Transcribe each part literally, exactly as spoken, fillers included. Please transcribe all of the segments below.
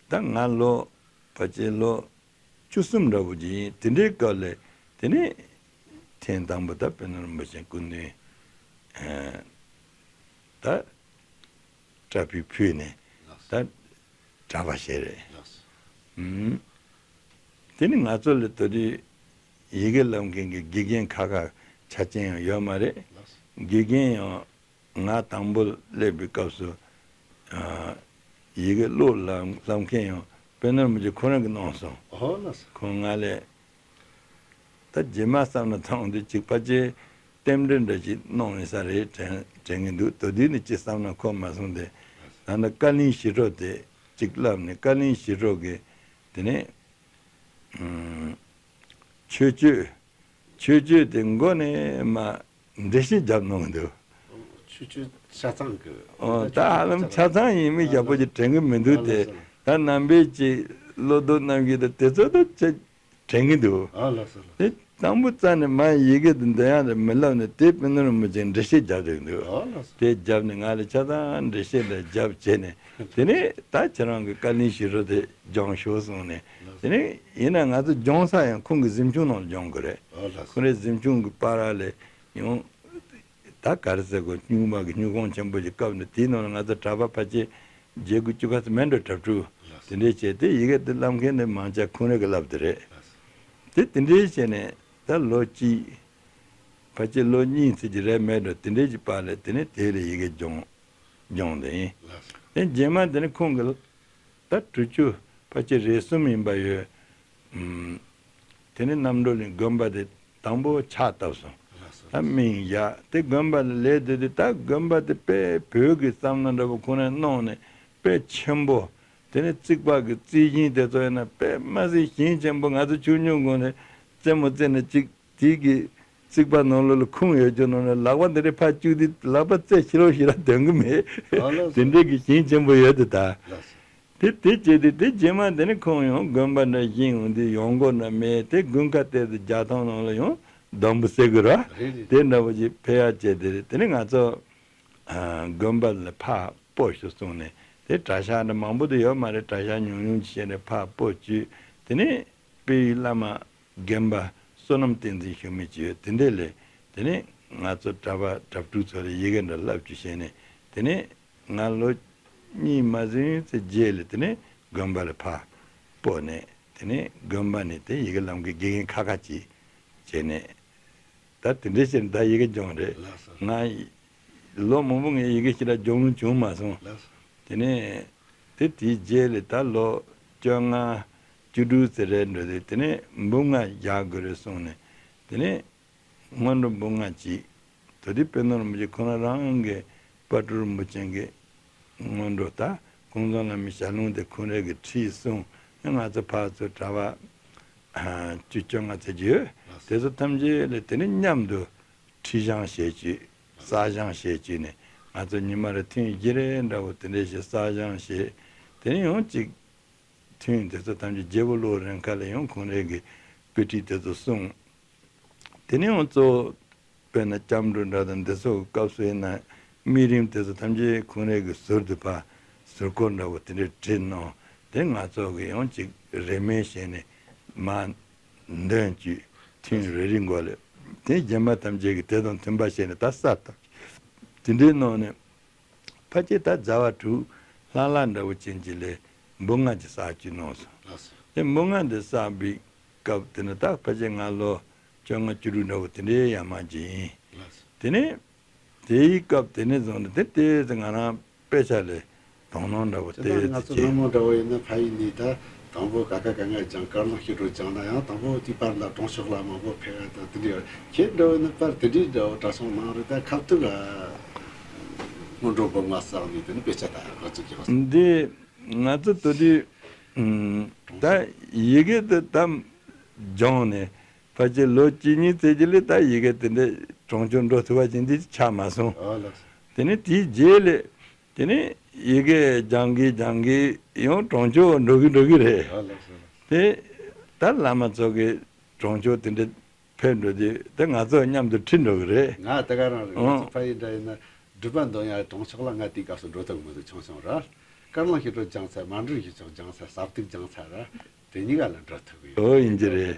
ད་ང་ལོ་ཕལ་ཆེར་ལོ་བཅུ་གསུམ་འདྲ་བོ་ཅིག་ཡིན། དེ་འདྲའི་སྐབས་ལ་དེ་ནས་ཐེངས་དང་པོ་ད་དཔལ་ནོར་རིན་པོ་ཆེ་སྐུ་མདུན་ད་གྲྭ་ཕུད་ཕུལ་ནས་ད་གྲྭ་པ་བྱས་རེད། ཨུམ། དེ་ནི་ང་ཚོ་ལ་དེ་དུས་ཡི་གེ་བསླབ་མཁན་གྱི་དགེ་རྒན་ཁ་ཁ་ཆ་ཅན་ཡང་ཡོད་མ་རེད། དགེ་རྒན་ཡང་ང་དང་པོ་སླེབས་པའི་སྐབས་སུ་ཨ་ཡི་གེ་ཀློག་བསླབ་བསླབ་མཁན་ཡང་དཔལ་ནོར་རིན་པོ་ཆེ་ཁོ་རང་གིས་གནང་སོང་། ཨོ་ལགས་སོ། ཁོང་ང་ལས། ད་རྗེས་མ་བསམ་ན་ཐང་དུ་ཅིག་ཕལ་ཆེར་རྟེན་འབྲེལ་འདྲ་ཅིག་གནང་ཡིན་ས་རེད་དྲན་དྲན་གྱི་འདུག་དེ་དུས་ནས་ཅིག་བསམ་ན་འཁོར་མ་སོང་སྟེ། ད་ནི་བཀའ་བློན་ཞི་ཁྲོ་དེ་ཅིག་བསླབས་ནས། བཀའ་བློན་ཞི་ཁྲོ་གིས་དེ་ནས་ཨུམ། ཆོས་སྤྱོད། ཆོས་སྤྱོད་དེ་མགོ་ནས་མར་འགྲེལ་བཤད་བརྒྱབ་གནང་གི་འདུག་ཆོས་སྤྱོད་ཆ་ཚང་གི། ཨོ། ད་ཧ་ལམ་ཆ་ཚང་ཡིན་མིན་ཞེ་པོ་ཅིག་དྲན་གྱི་མི་འདུག་སྟེ། ད་རྣམ་པའི་ཅིག་བློ་ལྡོག་རྣམ་བཞི་དང་དེ་ཚོ་ད་ཅིག་དྲན་གྱི་འདུག་ཨ་ལགས་སོ། ལགས་སོ། དེ་དང་པོ་རྩ་ནས་མར་ཡི་གེ་དེ་འདི་ཡང་རེ་མི་ལབ་ནས་དེ་དཔེ་ནོར་རིན་པོ་ཆེས་འགྲེལ་བཤད་རྒྱབ་བསྡད་འདུག་ཨ་ལགས་སོ། དེ་རྒྱབ་ནས་ང་ལ་ཆ་ཚང་འགྲེལ་བཤད་འདི་རྒྱབ་བྱས་ནས། དེ་ནས་ད་ཁྱེད་རང་གི་བཀའ་བློན་ཞི་ཁྲོ་དེ་སྦྱོང་ཤོག་གསུངས་ནས། ལགས་སོ། དེ་ནས་ཡིན་ན་ང་ཚོ་སྦྱོང་ས་ཡང་ཁོང་གི་གཟིམ་ཆུང་ནང་སྦྱོང་དགོས་རེད། ཨ་ལགས་སོ། ཁོང་རའི་གཟིམ་ཆུང་གི་བར་ལ་ཡང་། ད་ག་རེ་ཟེར་དགོས། སྨྱུག་མ་གི་སྨྱུག་ཁང་ཆེན་པོ་ཞིག་བཀབ་ནས་དེའི་ནང་ལ་ང་ཚོ་གྲྭ་པ་ཕལ་ཆེར་བརྒྱད་དགུ་བཅུ་ཁ་ཙམ་མེད་འགྲོ། གྲྭ་ཕྲུག་དེ་འདྲས་བྱས་ཏེ་ཡི་གེ་དེ་བསླབ་མཁན་དེ་མང་ཆེ་ཁོང་རང་གིས་བསླབས་དེ་རེད། དེ་དེ་འདྲས་བྱས་ནས་ད་ལོ་གཅིག་ཕལ་ཆེར་ལོ་གཉིས་ཙམ་ཅིག་རེད་མེད་འགྲོ། དེ་འདྲས་ཀྱི་བར་ལ་དེ་ནས་དེ་ལས་ཡི་གེ་སྦྱོང་སྦྱོང་དེ་ཡིན། དེ་རྗེས་མ་དེ་ནས་ཁོང་གིས། ད་དྲུག་ཅུ་ཕལ་ཆེར་རེ་གསུམ་ཡིན་པ་ཡོད། ཨུམ། དེ་ནས་རྣམ་གྲོལ་གླིང་དགོན་པ་དེ་དང་པོ་ཕྱག་བཏབ་སོང་། ལགས་སོ། ད་མིང་ཡ་དེ་དགོན་པ་ལ་ལས་དེ་དེ་ད་དགོན་པ་དེ་དཔེ་བོད་ཀྱི་བསམ་བློ་འདྲ་པོ་ཁོ་ནས་གནང་ནས་དཔེ་ཆེན་པོ། དེ་ནས་རྩིག་པ་གི་རྩིག་ཞིང་དེ་ཚོ་ཡིན་ན་དཔེ་མ་སྲིད་ཞིང་ཆེན་པོ། ང་ཚོ་ཆུང་ཆུང་སྒང་ནས་རྩེད་མོ་རྩེ་ནས་ཅིག་དེ་གི་རྩིག་པ་ནང་ལོགས་ལ་ཁུང་ཡོད་རྒྱུ་ནང་ལ་ལག་པ་འདི་འདྲ་ཕར་བཅུག་དུས་ལག་པ་རྩེ་ཕྱི་ལོགས་ཤིག་ར་དོན་གི་མེད། ཨ་ལགས་སོ། དེ་འདྲའི་གི་ཞིང་ཆེན་པོ་ཡོད་དེ་ད། ལགས་སོ། དེ་དེ་བྱས་དུས་དེ་རྗེས་མ་དེ་ནི་ཁོང་ཡང་དགོན་པ་འདྲ་བཞེངས་ཡོང་དུས་ཡོང་སྒོ་འདྲ་མེད་དེ། དགུན་ཁ་དེ་དུ་རྒྱ་ཐང་ནང་ལ་ཡང་སྡོང་པོ་ཟེར་གི་ར། རེད་རེད། དེ་འདྲ་བོ་ཞིག་ཕེབས་ཡ་བྱས་དེ་རེད། དེ་ནི་ང་ཚོ་དགོན་པ་ལ་ཕར་སྤོ་ཤོག་གསུངས་ནས། དེ་གྲྭ་ཤག་འདྲ་མང་པོ་དུ་ཡོད་མ་རེད། གྲྭ་ཤག་ཉུང་ཉུང་ཅིག་བྱས་ནས་ཕར་སྤོ་བཅུག་དེ་ནས་དཔལ་ཡུལ་བླ་མ་དགོན་པ་བསོད་ནམས་བསྟན་འཛིན་ཞུ་མི་ཅིག་ཡོད། དེ་འདྲས་ལས་དེ་ནས་ང་ཚོ་གྲྭ་པ་གྲྭ་ཕྲུག་ཚོ་ལ་ཡི་གེ་འདྲ་བསླབ་བཅུག་བྱས་ནས། དེ་ནས་ང་ལོ་གཉིས་མ་ཟིན་ཙམ་རྗེས་ལ་དེ་ནས་དགོན་པ་ལ་ཕར་སྤོ་ནས། དེ་ནས་དགོན་པ་ནས་དེ་ཡི་གེ་བསླབ་མཁན་དགེ་རྒན་ཁ་ཁ་ཅིག་བྱས་ནས། ད་དེ་འདྲས་བྱས་ནས་ད་ཡི་གེ་སྦྱོང་རེད། ལགས་སོ། ང་ལོ་མང་པོ་ངས་ཡི་གེ་ཞེ་དྲག་སྦྱོང་ལོང་བྱུང་མ་སོང་། ལགས་སོ། དེ་ནས་དེ་དེའི་རྗེས་ལ་ད་ལོ་བཅོ་ལྔ་བཅུ་དྲུག་ཙམ་རེད་འགྲོ་དུས་དེ་ནས་འབུམ་ལྔ་རྒྱག་དགོས་རེད་གསུངས་ནས། དེ་ནས་སྔོན་འགྲོ་འབུམ་ལྔ་གཅིག་དེ་དུས་དཔལ་ནོར་རིན་པོ་ཆེ་ཁོ་ན་རང་གི་དཔལ་སྤྲུལ་རིན་པོ་ཆེ་གི་སྔོན་འགྲོ་ད་ཀུན་བཟང་བླ་མའི་ཞལ་ལུང་དེ་ཁོང་རང་གིས་ཁྲིད་གསུངས། ང་ཚོ་ཕར་ཚུར་གྲྭ་པ་བཅུ་བཅོ་ལྔ་ཙམ་ཅིག་ཡོད། དེ་ཚོ་ཐམས་ཅད་ལ་དེ་ནས་མཉམ་དུ་ཁྲིད་སྦྱང་བྱེད་བཅུག་བསགས་སྦྱང་བྱེད་བཅུག་ནས། ང་ཚོ་ཉི་མ་རེ་ཐུན་བཞི་རེ་འདྲ་བོ་དེ་འདྲས་ཞིག་བསགས་སྦྱང་བྱེད། དེ་ནས་ཡང་ཅིག་ཐུན་དེ་ཚོ་ཐམས་ཅད་རྒྱལ་པོ་ཀླུ་རིན་ཁ་ལ་ཡང་ཁོང་རང་གི་དཔེ་ཁྲིད་དེ་ཚོ་གསུངས། དེ་ནས་ཡང་གཙོ་བོ་དཔེར་ན་སྐྱབས་འགྲོ་འདྲ་དང་འདི་ཚོ་གི་སྐབས་སུ་ཡིན་ན་དམིགས་རིམ་དེ་ཚོ་ཐམས་ཅད་ཁོང་རང་གི་ཟུར་དུ་ཕར་ཟུར་བཀོད་འདྲ་བོ་དེ་འདྲས་བྲིས་གནང་། དེ་ང་ཚོ་གི་ཡང་ཅིག་རེ་སྨོན་བྱས་ནས་མར་འདོན་བཅུག་ཐུན་རེ་རེ་འགོ་ལས། དེ་རྗེས་མ་ཐམས་ཅད་ཀྱིས་དེ་དང་མཐུན་པ་བྱས་ནས་ད་གསར་དུ་དེ་འདྲའི་ནང་ནས། ཕལ་ཆེར་ད་ཟླ་བ་དྲུག་ལྷག་ལྷག་འདྲ་བོ་ཅན་གྱི་ལས་འབུམ་ལྔ་ཅིག་བསགས་བཅུག་གནང་སོང་། ལགས་སོ། དེ་འབུམ་ལྔ་འདི་བསགས་པའི་སྐབས་དེ་ནི་ད་ཕལ་ཆེར་ང་ལོ་བཅོ་ལྔ་བཅུ་དྲུག་འདྲ་བོ་དེ་འདྲའི་ཡར་མར་ཅིག་ཡིན། ལགས་སོ། དེ་ནས་དེའི་སྐབས་དེ་ནས་བཟུང་ནས་དེ་ལྟའི་ང་རང་དཔེ་ཆ་ལས་དོ་སྣང་འདྲ་བོ་དེ་དེ་ལྟར་ང་ཚོ་ཚོ་སྔོན་མ་འདྲ་བོ་ཡིན་ན་ཕ་ཡུལ་ནས་ད་དང་པོ་ཀ་ཁ་ག་ང་སྦྱང་། དཀར་ལམ་ཞི་ཁྲོ་སྦྱངས་ན་ཡང་དང་པོ་དེའི་བར་ལ་གྲོང་ཆོག་ལ་མང་པོ་ཕེབས་ཡ་དང་དེ་འདྲའི་ཁྱེད་འདྲ་བོ་ཡིན་ན་པར་དེ་འདྲའི་འདྲ་བོ་གྲྭ་ཚང་ནང་རེད། ད་ཁ་ཐུག་ག་སྔོན་འགྲོ་འབུམ་ལྔ་བསགས་ནས་དེ་ནི་དཔེ་ཆ་ད་ང་ཚོ་གི་འདི་ང་ཚོ་དེ་དུས་ད་ཡི་གེ་དེ་ད་སྦྱངས་ནས་ཕལ་ཆེར་ལོ་གཅིག་གཉིས་ཙམ་གྱི་ལས་ད་ཡི་གེ་དེ་འདྲ་གྲོང་ཆོག་འགྲོ་ཐུབ་པ་ཅིག་འདི་ཆགས་མ་སོང་། ཨོ་ལགས་སོ། དེ་ནས་དེའི་རྗེས་ལས། དེ་ནས་ཡི་གེ་སྦྱང་གི་སྦྱང་གི་ཡང་གྲོང་ཆོག་འགྲོ་གི་འགྲོ་གི་རེད། ཨ་ལགས་སོ། དེ་ད་བླ་མ་ཚོ་གི་གྲོང་ཆོག་དེ་འདྲ་ཕེབས་འགྲོ་དུས་དེ་ང་ཚོ་མཉམ་དུ་ཁྲིད་འགྲོ་གི་རེད། ང་དེ་ག་རང་རེད། ཨང་། ང་ཚོ་ཕ་ཡུལ་འདྲ་ཡིན་ན་སྒྲུབ་པ་འདོན་ཡ་གྲོང་ཆོག་ལ་ང་དེའི་སྐབས་སུ་འགྲོ་ཐུབ་མི་འདུག་ཆུང་ཆུང་ར། དཀར་ནག་ཞི་ཁྲོ་སྦྱངས་ཚར། མ་འདྲེས་ཞི་ཆགས་སྦྱངས་ཚར། ཟབ་ཏིག་སྦྱངས་ཚར་ར། དེ་གཉིས་ཀ་ལ་འགྲོ་ཐུབ་ཀྱི་ཡོད། ཨོ་ཡིན་གྱི་རེད།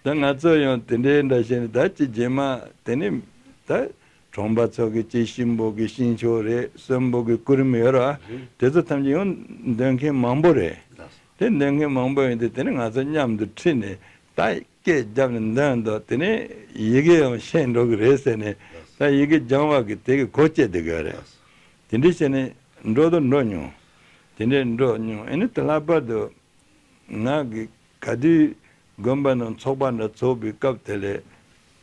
ད་ང་ཚོ་ཡང་དེ་འདྲའི་འདྲ་བྱས་ནས་ད་ཅི་རྗེས་མ་དེ་ནི་ད་གྲོང་པ་ཚོ་གི་ཅི་གཤིན་པོ་གི་གཤིན་ཆོག་རེད། གསོན་པོ་གི་སྐུ་རིམ་ཡོད་ར། རེད། དེ་ཚོ་ཐམས་ཅད་ཡང་འདོན་མཁན་མང་པོ་རེད། ལགས་སོ། དེ་འདོན་མཁན་མང་པོ་ཡིན་དུས་དེ་ནི་ང་ཚོ་མཉམ་དུ་ཁྲིད་ནས་ད་སྐད་བརྒྱབ་ནས་འདོན་དང་། དེ་ནས་ཡི་གེ་ཡང་ཤེས་འགྲོ་གི་རེད་ཟེར་ནས། ད་ཡི་གེ་སྦྱང་བ་གི་དེ་གི་གོ་བཅད་བསྡད་ཀྱི་ཡོད་རེད། དེ་འདྲ་བྱས་ནས་འགྲོ་དང་འགྲོ་མྱོང་། དེ་འདྲས་འགྲོ་མྱོང་། ཨ་ནི་དེ་ལྷག་པར་དུ་ང་གི་ག་དུས་དགོན་པ་ནང་ཚོགས་པ་འདྲ་ཚོགས་པའི་སྐབས་དེ་ལས།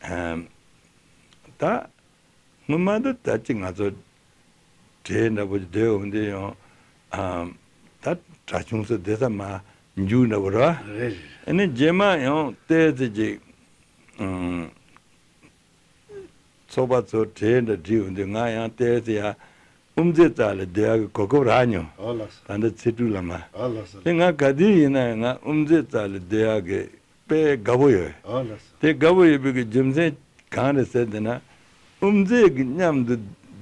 ཨམ། ད་སྔོན་མ་དུ་ད་ཅིག་ང་ཚོ་གྲལ་འདྲ་པོ་ཅིག་སྡོད་འོང་དུས་ཡང་། ཨམ། ད་གྲྭ་ཆུང་ཚོ་སྡོད་ས་མར་མཇུག་འདྲ་པོ་རེད་བ། རེད་རེད། ཨ་ནི་རྗེས་མ་ཡང་ཏོག་ཙམ་ཅིག་ཨམ། ཚོགས་པ་ཚོ་གྲལ་འདྲ་བསྒྲིགས་འོང་དུས་ང་ཡང་ཏོག་ཙམ་ཡར་དབུ་མཛད་རྩ་ལ་སྡོད་ཡག་གི་གོ་སྐབས་རག་མྱོང་། ཨོ་ལགས་སོ། ད་ལྟ་ཚེ་སྤྲུལ་བླ་མ། ཨོ་ལགས་སོ། དེ་ང་ག་དུས་ཡིན་ན་ཡང་ང་དབུ་མཛད་རྩ་ལ་སྡོད་ཡག་གི་དཔེ་དགའ་པོ་ཡོད། ཨོ་ལགས་སོ། དེ་དགའ་པོ་ཡོད་པའི་གི་རྒྱུ་མཚན་གང་རེད་ཟེར་དེ་ན། དབུ་མཛད་ཀྱི་མཉམ་དུ་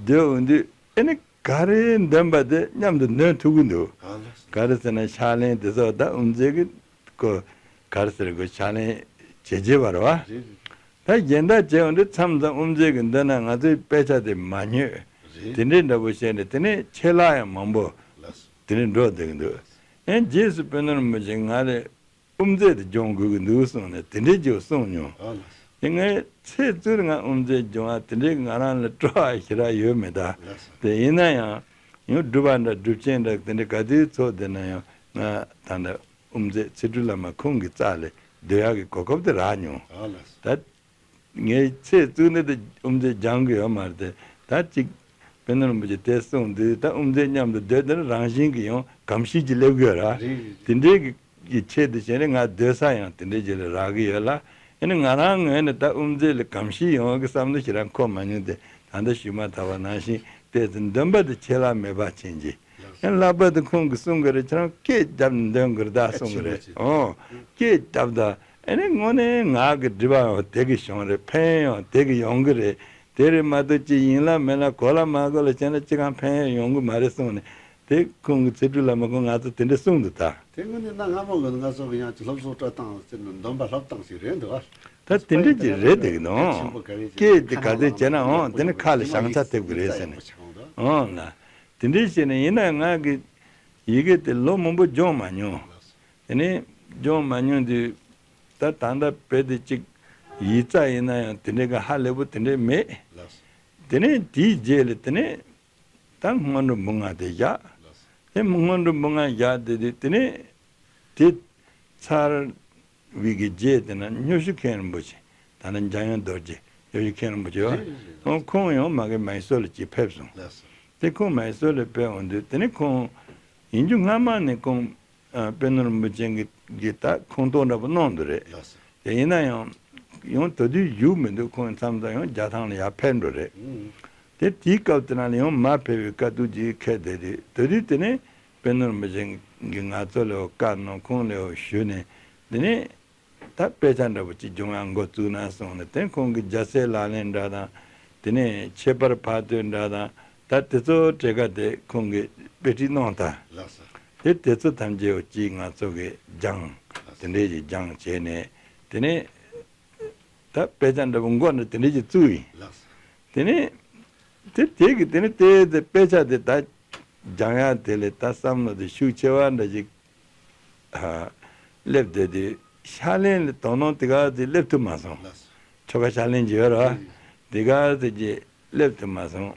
སྡོད་འོང་དུས་ཨ་ནི་ག་རེ་འདོན་པ་དེ་མཉམ་དུ་འདོན་ཐུབ་ཀྱི་འདུག། ཨོ་ལགས་སོ། ག་རེ་ཟེར་ན་ཕྱག་ལེན་དེ་ཚོ་ད་དབུ་མཛད་ཀྱི་ཁོ་ག་རེ་ཟེར། ཁོ་ཕྱག་ལེན་བྱེད་བྱེད་པ་རེད་བ། རེད་རེད། ད་གཞན་དག་བྱས་འོང་དུས་མཚམས་མཚམས་དབུ་མཛད་ཀྱི་འདོན་ན་ང་ཚོའི་དཔེ་ཆ་དེ་མ་ཉོས། རེད། དེ་འདྲའི་འདྲ་པོ་བྱས་ནས་དེ་ནས་ཆད་ལྷག་ཡང་མང་པོ། ལགས་སོ། དེ་འདྲའི་འགྲོ་བསྡད་ཀྱི་འདུག། ཨེ་རྗེས་སུ་དཔོན་སློབ་རིན་པོ་ཆེ་ང་ལ་དབུ་མཛད་དེ་སྦྱོང་དགོས་ཀྱི་འདུག་གསུངས་ནས་དེ་འདྲའི་ཅིག་གསུངས་མྱོང་། ཨ་ལགས་སོ། དེ་ངས་ཚེ་བཙུན་ང་དབུ་མཛད་སྦྱོང་བ་དེ་འདྲའི་ང་རང་ལ་སྤྲོ་བ་ཞེ་དྲག་ཡོད་མེད་ད། ལགས་སོ། དེ་ཡིན་ན་ཡང་ཡང་སྒྲུབ་པ་འདྲ་སྒྲུབ་ཆེན་འདྲ་དེ་འདྲའི་ག་དུས་ཚོགས་བསྡད་ན་ཡང་ང་ད་ལྟ་དབུ་མཛད་ཚེ་སྤྲུལ་བླ་མ་ཁོང་གི་རྩ་ལ་སྡོད་ཡག་གི་གོ་སྐབས་དེ་རག་མྱོང་། ཨ་ལགས་སོ། ད་ངས་ཚེ་བཙུན་ནས་དེ་དབུ་མཛད་སྦྱང་གི་ཡོད་མ་རེད་དེ། ད་ཅིག་དཔོན་སློབ་རིན་པོ་ཆེ་དེ་གསུངས་དུས་ད་དབུ་མཛད་མཉམ་དུ་སྡོད་དེ་ནི་རང་བཞིན་གྱིས་ཡང་གོམས་གཤིས་ཀྱི་སླེབས་ཀྱི་ཡོད་ར། རེད་རེད་རེད། དེ་འདྲའི་གི་གི་ཆེད་དུ་བྱས་ནས་ང་སྡོད་ས་ཡང་དེ་འདྲའི་ཅིག་ལ་རག་གི་ཡོད་ལ། ཨ་ནི་ང་རང་ངོས་ནས་ད་དབུ་མཛད་ལ་གོམས་གཤིས་ཡོང་གི་བསམ་བློ་ཞེ་དྲག་འཁོར་མ་མྱོང་སྟེ། ད་ལྟ་ཞུས་མ་ཐག་པ་ནང་བཞིན་ཏོག་ཙམ་འདོན་པ་དེ་ཆད་ལྷག་མེད་པ་ཕྱིན་གྱི། ཡང་ལྷག་པར་དུ་ཁོང་གིས་གསུང་གི་རེད། ཁྱེད་རང་སྐད་བརྒྱབ་ནས་འདོན་དགོས་རེད་ད་གསུང་གི་རེད། ཨོ། སྐད་བརྒྱབ་ད། ཨ་ནི་དངོས་གནས་ང་གི་སྒྲུབ་པའང་དེ་གི་བྱུང་རེད། ཕན་ཡང་དེ་གི་ཡོང་གི་རེད། དེ་རེད་མ་གཏོགས་ཅི་ཡིན་ལ་མིན་ལ་གོ་ལ་མ་གོ་ལ་བྱས་ན་ཅི་གང་ཕན་ཡང་ཡོང་གི་མ་རེད་གསུངས་ནས། དེ་ཁོང་གི་ཚེ་སྤྲུལ་བླ་མ་ཁོང་ང་ཚོ་དེ་འདྲ་གསུངས་འདུག་ད། དེ་དངོས་གནས་གནའ་སྔ་མོ་གི་ང་ཚོ་གི་ཡང་ཅིག་སློབ་གསོ་སྤྲོད་སྟངས་ཟེར་ན་འདོན་པ་སློབ་སྟངས་ཤིག་རེད་འདུག་ཨ། ད་དེ་འདྲ་ཅིག་རེད་འདུག་ནོ། སྐད་དེ་ག་དེ་བྱས་ན་འོང་དེ་ནི་ཁ་ལ་བྱང་ཚ་ཐེབས་གི་རེད་ཟེར་ནས། འོང་ན། དེ་འདྲ་བྱས་ནས་ཡིན་ན་ང་གི་ཡི་གེ་དེ་ལོ་མང་པོ་སྦྱོང་མ་མྱོང་། དེ་ནས་སྦྱོང་མ་མྱོང་དུས་ད་ད་ལྟ་བོད་དེ་གཅིག་ཡིག་རྩ་ཡིན་ན་ཡང་དེ་འདྲའི་གི་ཧ་ལས་པོ་དེ་འདྲའི་མེད། དེ་ནས་དེའི་རྗེས་ལ་དེ་ནས་ད་སྔོན་འགྲོ་འབུམ་ལྔ་དེ་བཞག། དེ་སྔོན་འགྲོ་འབུམ་ལྔ་བཞག་དེ་དེ་དེ་ནས་དེ་ཚར་བའི་གི་རྗེས་དེ་ན་སྨྱོ་ཤུལ་མཁན་རིན་པོ་ཆེ། ད་ནི་འཇམ་དབྱངས་རྡོ་རྗེ། སྨྱོ་ཤུལ་མཁན་རིན་པོ་ཆེ་བ། རེད་རེད་རེད། ཁོང་ཁོང་ཡང་མ་གི་མའི་སོར་ལ་ཅིག་ཕེབས་སོང་། ལགས་སོ། དེ་ཁོང་མའི་སོར་ལ་ཕེབས་འོང་དུས་དེ་ནི་ཁོང་ཡིན་རྒྱུ་སྔ་མ་ནས་ཁོང་ཨ་དཔོན་སློབ་རིན་པོ་ཆེ་གི་གི་ད་ཁོང་ཏོག་འདྲ་པོ་གནང་འདུག་རེད། ལགས་སོ། དེ་ཡིན་ན་ཡང་ཡང་དེ་དུས་བཞུགས་མི་འདུག་ཁོང་མཚམས་མཚམས་ཡང་རྒྱ་ཐང་ལ་ཡར་ཕེབས་འགྲོ་རེད། ཨང་། དེ་དེའི་སྐབས་དེ་ན་ལ་ཡང་མ་ཕེབས་པའི་དཀའ་སྡུག་ཅིག་འཁེལ་བསྡད་དུས་དེ་དུས་དེ་ནས་དཔོན་སློབ་རིན་པོ་ཆེ་གིས་ང་ཚོ་ལ་ཡང་བཀའ་གནང་། ཁོང་ལ་ཡང་ཞུས་ནས་དེ་ནས་ད་དཔེ་ཆ་འདྲ་པོ་ཅིག་སྦྱོང་ཡག་འགོ་བཙུགས་ན་གསུངས་ནས། དེ་ཁོང་གིས་རྒྱལ་སྲས་ལག་ལེན་འདྲ་དང་། དེ་ནས་ཁྱད་པར་འཕགས་བསྟོད་འདྲ་དང་། ད་དེ་ཚོ་གྲས་ཀ་དེ་ཁོང་གིས་དཔེ་ཁྲིད་གནང་ད། ལགས་སོ། དེ་དེ་ཚོ་ཐམས་ཅད་ཡང་ཅིག་ང་ཚོ་གིས་སྦྱངས། ལགས་སོ། དེ་འདྲའི་ཅིག་སྦྱངས་བྱས་ནས་དེ་ནས་ད་དཔེ་ཆ་འདྲ་པོ་མགོ་ནས་དེ་འདྲ་ཅིག་བཙུགས་ཡིན། ལགས་སོ། དེ་ནས་དེ་དེ་གི་དེ་ནས་དེ་དེ་དཔེ་ཆ་དེ་ད་སྦྱང་ཡག་དེ་ལས་ད་བསམ་བློ་དེ་ཤུགས་ཆེ་བ་འདྲ་ཅིག་ཨ་སླེབས་བསྡད་དུས་ཕྱག་ལེན་ལ་དོ་སྣང་དེ་ག་ཚོད་སླེབས་ཐུབ་མ་སོང་། ལགས་སོ། ཆོ་ག་ཕྱག་ལེན་གྱི་ཡོད་རེད་བ། ཨང་། དེ་ག་ཚོད་ཅིག་སླེབས་ཐུབ་མ་སོང་།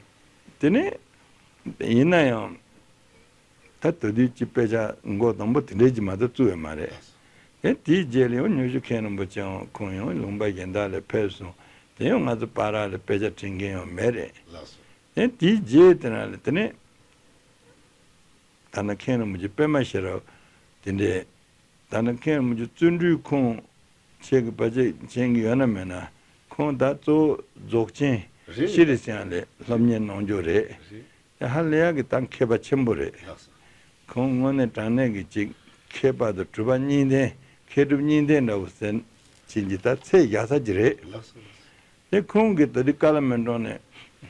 དེ་ནས་ཡིན་ན་ཡང་ད་དེ་དུས་ཀྱི་དཔེ་ཆ་མགོ་དང་པོ་དེ་འདྲའི་ཅིག་མ་གཏོགས་བཙུགས་ཡོད་མ་རེད། ལགས་སོ། དེ་དེའི་རྗེས་ལ་ཡང་སྨྱོ་ཤུལ་མཁན་རིན་པོ་ཆེ་ཡང་ཁོང་ཡང་ལུང་པ་གཞན་དག་ལ་ཕེབས་སོང་། དེ་ཡང་ང་ཚོ་བར་ལ་དཔེ་ཆ་ཁྲིད་མཁན་ཡང་མེད་རེད། ལགས་སོ། དེ་དེའི་རྗེས་དེ་ན་ལ་དེ་ནས་ད་ནི་མཁན་རིན་པོ་ཆེ་པད་མ་ཤེས་རབ་དེ་འདྲས། ད་ནི་མཁན་རིན་པོ་ཆེ་བརྩོན་འགྲུས་ཁོང་ཁྱེད་ཀྱི་བར་ཆད་མཁྱེན་གྱི་ཡོད་ན་མེད་ན། ཁོང་ད་གཙོ་བོ་རྫོགས་ཆེན་རེད། ཤྲཱི་སིང་ཧ་ལས་སློབ་གཉེར་གནང་རྒྱུ་རེད། རེད། དེ་ཧ་ལས་ཡག་གི་ད་མཁས་པ་ཆེན་པོ་རེད། ལགས་སོ། ཁོང་དངོས་གནས་དྲང་གནས་ཀྱི་ཅིག་མཁས་པ་དང་གྲུབ་པ་གཉིས་ལྡན། མཁས་གྲུབ་གཉིས་ལྡན་འདྲ་བོ་ཟེར་ཕྱིན་གྱི་ད་ཚད་བཞག་ས་ཅིག་རེད། ལགས་སོ། ལགས་སོ། དེ་ཁོང་གིས་ད་དུས་ཀ་ལ་སྨིན་གྲོང་ནས་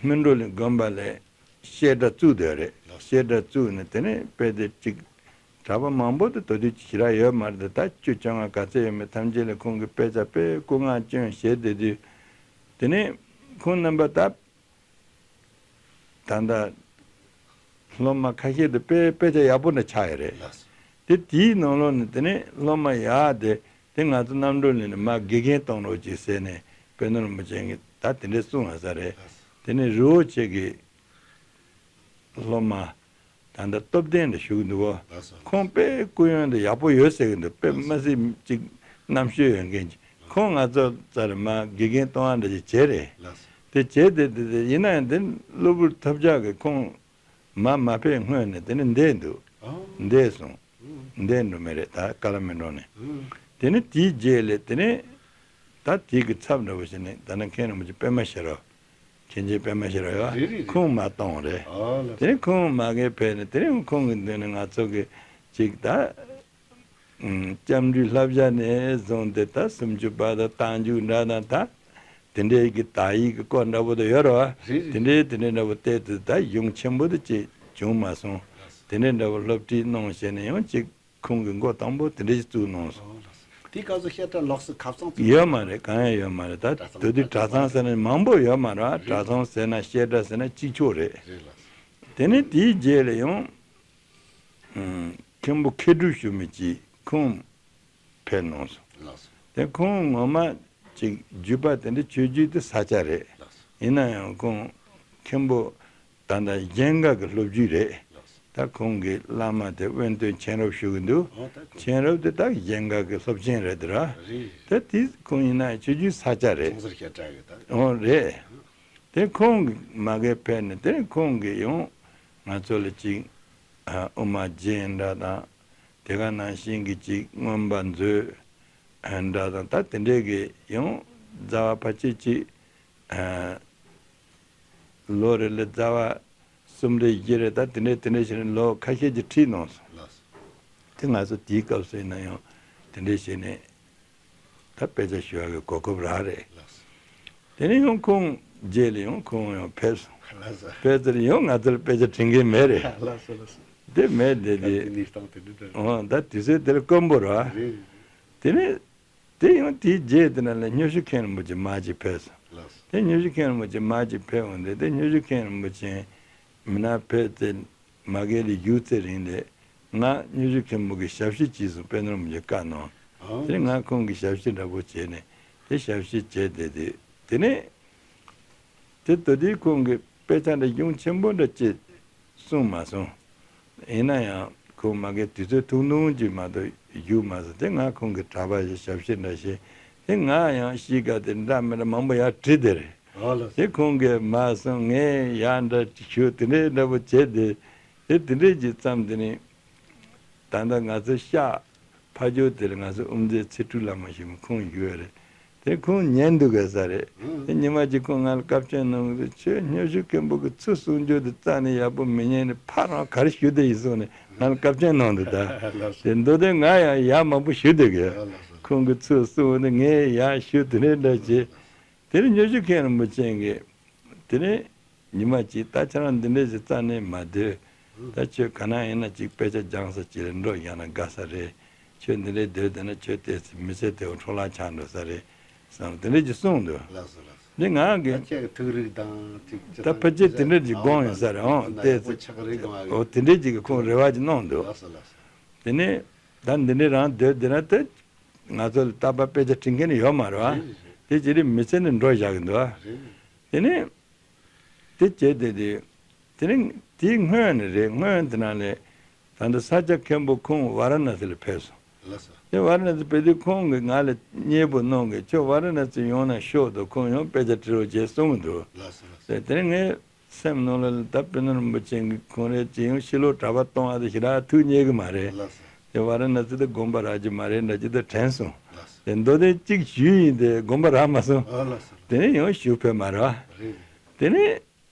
སྨིན་གྲོང་གླིང་དགོན་པ་ལས་ བཤད་གྲྭ་བཙུགས་བསྡད་རེད། བཤད་གྲྭ་བཙུགས་ནས་དེ་ནས་དཔེ་དེབ་ཅིག་གྲྭ་པ་མང་པོ་དེ་དོ་དུས་ཞེ་དྲག་ཡོད་མ་རེད་དེ། ད་བཅུ་བཅོ་ལྔ་ག་ཚད་ཡོད་མེད་ཐམས་ཅད་ལ་ཁོང་གིས་དཔེ་ཆ་དཔེ་སྐུ་ངག་སྐྱོན་བྱས་བསྡད་དུས། དེ་ནས་ཁོང་རྣམ་པ་ད་ད་ལྟ་སློབ་མ་ཁ་ཤས་དེ་དཔེ་དཔེ་ཆ་ཡག་པོ་འདྲ་ཆགས་ཡོད་རེད། དེ་དེའི་ནང་ལོགས་ནས་དེ་ནས་སློབ་མ་ཡག་དེ་དེ་ང་ཚོ་རྣམ་གྲོལ་གླིང་ནས་མར་དགེ་རྒན་གཏོང་རོགས་གྱིས་ཟེར་ནས་དཔལ་ལྡན་རིན་པོ་ཆེ་གིས་ད་དེ་འདྲས་གསུངས་ཡོད་ས་རེད། དེ་ནས་རི་བོ་ཆེ་གི་སློབ་མ་ད་ལྟ་སྟོབས་ལྡན་དུ་བཞུགས་འདུག་གོ། ལགས་སོ། ཁོང་དཔེ་སྐུ་ཡོན་དུ་ཡག་པོ་ཡོད་ཟེར་གི་འདུག་དཔེ་མི་སྲིད་ཅིག་རྣམ་དཔྱོད་ཡོད་མཁན་ཅིག་ཁོང་ང་ཚོ་རྩར་མར་དགེ་རྒན་གཏོང་བ་འདྲ་ཅིག་བྱས་རེད། ལགས་སོ། དེ་བྱས་དེ་དེ་དེ་ཡིན་ན་ཡང་དེ་གློ་བུར་ཐབས་ཆག་གིས་ཁོང་མར་མ་ཕེབས་སྔོན་ནས་དེ་ནས་འདས་འདུག་ཨོ། འདས་སོང་། འདས་འགྲོ་མེད་རེད། ད་ཀ་ལ་མེ་འགྲོ་ནས། དེ་ནས་དེའི་རྗེས་ལ་དེ་ནས་ད་དེའི་གི་ཚབ་འདྲ་བོ་བྱས་ནས་ད་ནི་མཁན་རིན་པོ་ཆེ་པད་མ་ཤེས་རབ། མཁན་ཆེན་པད་མ་ཤེས་རབ་ཡོད། རེད་རེད་རེད། ཁོང་མར་གཏོང་རེད། ཨ་ལ། དེ་ནས་ཁོང་མ་གིར་ཕེབས་ནས་དེ་ནས་ཁོང་གི་མདུན་ནས་ང་ཚོ་གི་ཅིག་ད་ཨུམ་སྐྱབས་འགྲོའི་བསླབ་བྱ་ནས་བཟུང་སྟེ་ད་སུམ་ཅུ་པ་དང་རྟགས་འཇུག་འདྲ་དང་ད་དེ་འདྲའི་གི་དག་ཡིག་གི་སྐོར་འདྲ་བོ་དེ་ཡོད་རེད་བ། རེད་རེད། དེ་འདྲའི་དེ་འདྲའི་འདྲ་བོ་བལྟས་ཏེ་ད་གཞུང་ཆེན་པོ་དེ་ཅིག་བྱུང་མ་སོང་། དེ་འདྲའི་འདྲ་བོ་སློབ་ཁྲིད་གནང་བྱས་ནས་ཡང་ཅིག་ཁོང་གི་འགོ་དང་པོ་དེ་འདྲ་ཞིག་བཙུགས་གནང་སོང་། ཨོ་ལགས་སོ། དེའི་སྐབས་སུ་བཤད་གྲྭ་ལོགས་སུ་ཁ་ཚང་བཙུགས། ཡོད་མ་རེད། གང་ཡང་ཡོད་མ་རེད། ད་གྲྭ་ཚང་དེ་དུས་གྲྭ་ཚང་ཟེར་ན་མང་པོ་ཡོད་མ་རེད། རེད། གྲྭ་ཚང་ཟེར་ན་བཤད་གྲྭ་ཟེར་ན་གཅིག་ཆོག་རེད། རེད་ལགས་སོ། དེ་ནས་དེའི་རྗེས་ལ་ཡང་ཨུམ་མཁན་པོ་མཁས་གྲུབ་ཞུ་མི་གཅིག་ཁོང་ཕེབས་གནང་སོང་། ལགས་སོ། དེ་ཁོང་ངོ་མ་ཅིག་བརྒྱུད་པ་དེ་འདྲ་ཆོས་བརྒྱུད་དེ་ས་སྐྱ་རེད། ལགས་སོ། ཡིན་ན་ཡང་ཁོང་མཁན་པོ་ད་ལྟ་གཞན་སྒར་གྱི་སློབ་བརྒྱུད་རེད། ལགས་སོ། ད་ཁོང་གི་བླ་མ་དེ་དབོན་སྟོན་མཁྱེན་རབ་ཞུ་གི་འདུག་ཨོ་ད་ཁོང་མཁྱེན་རབ་དེ་ད་གཞན་སྒར་གྱི་སློབ་ཆེན་རེད་དེ་ར། རེད། ད་དེ་ཁོང་ཡིན་ན་ཆོས་བརྒྱུད་ས་སྐྱ་རེད། ཚོང་ཟུར་བཤད་གྲྭ་གི་ད། ཨོ་རེད། དེ་ཁོང་གི་མ་གིར་ཕེབས་ནས་དེ་ཁོང་གིས་ཡང་ང་ཚོ་ལ་ཅིག་ཨ་དབུ་མ་རྒྱན་འདྲ་དང་དེ་ག་ནང་བཞིན་གྱི་ཅིག་མངོན་པ་མཛོད་འདྲ་དང་ད་དེ་འདྲའི་གི་ཡང་ཟླ་བ་ཕལ་ཆེར་ཅིག་ཨ་ལོ་རེ་ལ་ཟླ་བ་གསུམ་རེ་བཞི་རེ་ད་དེ་འདྲའི་དེ་འདྲའི་བྱས་ནས་ལོ་ཁ་ཤས་ཀྱི་ཁྲིད་གནང་སོང་། ལགས་སོ། དེ་ང་ཚོ་དེའི་སྐབས་སུ་ཡིན་ན་ཡང་དེ་འདྲའི་བྱས་ནས་ད་དཔེ་ཆ་ཞུ་བ་གི་གོ་སྐབས་རག་རེད། ལགས་སོ། དེ་ནས་ཡང་ཁོང་རྗེས་ལ་ཡང་ཁོང་ཡང་ཕེབས་སོང་། ལགས་སོ། ཕེབས་ཚར་ཡང་ང་ཚོ་ལ་དཔེ་ཆ་འབྲི་མཁན་མེད་རེད། ལགས་སོ་ལགས་སོ། དེ་མེད་དེ་ད་དེ་དེ་གནས་སྟངས་དེ་འདྲ་འདྲ། འོ་ད་དུས་ཚོད་དེ་ལ་དཀོན་པོ་རེད། རེད། དེ་ནས་དེ་ཡང་དེའི་རྗེས་དེ་ན་ལ་སྨྱོ་ཤུལ་མཁན་རིན་པོ་ཆེ་མ་གཅིག་ཕེབས་སོང་། ལགས་སོ། དེ་སྨྱོ་ཤུལ་མཁན་རིན་པོ་ཆེ་མ་གཅིག་ཕེབས་འོང་དེ་དེ་སྨྱོ་ཤུལ་མཁན་རིན་པོ་ཆེ་མི་ན་ཕེབས་ཚེ་མ་གི་ལ་བཞུགས་ཚེ་རིང་ལས་ང་སྨྱོ་ཤུལ་མཁན་པོ་གི་ཞབས་ཕྱི་གྱིས་སུ་དཔལ་ནོར་མི་གི་བཀའ་གནང་། ཨང་། དེ་ནས་ང་ཁོང་གི་ཞབས་ཕྱི་འདྲ་པོ་བྱས་ནས་དེ་ཞབས་ཕྱི་བྱས་དེ་དེ་དེ་ནས་དེ་ལྟ་དུས་ཁོང་གི་དཔེ་ཆ་འདྲ་གཞུང་ཆེན་པོ་འདྲ་ཅིག་གསུངས་མ་སོང་། ཡིན་ན་ཡང་ཁོང་མ་གི་དུས་ཚོད་ཐུང་ཐུང་ཅིག་མ་གཏོགས་བཞུགས་མ་སོང་། དེ་ང་ཁོང་གི་གྲྭ་པ་ཞིག་ཞབས་ཕྱི་འདྲ་བྱས་དེ་ང་ཡང་གཤིས་ཀ་དེ་འདྲ་མི་འདྲ་མང་པོ་ཡར་བྲིས་དེ་རེད། ཨོ་ལགས་སོ། དེ་ཁོང་གིས་མ་སོང་ངས་ཡར་འདྲ་ཞུ་དེ་འདྲའི་འདྲ་པོ་བྱས་དེ་དེ་དེ་འདྲའི་ཅིག་བརྩམས་དེ་ནི་ད་ལྟ་ང་ཚོ་ཤག་ཕ་ཇོ་དེར་ང་ཚོ་དབུ་མཛད་ཚེ་སྤྲུལ་བླ་མ་ཞིག་ཁོང་ཡོད་རེད། དེ་ཁོང་ཉན་འདུག་ག་ས་རེད། དེ་ཉི་མ་གཅིག་ཁོང་ང་ལ་བཀའ་བཀྱོན་གནང་གི་འདུག་ཁྱོད་སྨྱོ་ཤུལ་མཁན་པོ་གི་ཚུལ་གསུང་རྒྱུ་དེ་རྩ་ནས་ཡག་པོ་མི་ཉན་ནས་ཕར་རང་ག་རེ་ཞུ་བསྡད་ཡིན་གསུངས་ནས་ང་ལ་བཀའ་བཀྱོན་གནང་འདུག་ད་དེ་མདོ་དོན་ང་ཡང་ཡག་མང་པོ་ཞུ་བསྡད་གི་ཁོང་གི་ཚུལ་གསུང་ནས་ངས་ཡག་ཞུ་དེ་འདྲའི་འདྲ་བྱས། དེ་ནས་སྨྱོ་ཤུལ་མཁན་རིན་པོ་ཆེ་གིས་དེ་ནས་ཉི་མ་གཅིག་ད་ཁྱེད་རང་འདི་འདྲས་ཞིག་རྩ་ནས་མ་སྡོད། ད་ཁྱོད་ག་ན་ཡིན་ན་ཅིག་དཔེ་ཆ་སྦྱངས་ས་ཅིག་ལ་འགྲོ་ཡང་ན་དགའ་ས་རེད། ཁྱོད་འདི་འདྲས་སྡོད་བསྡད་ན་ཁྱོད་དེ་མི་ཚེ་དེ་འཕྲོ་བརླག་ཆགས་འགྲོ་ས་རེད་བསམ་དེ་འདྲས་ཀྱི་གསུངས་འདུག་ལགས་སོ་ལགས་སོ། འདི་ང་གི་ད་ཁྱེད་ཀྱི་ཐུགས་རིག་དང་ཅིག་ཅི་ད་ཕལ་ཆེར་དེ་འདྲས་ཀྱི་དགོངས་ཡོད་ས་རེད་ཨང་། དེ་ཆགས་རིག་དང་ཨོ་དེ་འདྲས་ཀྱི་ཁོང་རེ་བ་ཅིག་གནང་འདུག་ལགས་སོ་ལགས་སོ། དེ་ནས་ད་འདི་འདྲས་རང་སྡོད་བསྡད་ན་དེ། ང་ཚོ་ལ་རྟག་པར་དཔེ་ཆ་འབྲི་མཁན་ཡོད་མ་རེད་བ། རེད་རེད་རེད། དེ་ཅི་རིགས་མི་ཚེ་ནས་འགྲོ་བཞག་གི་འདུག་བ། རེད་རེད། དེ་ནས་དེ་བྱས་དེ་དེ་དེ་ནས་དེའི་སྔོན་ནས་རེད། སྔོན་དེ་ནང་ལས་ད་ལྟ་ས་སྐྱ་མཁན་པོ་ཁོང་ཝཱ་ར་ཎ་སི་ལ་ཕེབས་སོང་། ལགས་སོ། དེ་ཝཱ་ར་ཎ་སི་ཕེབས་དུས་ཁོང་གིས་ང་ལ་མཉེས་པོ་གནང་གི་ཁྱོད་ཝཱ་ར་ཎ་སི་ཡོང་ན་ཤོག་དང་ཁོང་ཡང་དཔེ་ཆ་འབྲི་རོགས་བྱས་གསུངས་གི་འདུག་ལགས་སོ་ལགས་སོ། དེ་དེ་ནས་ངས། སེམས་ནང་ལ་ད་དཔལ་ལྡན་རིན་པོ་ཆེ་གི་ཁོང་རེ་ཅི་ཡང་ཕྱི་ལོགས་གྲྭ་པ་གཏོང་བ་དེ་ཞེ་དྲག་ཐུགས་མཉེས་གི་མ་རེད། ལགས་སོ། དེ་ཝཱ་ར་ཎ་སི་དེ་དགོངས་པ་རག་གི་མ་རེད་འདྲ་ཅིག་དེ་དྲན་སོང་། ལགས་སོ། དེ་མདོ་དོན་གཅིག་ཞུས་ཡིན་དེ་དགོངས་པ་རག་མ་སོང་། ཨ་ལགས་སོ། དེ་ནས་ཡང་ཞུ་ཕོད་མ་རེད། རེད། དེ་ནས་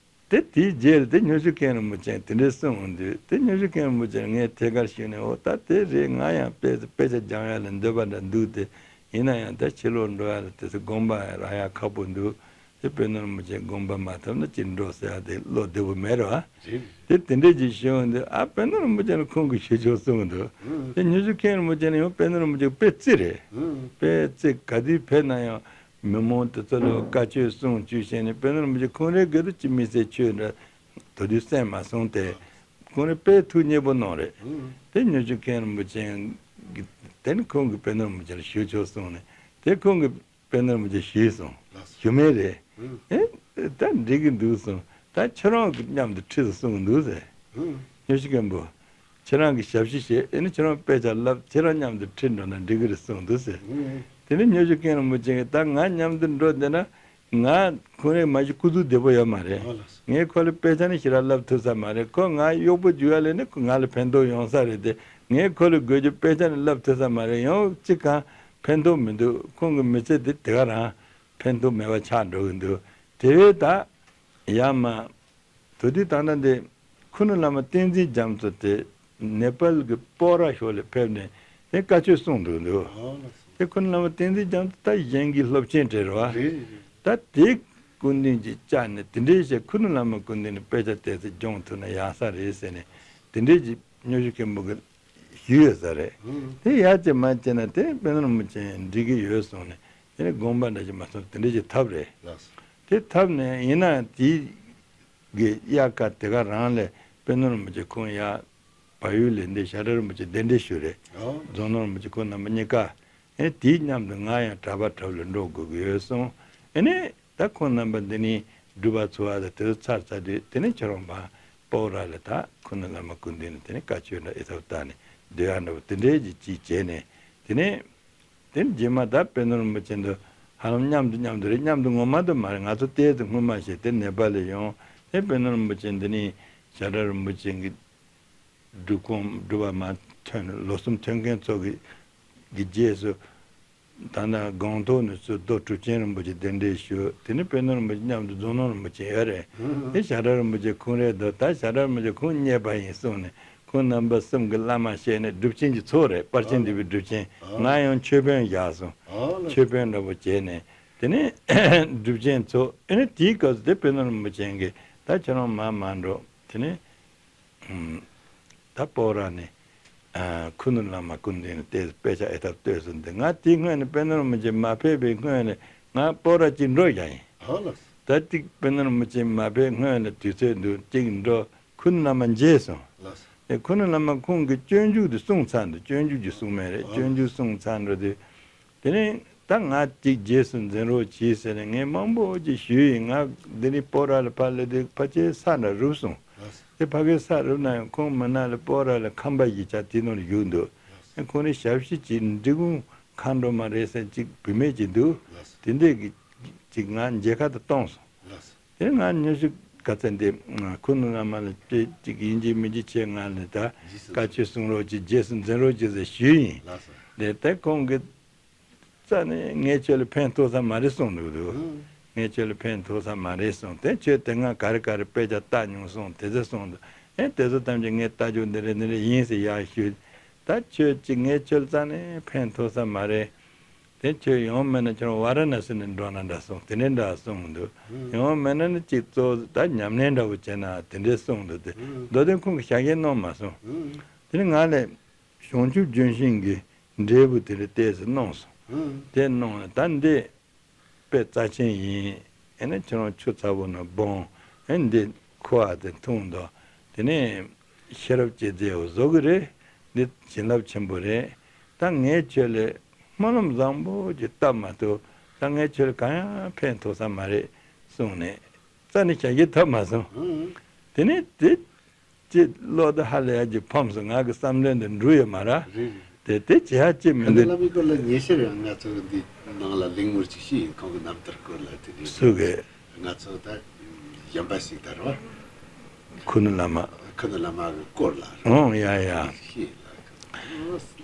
དེ་དེའི་རྗེས་ལ་དེ་སྨྱོ་ཤུལ་མཁན་རིན་པོ་ཆེ་དེ་འདྲས་གསུངས་འོང་དུས་དེ་སྨྱོ་ཤུལ་མཁན་རིན་པོ་ཆེ་ངས་ཐད་ཀར་ཞུས་ནས་འོ་ད་དེ་རེད། ང་ཡང་དཔེ་དཔེ་ཆ་སྦྱང་ཡ་ལ་འདོད་པ་འདྲ་འདུག་དེ་ཡིན་ན་ཡང་ད་ཕྱི་ལོགས་འགྲོ་ཡ་ལ་དེ་ཚོ་དགོངས་པ་རག་ཡ་ཁག་པོ་འདུག་དེ་དཔལ་ལྡན་རིན་པོ་ཆེ་དགོངས་པ་མ་ཐོབ་ན་ཅི་འགྲོ་ཟེར་ཡ་དེ་བློ་བདེ་པོ་མེད་རེད་བ། རེད། དེ་དེ་འདྲས་ཅིག་ཞུ་འོང་དུས་ཨ་དཔལ་ལྡན་རིན་པོ་ཆེ་ལ་ཁོང་གིས་ཞུ་ཆོག་གསུངས་འདུག་ཨང་། དེ་མཉེས་གཤེགས་མཁན་རིན་པོ་ཆེ་ནས་ཡང་དཔལ་ལྡན་རིན་པོ་ཆེ་དཔེ་རྩིས་རེད། ཨང་། དཔེ་རྩིས་ག་དུས་ཕེབས་ན་ཡང་མི་མང་དེ་ཚོ་ལ་བཀའ་ཆོས་གསུང་བཅུག་བྱས་ནས་དཔལ་ལྡན་རིན་པོ་ཆེ་ཁོང་རའི་སྒེར་དུ་ཅི་མི་ཟེར་ཆོས་འདྲ་དོ་དུས་གསན་མ་སོང་། དེ་ཁོང་རའི་དཔེ་ཐུགས་མཉེས་པོ་གནང་རེད། ཨང་། དེ་མཉེས་གཤེགས་མཁན་རིན་པོ་ཆེ་གིས་དེ་ནི་ཁོང་གིས་དཔལ་ལྡན་རིན་པོ་ཆེ་ལ་ཞུ་ཆོག་གསུངས་ནས་དེ་ཁོང་གིས་དཔལ་ལྡན་རིན་པོ་ཆེ་ཞུས་སོང་། ལགས་སོ། ཞུ་མེད་རེད། ཨང་། ཨེ། ད་འགྲིག་གི་འདུག་གསུངས། ད་ཁྱེད་རང་གི་མཉམ་དུ་ཁྲིད་གསུངས་འདུག་ཟེར། ཨང་། མཉེས་གཤེགས་མཁན་པོ། ཁྱེད་རང་གི་ཞབས་ཕྱི་བྱེད། ཨེ་ནི་ཁྱེད་རང་དཔེ་ཆ་བསླབ། ཁྱེད་རང་མཉམ་དུ་ཁྲིད་འགྲོ་ན་འགྲིག་གི་རེད་གསུངས་འདུག་ཟེར། ཨང་། དེ་ནས་མཉེས་གཤེགས་མཁན་རིན་པོ་ཆེ་གིས་ད་ང་མཉམ་དུ་འགྲོ་བསྡད་ན་ང་ཁོང་རང་མ་གཞི་སྐུ་གཟུགས་བདེ་པོ་ཡོད་མ་རེད། ཨོ་ལགས་སོ། ངས་ཁོ་ལ་དཔེ་ཆ་ནི་ཞེ་དྲག་བསླབ་ཐུབ་ས་མ་རེད། ཁོ་ང་གཡོག་པོ་རྒྱུག་ཡ་ལས་ནི་ང་ལ་ཕན་ཐོགས་ཡོང་ས་རེད་དེ། ངས་ཁོ་ལ་དགོས་རྒྱུ་དཔེ་ཆ་ནི་བསླབ་ཐུབ་ས་མ་རེད། ཡང་གཅིག་གང་ཕན་ཐོགས་མི་འདུག་ཁོང་གི་མི་ཚེ་འདི་དེ་ག་རང་ཕན་ཐོགས་མེད་པ་ཆགས་འགྲོ་གི་འདུག་དེ་བས་ད་ཡ་མ། དེ་དུས་ད་ལྟ་འདི་ཁུ་ནུ་བླ་མ་བསྟན་འཛིན་རྒྱ་མཚོ་དེ་ནེ་པཱལ་གྱི་པོ་ར་ཕྱོགས་ལ་ཕེབས་ནས་དེ་བཀའ་ཆོས་གསུངས་འདུག་འདུག་ཨ་ལགས་སོ། དེ་ཁུ་ནུ་བླ་མ་བསྟན་འཛིན་རྒྱ་མཚོ་ད་གཞན་གྱི་སློབ་ཆེན་གྲས་རེད་བ། རེད་རེད་རེད། ད་དེ་སྐུ་མདུན་གྱིས་བཅར་ནས་དེ་འདྲའི་བྱས་ཁུ་ནུ་བླ་མ་སྐུ་མདུན་ནས་དཔེ་ཆ་དེ་ཚོ་སྦྱོང་ཐུབ་ན་ཡག་ས་རེད་ཟེར་ནས་དེ་འདྲའི་གྱི་མཉེས་གཤེགས་མཁན་པོ་གི་ཞུས་ཡོད་ས་རེད། ཨང་། དེ་ཡག་ཅིག་མ་བྱས་ན་དེ་དཔལ་ལྡན་རིན་པོ་ཆེ་འགྲིག་གི་ཡོད་གསུངས་ནས་དེ་ནས་དགོངས་པ་འདྲ་ཞིག་མ་ཚོམས་དེ་འདྲ་ཞིག་ཐབས་རེད། ལགས་སོ། དེ་ཐབས་ནས་ཡིན་ན་དེའི་གི་དབྱར་ཁ་དེ་ག་རང་ལས་དཔལ་ལྡན་རིན་པོ་ཆེ་ཁོང་ཡར་བལ་ཡུལ་ལ་འདི་ཞྭ་སྒྲ་རིན་པོ་ཆེ་གདན་འདྲེན་ཞུས་རེད། ཨོ། རྫོང་ནོར་རིན་པོ་ཆེ་ཁོང་རྣམ་པ་གཉིས་ཀ་ཨེ་དེའི་མཉམ་དུ་ང་ཡང་གྲྭ་པ་གྲྭ་པ་ལ་འགྲོ་དགོས་ཀྱི་ཡོད་གསུངས། ཨེ་ནས། ད་ཁོང་རྣམ་པ་འདི་ནས་སྒྲུབ་པ་འཚོ་བ་དང་དེ་ཚོ་ཚར་ཚར་དུས་དེ་ནས་ཁྱོད་རང་ཕར་སྤོག་ར་ལ་ད་ཁུ་ནུ་བླ་མ་སྐུ་མདུན་ནས་དེ་ནས་བཀའ་ཆོས་འདྲ་ཨེ་ཐབས་བཏང་ནས་སྡོད་ཡ་འདྲ་བོ་དེ་འདྲའི་ཅིག་ཅིག་བྱས་ནས་དེ་ནས་དེ་ནས་རྗེས་མ་ད་དཔལ་ལྡན་རིན་པོ་ཆེ་འདི་ཧ་ལམ་མཉམ་དུ་མཉམ་དུ་རེད། མཉམ་དུ་ངོ་མ་དུ་མ་རེད། ང་ཚོ་ལྟས་དུ་སྔོན་མ་བྱས་དེ་ནེ་པཱལ་ལ་ཡོང་དེ་དཔལ་ལྡན་རིན་པོ་ཆེ་འདི་ནས་ཞྭ་སྒྲ་རིན་པོ་ཆེ་གི་སྒྲུབ་ཁང་སྒྲུབ་པ་མ་ཐོན་ལོ་གསུམ་ཐོན་མཁན་ཚོ་གི་གི་རྗེས་སུ། ད་ལྟ་སྒང་ཏོག་ནས་ཚུར་རྡོ་གྲུབ་ཆེན་རིན་པོ་ཆེ་གདན་འདྲེན་ཞུས། དེ་ནས་དཔལ་ལྡན་རིན་པོ་ཆེ་མཉམ་དུ་རྫོང་ནོར་རིན་པོ་ཆེ་ཡོད་རེད། ཨང་། དེ་ཞྭ་སྒྲ་རིན་པོ་ཆེ་ཁོང་རེད་འདུག་ད་ཞྭ་སྒྲ་རིན་པོ་ཆེ་ཁོང་མཉེས་པ་ཡིན་གསུངས་ནས་ཁོང་རྣམ་པ་གསུམ་གྱི་བླ་མ་བཤད་ནས་སྒྲུབ་ཆེན་གྱི་ཚོགས་རེད། དཔལ་ཆེན་འདུས་པའི་སྒྲུབ་ཆེན། ཨང་། ང་ཡང་མཆོད་དཔོན་བཞག་སོང་། ཨང་། མཆོད་དཔོན་འདྲ་པོ་བྱས་ནས་དེ་ནས་སྒྲུབ་ཆེན་ཚོགས། ཨེ་ནས་དེའི་སྐབས་སུ་དེ་དཔལ་ལྡན་རིན་པོ་ཆེ་གིས་ད་ཁྱེད་རང་མར་མར་འགྲོ། དེ་ནས། ད་སྤོག་ར་ནས་ཨ་ཁུ་ནུ་བླ་མ་སྐུ་མདུན་ནས་བལྟས་དཔེ་ཆ་ཨེ་ཐབས་ལྟོས་སོང་། འདི་ང་དེའི་སྔོན་ནས་དཔལ་ལྡན་རིན་པོ་ཆེ་མ་ཕེབས་པའི་སྔོན་ནས་ང་སྤོག་ར་གཅིག་འགྲོ་བཞག་ཡིན། ཨོ་ལགས་སོ། ད་ཅིག་དཔལ་ལྡན་རིན་པོ་ཆེ་མ་ཕེབས་སྔོན་ལ་དུས་ཚོད་འདུག་ཅིག་འགྲོ་ཁུ་ནུ་བླ་མ་མཇལ་སོང་། ལགས་སོ། དེ་ཁུ་ནུ་བླ་མ་ཁོང་གིས་སྤྱོད་འཇུག་དེ་གསུངས་ཚར་འདུག་སྤྱོད་འཇུག་ཅིག་གསུངས་མེད་རེད། ཨོ་སྤྱོད་འཇུག་གསུངས་ཚར་འགྲོ་དུས། དེ་ནས་ད་ང་གཅིག་རྗེས་སུ་འཛིན་རོགས་གྱིས་ཟེར་ནས་ངས་མང་པོ་ཅིག་ཞུས་ཡིན། ང་འདི་ནས་སྤོག་ར་ལ་ཕར་སླེབས་དུས་ཕལ་ཆེར་ས་འདྲ་རུབ་སོང་། དེ་ཕ་གིའི་ས་རུབ་ན་ཡང་ཁོང་མི་ནག་ལ་སྤོག་ར་ལ་ཁང་པ་བཞི་ཆ་དེའི་ནང་ལ་བཞུགས་འདུག་ཁོང་ནི་ཞབས་ཕྱི་གྱིས་འབྲི་གུང་མཁའ་འགྲོ་མ་རེད་ཟེར་ཅིག་བུད་མེད་ཅིག་འདུག་དེ་འདྲས་ཀྱི་ཅིག་ང་མཇལ་ཁ་དུ་གཏོང་སོང་། དེ་ང་ཉི་ཤུ་ག་ཚད་འདི་ཁུ་ནུ་བླ་མ་ལ་ཅིག་ཡིན་གཅིག་མིན་གཅིག་བྱས་ང་ལ་ད་བཀའ་ཆོས་གསུང་རོགས་གྱིས་རྗེས་སུ་འཛིན་རོགས་གྱིས་ཟེར་ཞུས་ཡིན། དེ་ལྟར་ཁོང་གིས་རྩ་ནས་ངས་ཁྱོད་ལ་ཕན་ཐོགས་ས་མ་རེད་གསུངས་འདུག་འདུག་ངས་ཁྱོད་ལ་ཕན་ཐོགས་ས་མ་རེད་གསུངས། དེ་ཁྱོད་དེ་སྔ་ག་རེ་ག་རེ་དཔེ་ཆ་ལྟ་མྱོང་གསུངས། དེ་ཚོ་གསུངས་འདུག་ཨེ་དེ་ཚོ་ཐམས་ཅད་ངས་ལྟ་རྒྱུ་འདི་རེད་འདི་རེད་ཡིན་ཟེར་ཡར་ཞུས། ད་ཁྱོད་ཀྱིས་ངས་ཁྱོད་ལ་རྩ་ནས་ཕན་ཐོགས་ས་མ་རེད། དེ་ཁྱོད་ཡོང་མེད་ན་ཁྱོད་རང་ཝཱ་ར་ཎ་སི་ནས་འགྲོ་ན་འདྲ་གསུངས། དེ་འདྲའི་འདྲ་གསུངས་འདུག་ཡོང་མེད་ན་ནི་ཅིག་གཙོ་བོ་ད་ཉམས་ལེན་འདྲ་བོ་བྱས་ན་དེ་འདྲའི་གསུངས་འདུག་དེ་མདོ་དོན་ཁོང་གིས་ཞལ་བཞེས་གནང་མ་སོང་། དེ་ནི་ང་ལས་བྱང་ཆུབ་ལྗོན་ཤིང་གི་འབྲས་བུ་དེ་འདྲ་བལྟས་སུ་གནང་སོང་། དེ་གནང་ནས་ད་འདི་དཔེ་རྩ་ཆེན་ཡིན། ཨེ་ནི་ཁྱེད་རང་ཆུ་ཚ་པོ་ནང་སྦངས། ཨེ་འདི་ཁུ་བ་དེ་འཐུང་དང་། དེ་ནས་ཤེས་རབ་ཀྱི་རྫས་བཟོ་གི་རེད། འདི་བྱིན་རླབས་ཆེན་པོ་རེད། ད་ངས་ཁྱོད་ལ་སྨོན་ལམ་བཟང་པོ་ཅིག་བཏབ་མ་གཏོགས་ད་ངས་ཁྱོད་ལ་གང་ཡང་ཕན་ཐོགས་ས་མ་རེད་གསུངས་ནས་རྩ་ནས་ཞལ་བཞེས་ཐོབ་མ་སོང་། དེ་ནས་དེ་ཅི་བློ་དུ་ཧ་ལས་ཡ་ཅིག་ཕམ་སོང་། ང་གི་བསམ་དོན་དུ་འགྲུབ་ཡོད་མ་རེད། རེད་རེད། དེ་དེ་བྱེད་ཡ་ཅི་མི་ད་ལྟ་འདུག་བླ་མའི་སྐོར་ལ་ཉེ་ཆར་ཡང་ང་ཚོ་འདི་ནང་ལ་གླེང་མོལ་ཅིག་བྱས་ཡིན། ཁོང་གི་རྣམ་ཐར་སྐོར་ལ་དེ་འདྲའི་སུ་གི་ང་ཚོ་ད་གཞན་པ་ཞིག་ད་རེད་བ། ཁུ་ནུ་བླ་མ། ཁུ་ནུ་བླ་མ་གི་སྐོར་ལ་རེད། ཨོང་ཡ་ཡ། ཤེས་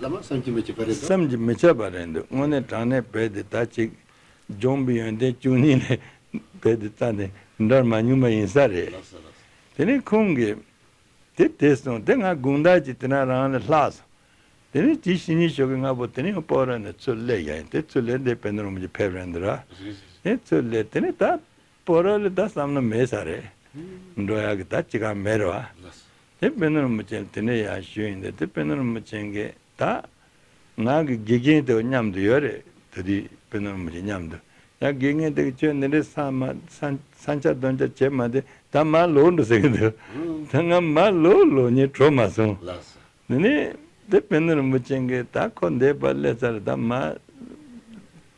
ལ། བླ་མ་བསམ་གྱིས་མི་ཁྱབ་པ་རེད་དོ། བསམ་གྱིས་མི་ཁྱབ་པ་རེད་འདུག་དངོས་གནས་དྲང་གནས་རྦད་དེ་ད་ཅིག་འཇོམས་པའི་ཡོན་ཏན་བཅུ་གཉིས་ལས་རྦད་དེ་རྩ་ནས་འདྲ་མ་མྱོང་པ་ཡིན་ས་རེད། ལགས་སོ་ལགས་སོ། དེ་ནས་ཁོང་གིས་དེ་དེ་སོང་། དེ་ང་དགོང་དག་ཅིག་དེ་ན་རང་ལ་ལྷག་སོང་། དེ་ནས་དེ་ཕྱི་ཉིན་ཞོགས་ཀྱི་སྔ་པོ་དེ་ནས་ཡང་སྤོག་ར་ནས་ཚུར་སླེབས་ཡ་ཡིན། དེ་ཚུར་སླེབས་འདི་དཔལ་ལྡན་རིན་པོ་ཆེ་ཕེབས་རན་འདི་ར། རེད་རེད་རེད། དེ་ཚུར་སླེབས་དེ་ནས་ད་ པོ་ར་ལ་ད་བསམ་ན་མེད་ས་རེད། འགྲོ་ཡག་གི་ད་ཅི་གང་མེད་རེད་བ། དེ་དཔོན་སློབ་རིན་པོ་ཆེ་དེ་འདྲ་ཡང་ཞུས་ཡིན་དེ། དེ་དཔོན་སློབ་རིན་པོ་ཆེ་གིས་ད་ང་གི་དགེ་རྒན་དེ་མཉམ་དུ་ཡོད་རེད། ད་དེ་དཔོན་སློབ་རིན་པོ་ཆེ་མཉམ་དུ། ཡང་དགེ་རྒན་དེ་གིས་ཁྱོད་འདི་འདྲའི་ས་མ་ས་ས་འཁྱག་རྡོ་འཁྱག་བྱེད་མ་དེ། ད་མར་ལོག་འགྲོ་ཟེར་གི་འདུག་ད་ང་མར་ལོག་ལོག་ཉེ་འགྲོ་མ་སོང་། དེ་ནས་དེ་དཔོན་སློབ་རིན་པོ་ཆེ་གིས་ད་ཁོ་འདས་པ་སླེབས་ཚར། ད་མར་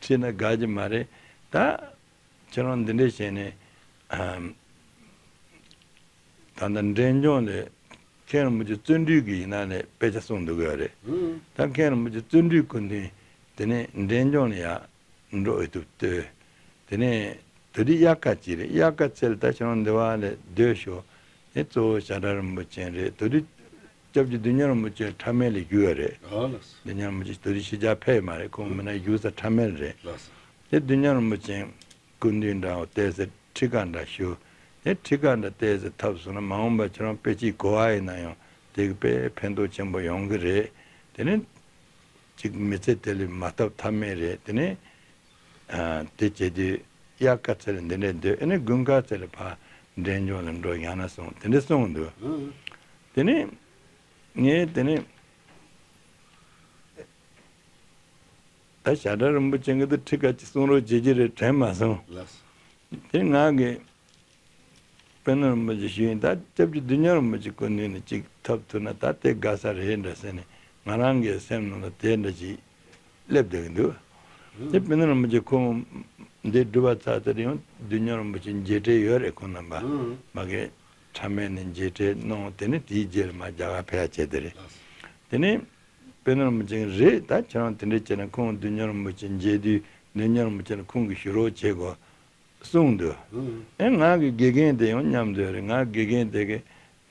ཁྲིད་ན་དགའ་གི་མ་རེད། ད་ཁྱེད་རང་འདི་འདྲས་བྱས་ནས། ཨམ། ད་ལྟ་འབྲས་ལྗོངས་ལ་མཁན་རིན་པོ་ཆེ་བརྩོན་འགྲུས་ཀྱི་ཡིན་ན་ནས་དཔེ་ཆ་གསུངས་འདུག་གི་རེད། ད་མཁན་རིན་པོ་ཆེ་བརྩོན་འགྲུས་སྐུ་མདུན་དེ་ནས་འབྲས་ལྗོངས་ལ་ཡར་འགྲོ་ཨེ་ཐུབ་ལྟོས། དེ་ནས་དེ་དུས་དབྱར་ཁ་ཅིག་རེད། དབྱར་ཁ་ཚེ་ལ་ད་ཁྱེད་རང་འདི་བ་ལ་སྡོད་ཤོག་དེ་གཙོ་བོ་ཞྭ་སྒྲ་རིན་པོ་ཆེ་རེད། དེ་དུས་སྐྱབས་རྗེ་བདུད་འཇོམས་རིན་པོ་ཆེ་ཁྲ་མེལ་ལ་བཞུགས་ཡོད་རེད། ཨོ་ལགས་སོ། བདུད་འཇོམས་རིན་པོ་ཆེ་དེ་དུས་ཕྱི་རྒྱལ་ཕེབས་མ་རེད། ཁོང་མིན་ན་བཞུགས་ས་ཁྲ་མེལ་རེད། ལགས་སོ། དེ་བདུད་འཇོམས་རིན་པོ་ཆེ་སྐུ་མདུན་འདྲ་བོ་བལྟས་ཚེ་ཁྲི་ཁ་འདྲ་བཞུགས། དེ་ཁྲི་ཁ་འདྲ་བལྟས་ཚེ་ཐབས་བཟུང་ན་མ་འོངས་པ་ཁྱེད་རང་དཔེ་ཅིག་གོ་བ་ཡིན་ན་ཡང་དེ་གི་དཔེ་ཕན་ཐོགས་ཆེན་པོ་ཡོང་གི་རེད། དེ་ནི་ཅིག་མི་ཚེ་དེ་ལས་མ་ཐོབ་ཐབས་མེད་རེད། དེ་ནི་ཨ་དེ་བྱས་དུས་དབྱར་ཁ་ཚེ་ལ་འདི་འདྲས་སྡོད། ཨ་ནི་དགུན་ཁ་ཚེ་ལ་ཕར་འབྲས་ལྗོངས་ལ་འགྲོ་ཡང་ན་སོང་། དེ་འདྲས་གསུངས་འདུག་དེ་ནི་ངས་དེ་ནི་ད་ཞྭ་སྒྲ་རིན་པོ་ཆེ་གིས་ད་ཁྲི་ཁ་ཅིག་གསུང་རོགས་བྱེད་ཀྱི་རེད་དྲན་མ་སོང་། ལགས་སོ། དེ་ང་གིས་དཔོན་སློབ་རིན་པོ་ཆེ་ཞུས་ཡིན། ད་སྐྱབས་རྗེ་བདུད་འཇོམས་རིན་པོ་ཆེ་སྐུ་མདུན་ནས་ཅིག་ཐོབ་ཐུབ་ན་ད་དེ་དགའ་ས་རེད་འདྲ་ཟེར་ནས་ང་རང་གི་སེམས་ནང་ལ་དེ་འདྲ་ཅིག་སླེབས་བསྡད་ཀྱི་འདུག་དེ་དཔོན་སློབ་རིན་པོ་ཆེ་ཁོང་འདི་སྒྲུབ་པ་ཚར་ཚར་ཡང་བདུད་འཇོམས་རིན་པོ་ཆེ་མཇལ་འཕྲད་ཡོད་རེད། ཁོང་རྣམ་པ་མ་གི་ཁྲ་མེལ་ནས་མཇལ་འཕྲད་གནང་། དེ་ནས་དེའི་རྗེས་ལ་མར་རྒྱ་གར་ཕེབས་ཡ་བྱས་དེ་རེད། དེ་ནས་དཔོན་སློབ་རིན་པོ་ཆེ་རེད། ད་ཁྱེད་རང་དེ་འདྲ་བྱས་ན་ཁོང་བདུད་འཇོམས་རིན་པོ་ཆེ་མཇལ་དུས་བདུད་འཇོམས་རིན་པོ་ཆེ་ལ་ཁོང་གིས་ཞུ་རོགས་བྱེད་དགོས་གསུངས་འདུག་ཨེ་ང་གི་དགེ་རྒན་དེ་ཡང་མཉམ་དུ་ཡོད་རེད། ང་དགེ་རྒན་དེ་གིས་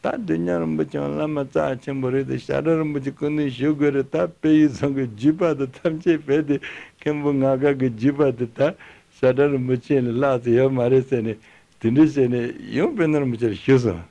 ད་བདུད་འཇོམས་རིན་པོ་ཆེ་བླ་མ་རྩ་ཆེན་པོ་རེད་དེ། ཞྭ་སྒྲ་རིན་པོ་ཆེ་སྐུ་མདུན་ཞུ་དགོས་རེད། ད་དཔལ་ཡུལ་ཚང་གི་བརྒྱུད་པ་དེ་ཐམས་ཅད་བས་ཏེ་མཁན་པོ་ང་དགའ་གི་བརྒྱུད་པ་དེ་ད་ཞྭ་སྒྲ་རིན་པོ་ཆེ་ལས་ལྷག་ཙམ་ཡོད་མ་རེད་ཟེར་ནས་དེ་འདྲ་བྱས་ནས་ཡང་དཔོན་སློབ་རིན་པོ་ཆེ་ལ་ཞུས་སོང་།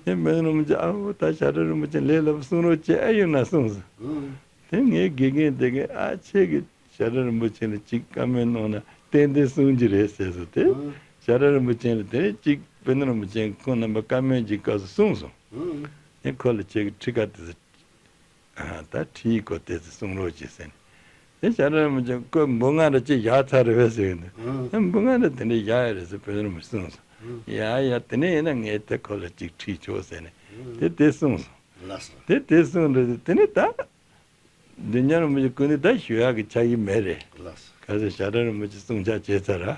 ཨེ་དཔོན་སློབ་རིན་པོ་ཆེ་ཨ་འོ་ད་ཞྭ་སྒྲ་རིན་པོ་ཆེ་ལས་སླ་པོ་གསུང་རོགས་བྱེད་ཨ་ཡོད་ན་གསུངས་སོང་། དེ་ངའི་དགེ་རྒན་དེ་གིས་ཨ་ཁྱེད་ཀྱིས་ཞྭ་སྒྲ་རིན་པོ་ཆེ་ལ་ཅིག་བཀའ་མོལ་གནང་ན་ཏན་ཏན་གསུང་རྒྱུ་རེད་ཟེར་སོང་། དེ་ཞྭ་སྒྲ་རིན་པོ་ཆེ་ལ་དེ་ཅིག་དཔོན་སློབ་རིན་པོ་ཆེ་ཁོང་རྣམ་པ་བཀའ་མོལ་གྱི་སྐབས་སུ་གསུངས་སོང་། དེ་ཁོ་ལ་ཁྱེད་ཀྱི་ཁྲི་ཁ་དེ་ཚོ་ད་ཁྲིའི་སྐོར་དེ་ཚོ་གསུང་རོགས་གྱིས་ཟེར་ནས། དེ་ཞྭ་སྒྲ་རིན་པོ་ཆེ་ཁོས་འབུ་ལྔ་འདྲ་ཅིག་བཞག་ཚར་རེད་པས་ཟེར་གི་འདུག་དེ་འབུ་ལྔ་འདྲ་དེ་འདྲ་བཞག་ཡོད་རེད་ཟེར་དཔོན་སློབ་རིན་པོ་ཆེ་གསུངས་སོང་། ཡ་ཡ་དེ་ནས་ཡིན་ན་ངས་དེ་ཁོ་ལ་ཅིག་ཁྲིད་ཆོག་ཟེར་ནས་དེ་དེ་གསུངས་སོང་། ལགས་སོ། དེ་དེ་གསུངས་རེད། དེ་ནས་ད། བདུད་འཇོམས་རིན་པོ་ཆེ་སྐུ་མདུན་ད་ཞུ་ཡག་གི་ཆགས་ཀྱི་མེད་རེད། ལགས་སོ། གལ་སྲིད་ཞྭ་སྒྲ་རིན་པོ་ཆེ་གསུང་ཆ་བྱས་ཚར་ར།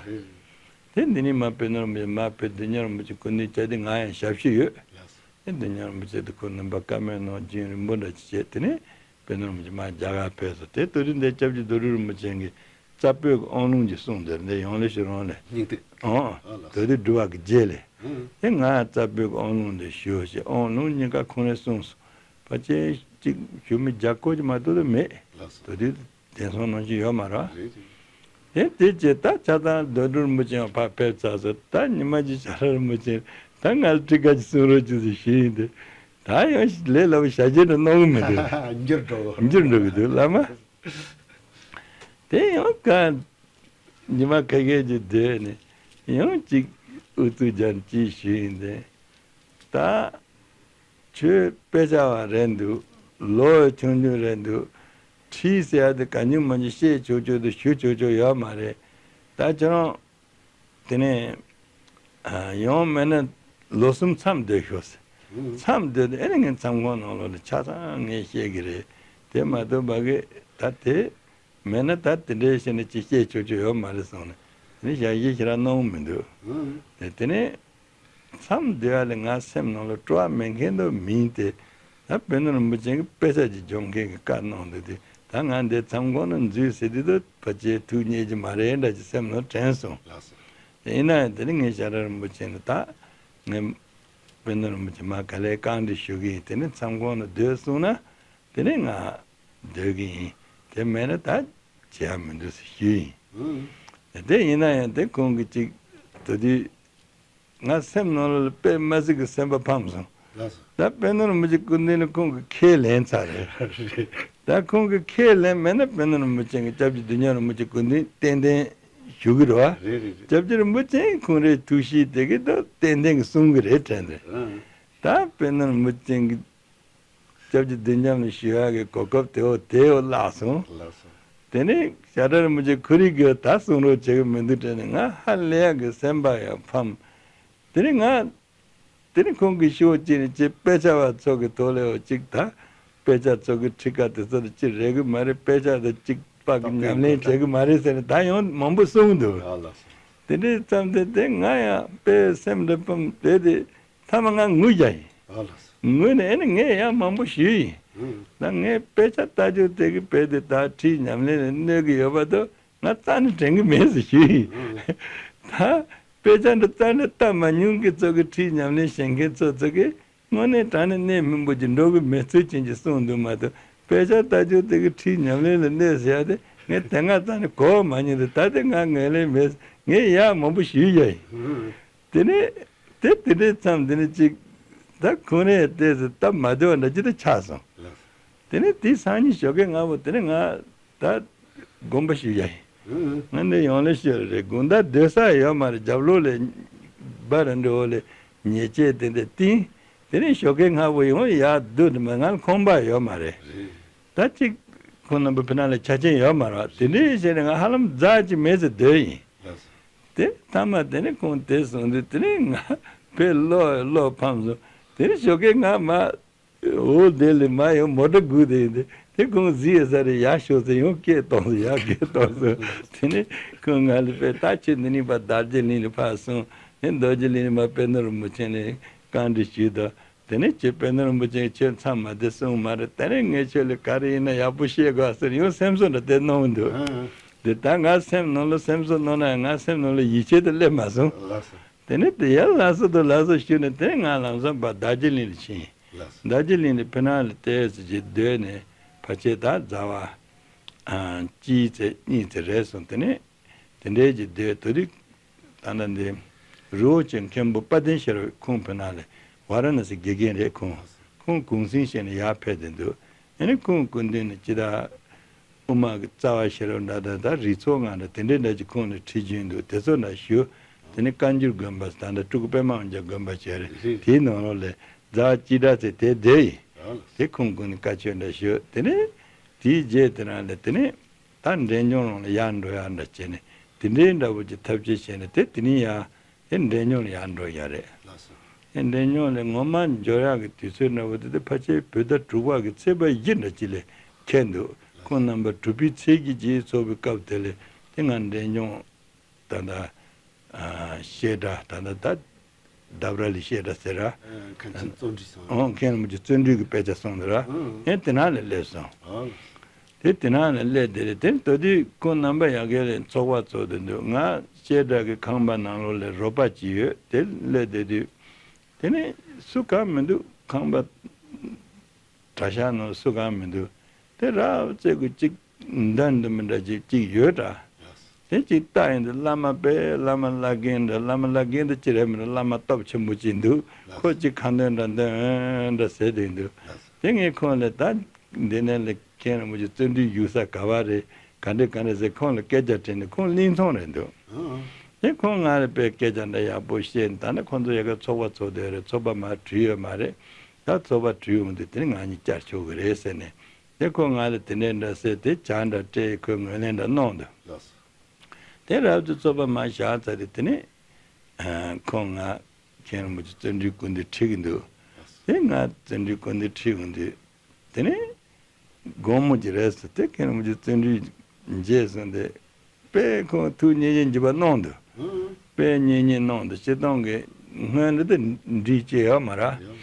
རེད། དེ་འདི་ནས་མར་དཔོན་སློབ་རིན་པོ་ཆེ་མར་ཕེབས། བདུད་འཇོམས་རིན་པོ་ཆེ་སྐུ་མདུན་བཅར་དུས་ང་ཡང་ཞབས་ཕྱི་ཡོད། ལགས་སོ། དེ་བདུད་འཇོམས་རིན་པོ་ཆེ་དེ་ཁོ་རྣམ་པ་བཀའ་མོལ་གནང་རྒྱུན་རིང་པོ་འདྲ་ཅིག་བྱས། དེ་ནས་དཔོན་སློབ་རིན་པོ་ཆེ་མར་རྒྱ་གར་ཕེབས་སོང་། དེ་དུས་རིང་འདི་སྐྱབས་རྗེ་རྡོ་གྲུབ་རིན་པོ་ཆེ་གིས་རྩ་བོད་ཀྱི་དབང་ལུང་ཅིག་གསུངས་འདིར་འདི་ཡོང་ལེ་ཞུ་རང་ལས། སྙིང་ཐིག་ཨང་། ཨ་ལགས་སོ། དེ་དུས་སྒྲུབ་པ་གི་རྗེས་ལས། ཨང་། དེ་ང་རྩ་བོད་ཀྱི་དབང་ལུང་འདི་ཞུ་ཞེས་དབང་ལུང་གཉིས་ཀ་ཁོང་རང་གསུངས་སོང་། ཕལ་ཆེར་གཅིག་ཞུ་མི་བརྒྱ་སྐོར་ཅིག་མ་གཏོགས་ད་མེད། ལགས་སོ། དེ་དུས་དེང་སང་ནང་བཞིན་ཡོད་མ་རེད། རེད་རེད། དེ་དེ་རྗེས་ད་ཆ་ཚང་རྡོ་གྲུབ་རིན་པོ་ཆེ་ཡང་ཕར་ཕེབས་ཚར་སོང་། ད་ཉི་མ་གཅིག་ཞྭ་སྒྲ་རིན་པོ་ཆེ་ད་ང་ལ་ཁྲི་ཁ་ཅིག་གསུང་རོགས་གྱིས་ཟེར་ཞུས་ཡིན་ཏེ། ད་ཡང་ལས་སླ་པོ་ཞྭ་གྱེན་འདྲ་གནང་གི་མི་འདུག་འགྱུར་འགྲོ་གི། འགྱུར་འགྲོ་གི་འདུག་བླ་མ། དེ་ཡང་ག་ཉི་མ་ཁ་ཤས་ཅིག་སྡོད་ནས་ཡང་ཅིག་ཨུ་ཚུགས་རྒྱབ་ཅིག་ཞུས་ཡིན་ཏེ། ད་ཁྱོད་དཔེ་ཆ་བ་རེད་འདུག་ལོ་ཆུང་ཆུང་རེད་འདུག་ཁྲིད་ཟེར་ཡ་དེ་གང་ཉུང་མང་ཉུང་བཤད་ཆོག་ཆོག་དང་ཞུ་ཆོག་ཆོག་ཡོད་མ་རེད། ད་ཁྱོད་རང་དེ་ནས་ཨ་ཡང་མེད་ན་ལོ་གསུམ་མཚམས་སྡོད་ཤོག་ཟེར། མཚམས་སྡོད་དུས་ཨེ་ནི་ངའི་མཚམས་ཁང་ནང་ལོགས་ལ་ཆ་ཚང་ངས་བཤད་གི་རེད། དེ་མ་གཏོགས་ཕ་གི་ད་དེ་མེད་ན་ད་དེ་འདྲའི་བཤད་ནས་ཅི་བཤད་ཆོག་ཆོག་ཡོད་མ་རེད་གསུངས་ནས་དེ་ནས་ཞལ་བཞེས་ཞེ་དྲག་གནང་མི་འདུག་དེ་དེ་ནས་མཚམས་སྡོད་ཡ་ལ་ང་སེམས་ནང་ལ་སྤྲོ་བ་མེད་མཁན་དུ་མིན་ཏེ། ད་དཔོན་སློབ་རིན་པོ་ཆེ་གིས་དཔེ་ཆ་ཅིག་སྦྱོང་མཁན་གྱི་བཀའ་གནང་འདུག་དེ་ད་ང་འདི་མཚམས་ཁང་ནང་འཛུལ་ཟེར་དུས་ད་ཕལ་ཆེར་ཐུགས་མཉེས་ཀྱི་མ་རེད་འདྲ་ཅིག་སེམས་ནང་དྲན་སོང་། ལགས་སོ། ཡིན་ན་ཡང་དེ་ནི་ངས་ཞྭ་སྒྲ་རིན་པོ་ཆེ་ལ་ད་ངས་དཔོན་སློབ་རིན་པོ་ཆེ་མར་ག་ལེར་བཀའ་འདྲི་ཞུ་གི་ཡིན། དེ་ནས་མཚམས་ཁང་ནང་སྡོད་གསུངས་ན་དེ་ནས་ང་སྡོད་གི་ཡིན། དེ་མེད་ན་ད་བྱེད་ཡ་མི་འདུག་ཟེར་ཞུས་ཡིན། ཨང་། དེ་ཡིན་ན་ཡང་དེ་ཁོང་གིས་ཅིག་དེ་དུས་ང་སེམས་ནང་ལ་དཔེ་མ་སྲིད་ཀྱི་སེམས་པ་ཕམ་སོང་། ལགས་སོ། ད་དཔོན་སློབ་རིན་པོ་ཆེ་སྐུ་མདུན་ལ་ཁོང་གིས་ཁས་ལེན་ཚར་རེད། རེད། ད་ཁོང་གིས་ཁས་ལེན་མེད་ན་དཔོན་སློབ་རིན་པོ་ཆེ་གིས་སྐྱབས་རྗེ་བདུད་འཇོམས་རིན་པོ་ཆེ་སྐུ་མདུན་ཏན་ཏན་ རྒྱུག་གི་རེད་བ། རེད་རེད་རེད། སྐྱབས་རྗེ་རིན་པོ་ཆེ་ཁོང་རའི་ཐུགས་གཤིས་དེ་གི་ད་ཏན་ཏན་གི་གསུང་གི་རེད་དྲན་རེད། ཨང་། ད་དཔལ་ལྡན་རིན་པོ་ཆེ་གི་སྐྱབས་རྗེ་བདུད་འཇོམས་ལ་ཞུ་ཡག་གི་གོ་སྐབས་དེ་འོ་དེ་འོ་བརླག་སོང་། བརླག་སོང་། དེ་ནས་ཞྭ་སྒྲ་རིན་པོ་ཆེ་ཁོ་རའི་གི་ད་གསུང་རོགས་བྱེད་གི་མི་འདུག་དྲན་ནས་ང་ཧ་ལས་ཡག་གི་སེམས་པ་ཡང་ཕམ། དེ་ནས་ང་དེ་ནས་ཁོང་གིས་ཤོག་ཅིག་ནས་ཅིག་དཔེ་ཆ་བ་ཚོ་གི་ཐོག་ལས་འོ་ཅིག་ད་དཔེ་ཆ་ཚོ་གི་ཁྲིད་ཀ་དེ་ཚོ་ལ་ཅིག་རེག་གི་མ་རེད། དཔེ་ཆ་དང་ཅིག་པག་གི་ཉམས་ལེན་བྱེད་གི་མ་རེད་ཟེར་ནས་ད་ཡང་མང་པོ་གསུངས་འདུག། ཨ་ལགས་སོ། དེ་འདྲའི་ཙམ་དེ་དེ་ང་ཡང་དཔེ་སེམས་འདྲ་ཕམ་དེ་དེ་མཐའ་མ་ང་ངུས་བཞག་ཡིན། ཨ་ལགས་སོ། ངུས་ནས་ཨེ་ནི་ངས་ཡང་མང་པོ་ཞུས་ཡིན། ཨང་། ད་ངས་དཔེ་ཆ་ལྟ་རྒྱུ་དེ་གི་དཔེ་དེ་ད་ཁྲིད་ཉམས་ལེན་ལ་གནོད་གི་ཡོད་པ་དང་། ང་རྩ་ནས་དྲན་གི་མེད་ཟེར་ཞུས་ཡིན། ཨང་། ད་དཔེ་ཆ་འདི་རྩ་ནས་ལྟ་མ་མྱོང་མཁན་ཚོ་གི་ཁྲིད་ཉམས་ལེན་བྱེད་མཁན་ཚོ་ཚོ་གིས་དངོས་གནས་དྲང་གནས་གནས་མི་འབོར་གྱི་འགྲོ་གི་མེད་ཚུལ་ཅན་གྱི་གསུངས་འདུག་མ་གཏོགས། དཔེ་ཆ་ལྟ་རྒྱུ་དེ་གི་ཁྲིད་ཉམས་ལེན་ལ་གནོད་ཟེར་ཡ་དེ་ངས་དེ་སྔ་རྩ་ནས་གོ་བ་མ་མྱོང་། དེ་ད་དེ་ང་ངོས་ལེན་མེད། ངས་ཡ་མང་པོ་ཞུས་ཡ་ཡིན། ཨང་། དེ་ནས་དེ་དེ་འདྲའི་མཚམས་དེ་ནས་ཅིག་ད་ཁོང་རས་བལྟས་ཚེ་སྟབས་མ་བདེ་བ་འདྲ་ཅིག་ད་ཆགས་སོང་། ལགས། དེ་ནས་དེའི་སང་ཉིན་ཞོགས་ཀས་སྔ་པོ་དེ་ནས་ང་ད་དགོངས་པ་ཞུ་ཡ་ཡིན། ཨང་། ང་འདི་ཡོང་ལེ་ཤོད་རེད། དགོང་དག་སྡོད་ས་ཡོད་མ་རེད། རྒྱབ་ལོགས་ལས་སྦ་ར་འདྲ་བོ་ལས་ཉེས་ཆད་དེ་འདྲ་བསྟན། དེ་ནས་ཞོགས་ཀས་སྔ་པོ་ཡོང་ཡ་སྡོད་དུ་མ་ང་ལ་ཁང་པ་ཡོད་མ་རེད། རེད། ད་ཅིག་ཁོང་རྣམ་པ་ཕི་ན་ལ་ཆ་རྐྱེན་ཡོད་མ་རེད་བ། དེ་འདྲའི་བྱས་ནས་ང་ཧ་ལམ་རྫ་ཅིག་མེད་ཚེ་སྡོད་ཡིན། ལགས་སོ། དེ་མཐའ་མ་དེ་ནས་ཁོང་དེ་སོང་དུས་དེ་ནས་ང་དཔེ་བློ་བློ་ཕམ་སོང་། དེ་ནས་ཞོགས་ཀས་ང་མ་འོ་དེ་ལས་མ་ཡོང་མོ་ཊ་སྒུག་དེ་ཡིན་དེ། དེ་ཁོང་གཟིགས་ཡོད་ས་རེད། ཡར་ཤོག་ཟེར་ཡང་སྐད་གཏོང་སོང་། ཡར་སྐད་གཏོང་སོང་། དེ་ནས་ཁོང་ང་ལ་དཔེ་ད་ཁྱོད་འདི་ནས་ཕར་རྡོ་རྗེ་གླིང་ལ་ཕར་སོང་། དེ་རྡོ་རྗེ་གླིང་ལ་མ་དཔལ་ལྡན་རིན་པོ་ཆེ་ནས་བཀའ་འདྲི་ཞུས་དང་། དེ་ནས་ཁྱེད་དཔལ་ལྡན་རིན་པོ་ཆེ་ཁྱོད་མཚམས་མ་བདེ་གསུངས་མ་རེད། དེ་ནས་ངས་ཁྱོད་ལ་ག་རེ་ཡིན་ན་ཡག་པོ་བཤད་དགོས་ཟེར་ཡང་སེམས་གསོ་འདྲ་དེ་གནང་གི་འདུག། ཨང་། དེ་ད་ང་སེམས་ནང་ལ་སེམས་གསོ་གནང་ན་ཡང་ང་སེམས་ནང་ལ་ཡིད་ཆེས་དེ་སླེབས་མ་སོང་། ལགས་སོ། དེ་ནས་དེ་ཡར་ལགས་སོ་དང་ལགས་སོ་ཞུས་ནས་དེ་ནས་ང་ལམ་སང་ཕར་རྡོ་རྗེ་གླིང་ལ་ཕྱིན། ལགས་སོ། རྡོ་རྗེ་གླིང་ལ་ཕི་ནང་ལ་ཏོག་ཙམ་ཅིག་སྡོད་ནས་ཕལ་ཆེར་ད་ཟླ་བ་ཨ་གཅིག་ཙམ་གཉིས་ཙམ་རེད་སོང་། དེ་ནས་དེ་འདྲའི་ཅིག་སྡོད་དེ་དུས། ད་ལྟ་འདི་རི་བོ་ཆེ་མཁན་པོ་དཔལ་ལྡན་ཤེས་རབ་ཁོང་ཕི་ནང་ལ་ཝཱ་ར་ཎ་སི་དགེ་རྒན་རེད། ཁོང་ཁོང་གུང་སེང་བྱས་ནས་ཡར་ཕེབས་བསྡད་འདུག། ཨ་ནི་ཁོང་སྐུ་མདུན་ནས་ཅི་ད་དབུ་མ་གི་རྩ་བ་ཤེས་རབ་འདྲ་ད་ད་རིགས་ཚོགས་ལྔ་འདྲ་དེ་འདྲའི་འདྲ་ཅིག་ཁོང་ནས་ཁྲིད་བྱུང་འདུག། དེ་ཚོ་འདྲ་ཞུ། དེ་ནས་བཀའ་འགྱུར་དགོན་པ་ད་ལྟ་སྤྲུལ་སྐུ་པད་མ་དབང་རྒྱལ་དགོན་པ་བྱས་རེད། རེད། དེའི་ནང་ལོགས་ལ་ཟླ་བ་གཅིག་འདྲ་ཚེ་དེ་བསྡད་ཡིན། ཨ་ལགས། དེ་ཁོང་སྐུ་ནས་བཀའ་ཆོས་འདྲ་ཞུ། དེ་ནས་དེའི་རྗེས་དེ་རང་ལ་དེ་ནས། ད་འབྲས་ལྗོངས་ལ་ཡར་འགྲོ་ཡག་འདྲ་བྱས་ནས་དེ་འདྲའི་འདྲ་བོ་ཅིག་ཐབས་ཤེས་བྱས་ནས་དེ་དེ་ནས་ཡར་དེ་འབྲས་ལྗོངས་ལ་ཡར་འགྲོ་ཡག་རེད། ལགས་སོ། དེ་འབྲས་ལྗོངས་ལ་ངོ་མ་འབྱོར་ཡག་གི་དུས་ཚོད་འདྲ་བོ་དེ་དེ་ཕལ་ཆེར་བོད་ཟླ་དྲུག་པ་གི་ཚེས་པ་བཞི་འདྲ་ཅིག་ལ་འཁེལ་འདུག། ཁོང་རྣམ་པ་གྲུབ་པའི་ཚེས་བཞི་ཅིག་ཚོགས་པའི་སྐབས་དེ་ལ་དེ་ང་འབྲས་ལྗོངས་ད་ལྟ་ཨ་བཤད་གྲྭ་ད་ལྟ་ད་འདབས་ར་ལི་བཤད་གྲྭ་ཟེར་ར། ཨ་མཁན་ཆེན་བརྩོན་འགྲུས་ཚང་། ཨོ་མཁན་རིན་པོ་ཆེ་བརྩོན་འགྲུས་ཀྱི་དཔེ་ཆ་གསུངས་འདུག་ར། ཨང་། ངས་དེ་ནང་ལ་སླེབས་སོང་། ཨང་། དེ་དེ་ནང་ལ་སླེབས་དེ་རེད། དེ་ནི་ད་དུས་ཁོང་རྣམ་པ་ཡ་གི་ལ་ཚོགས་པ་ཚོགས་བསྡད་འདུག། ང་བཤད་གྲྭ་གི་ཁང་པ་ནང་ལོགས་ལ་རོགས་པ་ཅིག་ཡོད། དེ་སླེབས་བསྡད་དུས་དེ་ནི་སུ་གང་མི་འདུག། ཁང་པ་གྲྭ་ཤག་ནང་སུ་གང་མི་འདུག། དེ་རབ་ཙེ་གུ་གཅིག་འདར་འདུག་མི་འདྲ་ཅིག་གཅིག་ཡོད་འདྲ། དེ་གཅིག་ལྟ་ཡིན་དུས་བླ་མ་དཔེ་བླ་མ་བླ་རྒན་འདྲ། བླ་མ་བླ་རྒན་དེ་ཅི་རེད་མི་འདྲ། བླ་མ་སྟོབས་ཆེན་པོ་ཅིག་འདུག། ཁོ་གཅིག་ཁ་འདོན་འདྲ་འདོན་འདྲ་ཟེར་བསྡད་འདུག། དེ་ངས་ཁོང་ལ་ད་འདི་ནས་ལ་མཁན་རིན་པོ་ཆེ་བརྩོན་འགྲུས་བཞུགས་ས་ག་བ་རེད། ག་འདྲ་ག་འདྲ་ཟེར་ཁོང་ལ་སྐད་ཆ་དྲིས་ནས་ཁོང་གླིང་ཚོམ་རེད་འདུག། ཨང་། དེ་ཁོང་ང་ལ་དཔེ་སྐད་ཆ་འདྲ་ཡག་པོ་བཤད། ད་ནི་ཁོང་ཚོ་ཡ་གི་ཚོགས་པ་ཚོགས་བསྡད་རེད། ཚོགས་པ་མར་གྲོལ་ཡོད་མ་རེད། ད་ཚོགས་པ་གྲོལ་ཡོང་དུས་དེ་ནི་ང་གཉིས་བཅར་ཆོག་གི་རེད་ཟེར་ནས། དེ་ཁོ་ང་ལ་དེ་འདྲའི་འདྲ་ཟེར་དེ་ཇ་འདྲ་སྤྲད། ཁོས་ངོས་ལེན་འདྲ་གནང་འདུག། ལགས་སོ། དེ་རབ་ཏུ་ཚོགས་པ་མར་བཞག་ཚར་དུས་དེ་ནས་ཁོང་ང་མཁན་རིན་པོ་ཆེ་བརྩོན་འགྲུས་སྐུ་མདུན་ཁྲིད་ཀྱི་འདུག། དེ་ང་བརྩོན་འགྲུས་སྐུ་མདུན་ཁྲིད་ཀྱི་འདུག། དེ་ནས་དགོང་མོ་གི་རེད་ཟེར་དེ་མཁན་རིན་པོ་ཆེ་བརྩོན་འགྲུས་མཇལ་སོང་སྟེ། དཔེ་ཁོང་ཐུགས་མཉེས་མཉེས་འགྱུར་བ་གནང་འདུག། ཨང་། དཔེ་མཉེས་མཉེས་གནང་འདུག། སྤྱིར་བཏང་གི་སྔོན་ལ་དེ་འདྲི་བྱས་ཡོད་མ་རེད། ཡང་།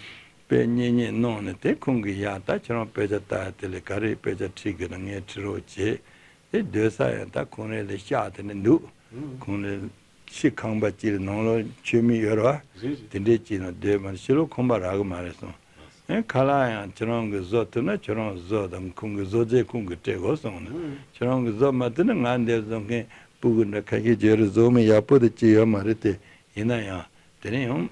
དཔེ་མཉེས་མཉེས་གནང་ནས་དེ་ཁོང་གིས་ཡ་ད་ཁྱེད་རང་དཔེ་ཆ་ལྟ་ཡ་དེ་ལས་ག་རེ་དཔེ་ཆ་ཁྲིད་དགོས་ན་ངས་ཁྲིད་རོགས་བྱེད། དེ་སྡོད་ས་ཡང་ད་ཁོང་རང་ལ་ཤག་དེ་ནས་འདུག། ཨང་། ཁོང་ལ་ཕྱི་ཁང་པ་གཅིག་ནང་ལོགས་མཆོད་མེ་ཡོད་རེད་བ། རེད་རེད། དེ་འདྲའི་གཅིག་ནང་སྡོད་མ་ཕྱི་ལོགས་ཁང་པ་རག་གི་མ་རེད་གསུངས། ཨེ་ཁ་ལག་ཡང་ཁྱེད་རང་གིས་བཟོ་ཐུབ་ན་ཁྱེད་རང་བཟོ་དང་ཁོང་གི་བཟོ་རྫས་ཁོང་གིས་སྤྲད་དགོས་གསུངས་ནས། ཨང་། ཁྱེད་རང་གིས་བཟོ་མ་ཐུབ་ན་ང་འདིར་བཟོ་མཁན་སྤུ་གུ་འདྲ་ཁ་ཤས་བྱས་རེད། བཟོ་མི་ཡག་པོ་དེ་ཅི་ཡོད་མ་རེད་དེ། ཡིན་ན་ཡང་དེ་རིང་ཡང་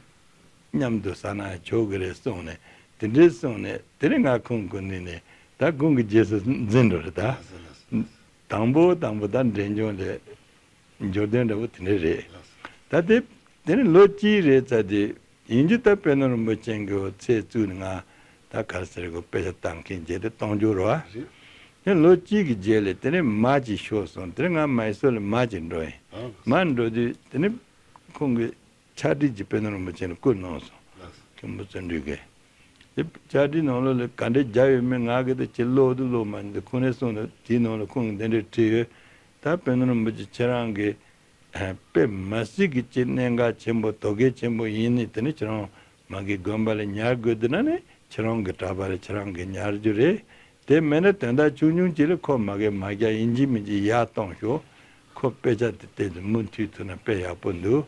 མཉམ་དུ་ཟ་ན་ཆོག་གི་རེད་གསུངས་ནས། དེ་འདྲའི་གསུངས་ནས་དེ་རིང་ང་ཁོང་གི་ནས་ནས་ད་ཁོང་གི་རྗེས་སུ་འཛིན་འགྲོ་རེད་ད། དང་པོ་དང་པོ་ད་འབྲས་ལྗོངས་ལས། འབྱོར་ལྡན་འདྲ་བོ་དེ་འདྲ་རེད། ད་དེ་དེ་ནི་ལོ་གཅིག་རེད་ཙང་དེ་ཡིན་རྒྱུ། ད་དཔལ་ནོར་རིན་པོ་ཆེ་གི་ཚེ་བཙུགས་ནས་ང་ད་ག་རེ་ཟེར་གི། དཔེ་ཆ་ལྟ་མཁན་བྱས་ཏེ་གཏོང་རྒྱུ་རེད་བ། དེ་ལོ་གཅིག་གི་རྗེས་ལ་དེ་ནས་མ་ཅིག་ཤོར་སོང་། དེ་ནས་ང་མའི་སོར་ལ་མ་ཅིག་འགྲོ་ཡིན། མ་འགྲོ་དུས་དེ་ནས་ཁོང་གི་ཕྱག་བྲིས་ཀྱི་དཔལ་ནོར་རིན་པོ་ཆེ་ལ་བསྐུར་གནང་སོང་། མཁན་པོ་བརྩོན་འགྲུས་ཀྱིས། དེ་ཕྱག་བྲིས་ནང་ལོགས་ལ་ག་འདྲས་རྒྱབ་ཡོད་མེད་ང་གིས་ད་ཅིག་ཀློག་དུ་ཀློག་མ་འདི། ཁོང་ནས་གསུངས་ནས་དེའི་ནང་ལ་ཁོང་གིས་འདི་འདྲས་བྲིས་ཡོད། ད་དཔལ་ནོར་རིན་པོ་ཆེ་ཁྱེད་རང་གི་དཔེ་མ་སྲིད་ཀྱི་ཅིག་གནད་འགག་ཆེན་པོ། དོ་གལ་ཆེན་པོ་ཡིན་ནི། དེ་ནི་ཁྱེད་རང་མ་གི་དགོན་པ་ལ་ཉར་དགོས་འདུག་ན་ནི་ཁྱེད་རང་གི་གྲྭ་པ་ལ་ཁྱེད་རང་གིས་ཉར་རྒྱུ་རེད། དེ་མེད་ན་དོན་དག་ཆུང་ཆུང་ཅིག་ལ་ཁོ་མ་གི་མ་རྒྱག་ཡིན་གཅིག་མིན་གཅིག་ཡར་གཏོང་ཤོག། ཁོ་དཔེ་ཆ་དེ་བལྟས་ཏེ་མུ་མཐུད་ཐུབ་ན་དཔེ་ཡག་པོ་འདུག་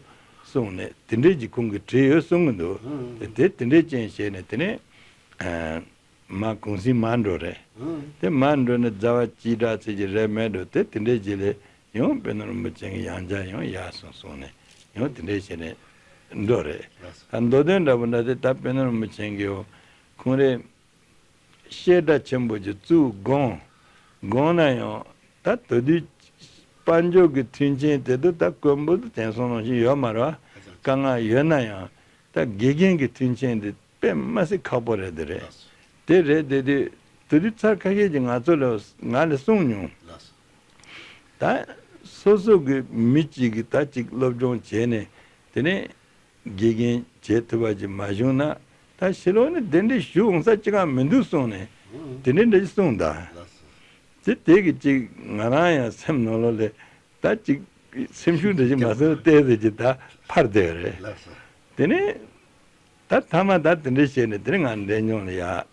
གསུངས་ནས། དེ་འདྲས་ཀྱི་ཁོང་གིས་བྲིས་ཡོད་གསུང་གི་འདུག། དེ་དེ་དེ་འདྲས་ཅན་བྱས་ནས་དེ་ནས་མ་གུང་སེང་མར་འགྲོ་རེད། དེ་མར་འགྲོ་ནས་ཟླ་བ་གཅིག་འདྲ་ཚོད་ཅིག་རེད་མེད་འགྲོ། དེ་དེ་འདྲས་ཅིག་ལས་ཡང་དཔལ་ནོར་རིན་པོ་ཆེ་གི་ཡང་བསྐྱར་ཡང་ཡར་སོང་གསུངས་ནས་ཡང་དེ་འདྲས་བྱས་ནས་འགྲོ་རེད། ད་མདོ་དོན་འདྲ་པོ་འདྲ་དེ་ད་དཔལ་ནོར་རིན་པོ་ཆེ་གི་ཡང་ཁོང་རེད། བཤད་གྲྭ་ཆེན་པོ་ཅིག་བཙུགས་དགོངས། དགོངས་ན་ཡང་ད་དེ་དུས་དཔལ་འབྱོར་གྱི་མཐུན་རྐྱེན་དེ་དུས་ད་དཀོན་པོ་དེ་དེང་སང་ནང་བཞིན་ཡོད་མ་རེད་བ། དཀའ་ངལ་ཡོད་ན་ཡང་ད་དགེ་རྒན་གྱི་མཐུན་རྐྱེན་དེ་དཔེ་མ་སྲིད་ཁག་པོ་རེད། དེ་རེད། དེ་རེད། དེ་དུས་དེ་དུས་ཚར་ཁ་ཤས་ཀྱིས་ང་ཚོ་ལ་ང་ལ་གསུངས་མྱོང་། ད་སོ་སོ་གི་མི་གཅིག་གིས་ད་ཅིག་སློབ་སྦྱོང་བྱས་ནས་དེ་ནས་དགེ་རྒན་བྱེད་ཐུབ་པ་ཅིག་མ་བྱུང་ན་ད་ཕྱི་ལོགས་ནས་གདན་འདྲེན་ཞུ་འོང་ས་ཅི་གང་མི་འདུག་གསུངས་ནས་དེ་འདྲའི་འདྲ་ཞིག་གསུངས་ད། དེ་དེ་གི་ཅིག་ང་རང་ཡང་སེམས་ནང་ལོགས་ལ་ད་ཅིག་སེམས་ཤུགས་འདྲ་ཞིག་མ་སོང་བལྟས་ཟེར་གྱི་ད་འཕར་བསྡད་རེད། དེ་ནས་ད་མཐའ་མ་ད་དེ་འདྲ་བྱས་ནས་དེ་ནས་ང་འབྲས་ལྗོངས་ལ་ཡར་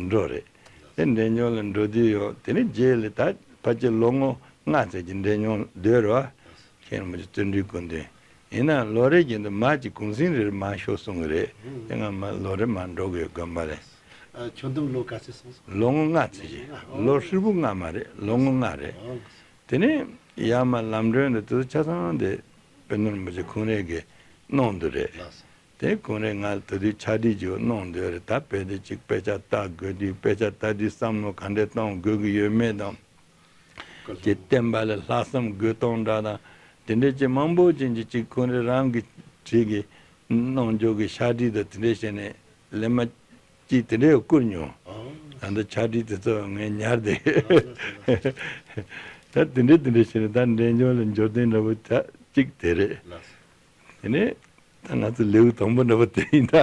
འགྲོ་རེད། དེ་འབྲས་ལྗོངས་ལ་འགྲོ་དུས་ཡོད། དེ་ནས་རྗེས་ལ་ད་ཕལ་ཆེར་ལོ་ངོ་ལྔ་ཙམ་གྱི་འབྲས་ལྗོངས་སྡོད་རེད་བ། མཁན་རིན་པོ་ཆེ་བརྩོན་འགྲུས་སྐུ་མདུན། ཡིན་ནའང་ལོ་རེ་བཞིན་དུ་མ་གཅིག་གུང་སེང་རེར་མ་ཤོར་གསུང་གི་རེད། དེ་ང་མ་ལོ་རེ་མ་འགྲོ་གི་ཡོད་དགོན་པ་ལ། ཨ། ཁྱོད་འདི་ལོ་ག་ཚོད་སོང་སོང་། ལོ་ངོ་ལྔ་ཙམ་ཞིག་ལོ་ཧྲིལ་པོ་ལྔ་མ་རེད། ལོ་ངོ་ལྔ་རེད། དེ་ནས་ཡར་མར་ལམ་གྲོན་དུ་དེ་ཚོ་ཆ་ཚང་དེ་དཔལ་ནོར་རིན་པོ་ཆེ་ཁོང་རང་གིས་གནང་འདུག་རེད། དེ་ཁོང་རང་ང་ད་དུང་ཕྱག་བྲིས་ཅིག་གནང་འདུག་རེད། ད་དཔེ་དེ་ཅིག་དཔེ་ཆ་ལྟ་དགོས་དུས་དཔེ་ཆ་ལྟ་དུས་བསམ་བློ་ག་འདྲས་གཏོང་དགོས་ཀྱི་ཡོད་མེད་དང་། ཀྱི་བསྟན་པ་ལ་ལྷག་བསམ་དགོས་སྟངས་འདྲ་དང་དེ་འདྲས་ཅིག་མང་པོ་ཅན་གྱི་ཅིག་ཁོང་རང་རང་གིས་བྲིས་ཀྱི་གནང་འཇོག་གི་ཕྱག་བྲིས་དང་དེ་འདྲས་བྱས་ནས་ལེ་མ་ཅིག་དེ་འདྲས་བསྐུར་མྱོང་། ད་ལྟ་ཕྱག་བྲིས་དེ་ཚོ་ངས་ཉར་བསྡད་ཡོད། ད་དེ་འདྲས་དེ་འདྲས་བྱས་ནས་ད་འབྲས་ལྗོངས་ལ་འབྱོར་ལྡན་འདྲ་བོ་ད་ཅིག་དེ་རེད། དེ་ནས་ད་ང་ཚོ་ལེའུ་དང་པོ་འདྲ་བོ་དེ་ཡིན་ད།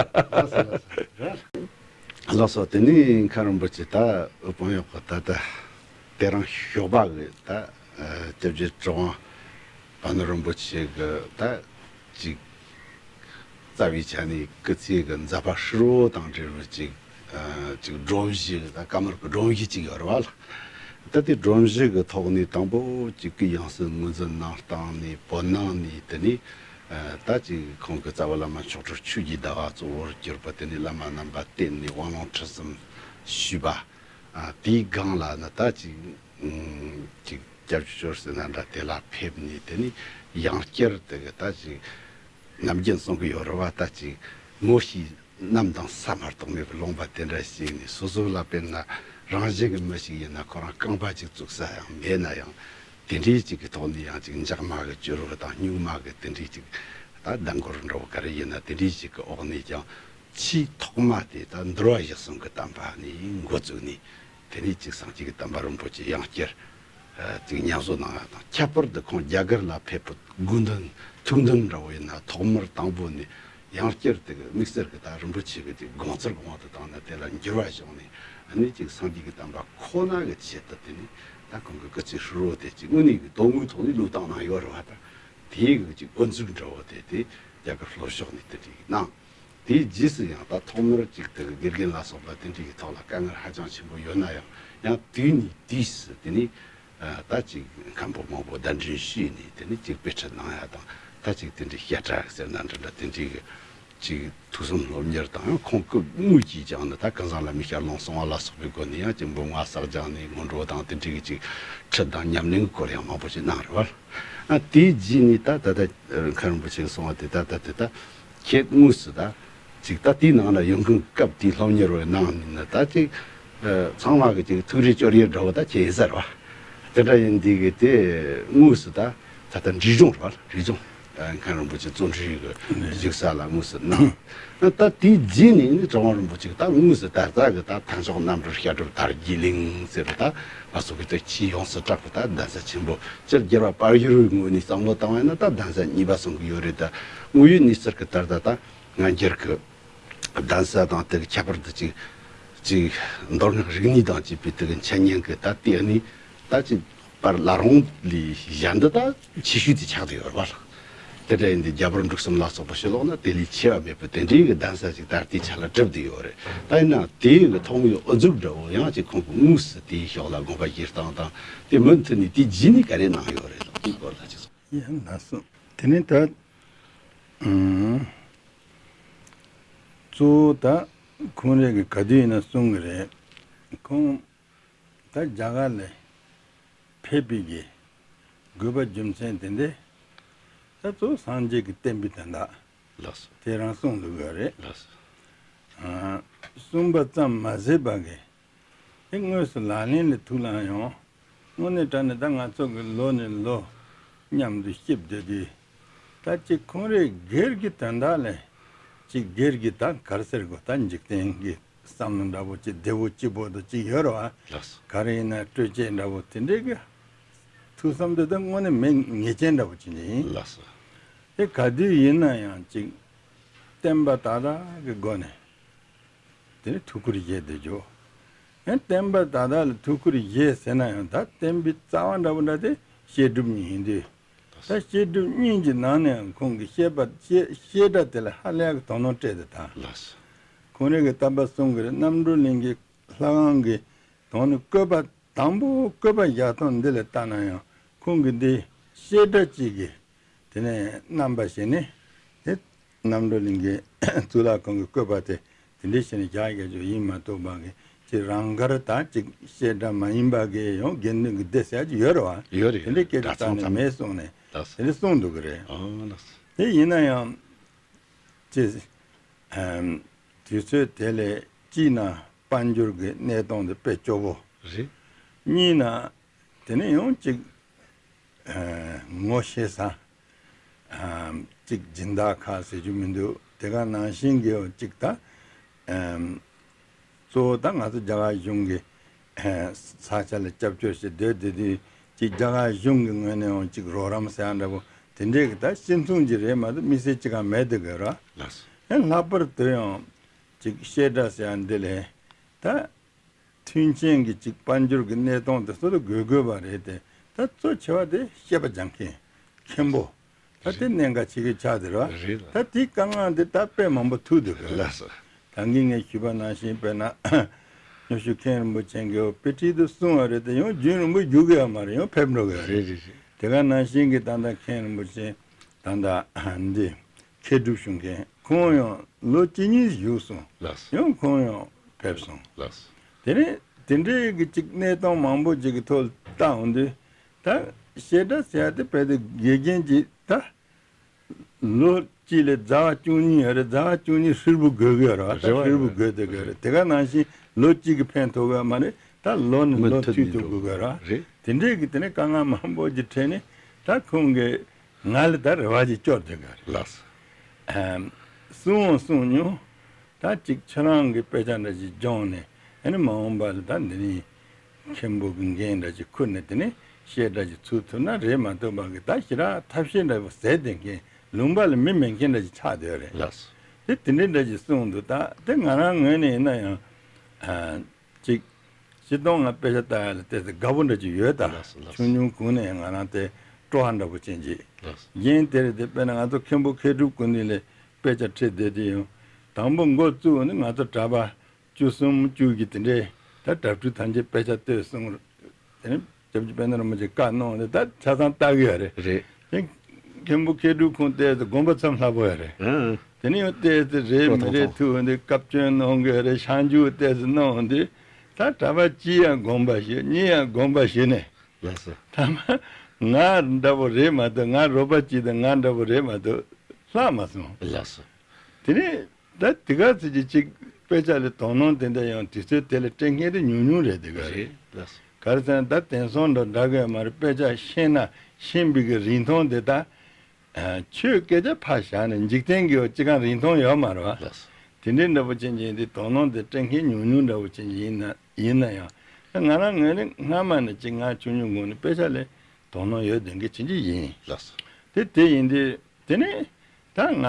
ལགས་སོ། དེ་ནས་མཁན་རིན་པོ་ཆེ་ད་དབུ་དཔོན་གཡོག་པ་ད་ད་དེ་རིང་ཞོགས་པ་གི་ད་སྐྱབས་རྗེ་གྲུབ་དབང་དཔལ་ནོར་རིན་པོ་ཆེ་གི་ད་ཅིག་རྩ་བའི་ཆ་ནས་སྐུ་ཚེ་གི་མཛད་པ་ཧྲིལ་བོ་དང་འབྲེལ་བའི་ཅིག་ཅིག་སྒྲོམ་གཞི་གི་ད་བཀའ་མོལ་གི་སྒྲོམ་གཞི་ཅིག་ཡོད་རེད་བ་ལགས། ད་དེ་སྒྲོམ་གཞི་གི་ཐོག་ནས་དང་པོ་ཅིག་གི་ཡང་སྲིད་ངོས་འཛིན་གནང་སྟངས་ནས་བོད་ནང་ནས་དེ་ནས་ད་ཅིག་ཁོང་གི་རྩ་བ་བླ་མ་མཆོག་སྤྲུལ་ཆོས་ཀྱི་ཟླ་བ་གཙོ་བོར་གྱུར་པ་དེ་ནས་བླ་མ་རྣམ་པ་བསྟེན་ནས་དབང་ལུང་ཁྲིད་གསུམ་ཞུས་པ། དེའི་སྒང་ལ་ནི་ད་ཅིག་ཅིག་སྐྱབས་ཆོས་ཟེར་ན་འདྲ་དེ་ལ་ཕེབས་ནས་དེ་ནས་ཡང་བསྐྱར་དེ་གི་ད་ཅིག་ནམ་རྒྱུན་གསུང་གི་ཡོད་རེད་བ། ད་ཅིག་ངོ་ཤེས་གནམ་དང་ས་མ་གཏོགས་མེད་པའི་ལུང་པ་དེ་འདྲ་ཞིག་ནས་སོ་སོ་ལ་དཔེར་ན་རང་བཞིན་གྱི་མི་ཞིག་ཡིན་ན་ཁོ་རང་རྐང་པ་ཅིག་བཙུགས་ས་ཡང་མེད་ན་ཡང་དེ་འདྲའི་ཅིག་གི་ཐོག་ནས་ཡང་ཅིག་འཇག་མ་གི་སྐྱུ་རུ་དང་སྨྱུག་མ་གི་དེ་འདྲའི་ཅིག་ད་ཟླ་འགོར་འགྲོ་ག་རེ་ཡིན་ན་དེ་འདྲའི་ཞིག་གི་འོག་ནས་ཀྱང་ཆེས་ཐོག་མ་དེ་ད་འདུལ་བ་གཞིར་བཟུང་གི་བསྟན་པ་ནས་འགོ་བཙུགས་ནས་དེ་ནས་ཅིག་སངས་རྒྱས་ཀྱི་བསྟན་པ་རིན་པོ་ཆེ་ཡང་བསྐྱར་ཅིག་ཉམས་གསོ་གནང་ཡ་དང་། ཁྱད་པར་དུ་ཁོང་རྒྱ་གར་ལ་ཕེབས་པའི་དགོས་འདུན་ཐུགས་འདུན་འདྲ་བོ་ཡིན་ན་ཐོག་མར་དང་པོ་ནས་ཡང་བསྐྱར་དེ་གི་དམིགས་བསལ་གྱི་ད་རིན་པོ་ཆེ་གི་དེ་དགོངས་ཚུལ་གི་དབང་དུ་བཏང་ནས་དེ་ལ་འགྱུར་བ་བྱུང་ནས་ཨ་ནི་ཅིག་སངས་རྒྱས་ཀྱི་བསྟན་པ་ཁོ་ན་གི་ཆེད་དུ་དེ་ནི་ད་ཁོང་གི་སྐུ་ཚེ་ཧྲིལ་བོ་དེ་ཅིག་དངོས་གནས་ཀྱི་དོན་དངོས་ཐོག་ནས་བློས་བཏང་གནང་ཡོད་རེད་བ། ད་དེའི་གི་ཅིག་འོད་འཛུགས་འདྲ་བོ་དེ་དེ་རྒྱ་གར་ལྷོ་ཕྱོགས་ནས་དེ་འདྲ་གནང་། དེའི་རྗེས་སུ་ཡང་ད་ཐོག་མར་ཅིག་དེ་དགེ་རྒན་ལ་སོགས་པ་དེ་འདྲའི་ཐོག་ལ་དཀའ་ངལ་ཧ་ཅང་ཆེན་པོ་ཡོད་ན་ཡང་ཡང་དུས་ནས་དུས་སུ་དེ་ནས་ད་ཅིག་མཁན་པོ་མང་པོ་གདན་འདྲེན་ཞུས་ནས་དེ་ནས་ཅིག་དཔེ་ཁྲིད་གནང་ཡ་དང་ད་ཅིག་དེ་འདྲའི་བཤད་གྲྭ་ཟེར་ན་འདྲ་འདྲ་དེ་འདྲའི་གི་ཅིག་ཐུགས་བསམ་སློབ་གཉེར་དང་ཡང་ཁོང་སྐུ་དངོས་ཀྱིས་ཀྱང་ནི་ད་ཀུན་བཟང་བླ་མའི་ཞལ་ལུང་གསུང་བ་ལ་སོགས་པའི་སྒོ་ནས་ཡང་ཅིག་འབུམ་ལྔ་བསགས་སྦྱང་ནས་སྔོན་འགྲོ་དང་དེ་འདྲའི་གི་ཅིག་ཁྲིད་དང་ཉམས་ལེན་གྱི་སྐོར་ཡང་མང་པོ་ཞིག་གནང་རེད་བ། ཨ་དེའི་རྗེས་ནས་ད་ད་ལྟ་མཁན་རིན་པོ་ཆེས་གསུངས་པ་དེ་ད་ད་དེ་ད་ཁྱེད་དངོས་སུ་ད་ཅིག་ད་དེའི་ནང་ལ་ཡོང་མཁན་སྐབས་དེའི་སློབ་གཉེར་བའི་ནང་ནས་ནི་ད་ཅིག་ཚང་མ་གི་ཅིག་ཐུགས་རེ་བཅོལ་ཡས་འདྲ་བོ་ད་ཁྱེད་ཡིན་ས་རེད་བ། དེ་འདྲ་ཡིན་དུས་གི་དེ་དངོས་སུ་ད་ད་ལྟ་འབྲས་ལྗོངས་རེད་བ། འབྲས་ལྗོངས་ཨ་མཁན་རིན་པོ་ཆེ་བརྩོན་འགྲུས་ཀྱི་བཞུགས་ས་ལ་དངོས་སུ་གནང་། ད་དེའི་རྗེས་ནས་ནི་གྲུབ་དབང་རིན་པོ་ཆེ་གིས་ད་དངོས་སུ་ད་ལྟ་གི་ད་མཐའ་མཇུག་རྣམ་གྲོལ་བསྐྱར་སྒྲུབ་དར་རྒྱས་གླིང་ཟེར་བ། ད་ང་ཚོ་གི་ད་ཆེས་ཡོངས་སུ་གྲགས་པའི་ད་གདན་ས་ཆེན་པོ། སྤྱིར་རྒྱལ་བ་དཔལ་ཡུལ་གྱི་ངོས་ནས་བསམ་བློ་བཏང་བ་ཡིན་ན་ད་གདན་ས་གཉིས་པ་གསུང་གི་ཡོད་རེད། ད་དངོས་ཡོད་གནས་ཚུལ་གྱི་ལྟར་ད་ད་སྔ་འགྱུར་གྱི་གདན་ས་དང་དེ་གི་ཁྱད་པར་དུ་ཅིག་ཅིག་མདོ་སྔགས་རིག་གནས་དང་བཅས་པའི་དེ་གི་འཆད་ཉན་གྱི་ད་ལྟའི་གནས་ད་ཅིག་པར་བླ་བྲང་ལས་གཞན་དུ་ད་ཆེ་ཤོས་དེ་ཆགས་བསྡད་ཡོད་རེད་བ། དེ་འདྲ་ཡིན་དུས་རྒྱ་བོད་འབྲུག་གསུམ་ལ་སོགས་པ་ཕྱི་ལོགས་ན་དེ་ལས་ཆེ་བ་མེད་པའི་དེ་འདྲའི་གི་གདན་ས་ཅིག་ད་ལྟའི་ཆ་ལ་གྲུབ་བསྡད་ཡོད་རེད། ད་ཡིན་ན་དེའི་གི་ཐོག་མའི་དབུ་འཛུགས་འདྲ་བོ་ཡང་ཅིག་ཁོང་གི་དངོས་སུ་དེའི་ཕྱོགས་ལ་དགོངས་པ་བཞེས་སྟངས་དང་དེ་མུ་མཐུད་ནས་དེའི་རྗེས་ནས་ག་རེ་གནང་ཡོད་རེད་དང་དེའི་སྐོར་ལ་ཅིག་གསུངས། ཡང་ལགས་སོ། དེ་ནས་ད་ཨུམ། གཙོ་བོ་ད་ཁོང་རང་གིས་ག་དུས་ཡིན་ན་གསུང་གི་རེད། ཁོང་ད་རྒྱ་གར་ལ་ཕེབས་པའི་གི་དགོས་པ་རྒྱུ་མཚན་དེ་འདྲ་ད་གཙོ་བོ་སངས་རྒྱས་ཀྱི་བསྟན་པའི་དོན་དག་ལགས་སོ། དེ་རང་གསུང་འདུག་གི་རེད། ལགས་སོ། ཨ། གསུངས་པ་ཙམ་མ་ཟད་པ་གི་དེ་དངོས་སུ་ལག་ལེན་ལ་ཐུགས་བླངས་ཡོང་། དངོས་གནས་དྲང་གནས་ད་ང་ཚོ་གི་ལོ་ནས་ལོ་མཉམ་དུ་སྐྱེལ་བསྡད་དུས། ད་ཅིག་ཁོང་རའི་སྒེར་གྱི་དོན་དག་ལས་ཅིག་སྒེར་གྱི་ད་ག་རེ་ཟེར་དགོས། ད་འཇིག་རྟེན་གྱི་བསམ་བློ་འདྲ་པོ་ཅིག་བདེ་པོ་སྐྱིད་པོ་དང་ཅིག་ཡོད་རེད་བ། ལགས་སོ། ག་རེ་ཡིན་ན་སྤྲོད་བྱེད་འདྲ་པོ་དེ་འདྲའི་གི་ཐུགས་བསམ་དེ་ད་དངོས་གནས་མེད་ངེས་ཅན་འདྲ་པོ་ཅིག་ཡིན། ལགས་སོ། དེ་ག་དུས་ཡིན་ན་ཡང་ཅིག་བསྟན་པ་དག་དག་གི་སྒོ་ནས། དེ་ནི་ཐུགས་ཁུར་བཞེས་བསྡད་རྒྱུ། ཡང་བསྟན་པ་དག་དག་ལ་ཐུགས་ཁུར་བཞེས་ཟེར་ན་ཡང་ད་བསྟན་པའི་རྩ་བ་འདྲ་པོ་འདྲ་དེ་བཤད་སྒྲུབ་གཉིས་ཡིན་དུས། ད་བཤད་སྒྲུབ་གཉིས་ཀྱི་ནང་ནས་ཡང་ཁོང་གིས་བཤད་པ་བཤད་བཤད་སྒྲ་དེ་ལ་ཧ་ལས་ཀྱི་དོ་སྣང་སྤྲད་དེ་ད། ལགས་སོ། ཁོང་རང་གིས་ད་བར་གསུང་གི་རེད། རྣམ་གྲོལ་གླིང་གི་ལྷ་ཁང་གི་དོན་ནི་བཀོད་པ་དང་པོ་བཀོད་པ་བཞག་སྟངས་འདི་ལ་ལྟ་ན་ཡང་ཁོང་གིས་འདི་བཤད་སྒྲ་གཅིག་གིས། དེ་ནས་རྣམ་པ་བྱས་ནས་དེ་རྣམ་གྲོལ་གླིང་གི་གཙུག་ལག་ཁང་གི་བཀོད་པ་དེ་དེ་འདྲའི་བྱས་ནས་རྒྱག་རྒྱག་རྒྱུ་ཡིན་མ་གཏོགས་པ་གི་ཅིག་རང་དགར་དང་ཅིག་བཤད་སྒྲ་མ་ཡིན་པ་གི་ཡང་དགེ་འདུན་གྱི་སྡེ་ཟེར་ཡ་ཅིག་ཡོད་རེད་བ། ཡོད་རེད། དེ་འདྲའི་སྐད་ཆ་རྩ་ནས་མེད་གསུངས་ནས། ལགས་སོ། དེ་འདྲ་གསུངས་འདུག་གི་རེད། ཨོ་ལགས་སོ། དེ་ཡིན་ན་ཡང་ཅིག་ཨམ། དུས་ཚོད་དེ་ལས་གཅིག་ན་དཔལ་འབྱོར་གྱི་གནས་སྟངས་དེ་དཔེ་སྐྱོ་པོ། རེད། གཉིས་ན། དེ་ནས་ཡང་ཅིག་ཨ། ངོ་ཤེས་ས། ཨ། ཅིག་སྦྱིན་བདག་ཁག་ཟེར་རྒྱུ་མི་འདུག་དེ་ག་ནང་བཞིན་གྱི་ཅིག་ད། ཨ། གཙོ་བོ་ད་ང་ཚོ་རྒྱ་གར་གཞུང་གི། ཨ། ས་ཆ་ལ་སྐྱབས་བཅོལ་བྱེད་སྡོད་བསྡད་དུས་ཅིག་རྒྱ་གར་གཞུང་གི་ངོས་ནས་ཡང་ཅིག་རོགས་རམ་ཟེར་ཡ་འདྲ་པོ་དེ་འདྲས་ཀྱི་ད་སྤྱི་མཚུངས་ཀྱི་རེད་མ་གཏོགས་དམིགས་བསལ་ཅིག་གང་མེད་འདུག་གི་ར། ལགས་སོ། ཡང་ལྷག་པར་དུ་ཡང་ཅིག་བཤད་སྒྲ་ཟེར་ཡ་འདི་ལས་ད། མཐུན་རྐྱེན་གྱི་ཅིག་དཔལ་འབྱོར་གྱི་གནས་སྟངས་དེ་ཚོ་ལ་དགོས་དགོས་པ་རེད་དེ། ད་གཙོ་ཆེ་བ་དེ་བཤད་པ་སྦྱང་མཁན་མཁན་པོ། ད་དེ་གནད་འགག་ཆེ་གི་ཆགས་བསྡད་རེད་བ། རེད་ལ། ད་དེའི་དཀའ་ངལ་འདི་ད་དཔེ་མང་པོ་ཐུག་འདུག་གི། ལགས་སོ། ད་གིན་ངས་ཞུས་པ་ནང་བཞིན་དཔེར་ན། སྨྱོ་ཤུལ་མཁན་རིན་པོ་ཆེ་གིས་དཔེ་ཁྲིད་དུ་གསུང་བ་རེད་དེ་ཡང་རྒྱུན་རིང་པོ་རྒྱུག་གི་ཡོད་མ་རེད། ཡང་ཕེབས་འགྲོ་གི་ཡོད་རེད། རེད་རེད་རེད། དེ་ག་ནང་བཞིན་གྱི་ད་ལྟ་མཁན་རིན་པོ་ཆེ་ད་ལྟ་འདི། མཁས་གྲུབ་ཞུ་མཁན་ཁོང་ཡང་ལོ་གཅིག་གཉིས་བཞུགས་སོང་། ལགས་སོ། ཡང་ཁོང་ཡང་ཕེབས་སོང་། ལགས་སོ། དེ་ནས་དེ་འདྲའི་གི་ཅིག་གནས་སྟངས་མང་པོ་ཅིག་གི་ཐོག་བལྟ་འོང་དུས་ད་བཤད་སྒྲ་ཟེར་ཡ་དེ་རྦད་དེ་དགེ་རྒན་གྱིས་ད་ལོ་གཅིག་ལ་ཟླ་བ་བཅུ་གཉིས་ཡོད་རེད། ཟླ་བ་བཅུ་གཉིས་ཧྲིལ་པོ་དགོས་ཀྱི་ཡོད་རེད་བ། ད་རེད་བ། ཧྲིལ་པོ་དགོས་བསྡད་ཀྱི་ཡོད་རེད། དེ་ག་ནང་བཞིན་ལོ་གཅིག་གིས་ཕན་ཐོགས་ཀྱི་ཡོད་མ་རེད། ད་ལོ་ནས་མུ་ལོ་མཐུད་མཐུད་ནས་དུ་འགྲོ་དགོས་ཀྱི་ཡོད་རེད་བ། རེད། དེ་འདྲའི་གི་དེ་ནས་དཀའ་ངལ་མང་པོ་ཅིག་འཕྲད་ནས་ད་ཁོང་གི་ང་ལ་ད་རེ་བ་ཅིག་སྐྱོར་བསྡད་ཀྱི་ཡོད་རེད། ལགས་སོ། ཨམ། གསུང་འོང་གསུང་མྱོང་། ད་ཅིག་ཁྱེད་རང་གི་དཔེ་ཆ་འདྲ་ཅིག་སྦྱོང་ནས་ཨ་ནི་མ་འོངས་པ་ལ་ད་འདི་ནས་མཁན་པོ་གི་འགན་འདྲ་ཅིག་ཁུར་ནས་དེ་ནས་བཤད་སྒྲ་ཅིག་ཚུགས་ཐུབ་ན་རེད་མ་གཏོགས་པ་གི་ད་ཞེ་དྲག་ཐབས་ཤེས་འདྲ་པོ་ཟད་བསྡད་མཁན་ལུང་པ་ལ་མི་མེད་མཁན་འདྲ་ཅིག་ཆགས་བསྡད་ཡོད་རེད། ལགས་སོ། དེ་དེ་འདྲའི་འདྲ་ཅིག་གསུངས་འདུག་ད་དེ་ང་རང་ངོས་ནས་ཡིན་ན་ཡང་ཨ། ཅིག་སྤྱིར་བཏང་ང་དཔེ་ཆ་ལྟ་ཡ་ལ་ཏོག་ཙམ་དགའ་པོ་འདྲ་ཅིག་ཡོད་ད། ལགས་སོ་ལགས་སོ། ཆུང་ཆུང་གོང་ནས་ང་རང་དེ་སྤྲོ་བ་འདྲ་པོ་ཅན་ཅིག་ལགས་སོ། རྐྱེན་དེ་རེད་དེ། དཔེར་ན་ང་ཚོ་མཁན་པོ་མཁས་གྲུབ་སྐུ་མདུན་ལ་དཔེ་ཆ་ཁྲིད་བསྡད་དེ་ཡང་དང་པོ་འགོ་བཙུགས་ནི་ང་ཚོ་གྲྭ་པ་བཅུ་གསུམ་བཅུ་བཞི་དེ་འདྲས་ད་གྲྭ་ཕྲུག་ཐམས་ཅད་དཔེ་ཆ་ལྟོས་གསུངས། དེ་ནས་སྐྱབས་རྗེ་དཔལ་ལྡན་རིན་པོ་ཆེ་བཀའ་གནང་སྟེ་ད་ཆ་ཚང་ལྟ་གི་ཡོད་རེད། རེད། དེ་མཁན་པོ་མཁས་གྲུབ་ཁོང་ལྟས་ཏེ་དགོངས་པ་ཚོམས་སླ་པོ་ཡོད་རེད། ཨང་། དེ་ནས་ཡང་ལྟས་ཏེ་རེད་མི་རེད་ཐུག་འདི་བཀའ་བཀྱོན་གནང་གི་ཡོད་རེད། ཤང་འཇུག་ལྟས་ཏེ་གནང་འདི་ད་གྲྭ་པ་གཅིག་ཡང་དགོངས་པ་ཞུ། གཉིས་ཡང་དགོངས་པ་ཞུ་ནས། ལགས་སོ། ཐ་མ་ང་འདྲ་པོ་རེད་མ་གཏོགས། ང་རོགས་པ་གཅིག་དང་ང་འདྲ་པོ་རེད་མ་གཏོགས་ལྷག་མ་སོང་། ལགས་སོ། དེ་ནས་ད་དེ་ག་ཚོད་ཀྱི་ཅིག་དཔེ་ཆ་ལ་དོ་སྣང་དེ་འདྲ་ཡང་དུས་ཚོད་དེ་ལ་སྤྲད་མཁན་དེ་ཉུང་ཉུང་རེད། དེ་ག་རེད། རེད། ལགས་སོ། ག་རེ་ཟེར་ན་ད་དེང་སང་འདྲ་འདྲ་གི་ཡོད་མ་རེད། དཔེ་ཆ་ཤེས་ན་ཤེས་པའི་གི་རིང་ཐུང་དེ་ད། ཨ། ཆོས་སྐད་ཆ་ཕར་བཞག་ནས་འཇིག་རྟེན་གྱི་ཅི་གང་རིང་ཐུང་ཡོད་མ་རེད་བ། ལགས་སོ། དེ་འདྲའི་འདྲ་པོ་ཅན་གྱི་དེ་དོ་སྣང་དེ་སྤྲད་མཁན་ཉུང་ཉུང་འདྲ་པོ་ཅན་གྱི་ཡིན་ན་ཡིན་ན་ཡང་། ད་ང་རང་ངོས་ནས་སྔ་མ་ནས་ཅིག་ང་ཆུང་ཆུང་སྒང་ནས་དཔེ་ཆ་ལ་དོ་སྣང་ཡོད་དོན་གྱི་ཅན་གྱི་ཡིན། ལགས་སོ། དེ་དེ་ཡིན་དུས་དེ་ནས་ད་ང་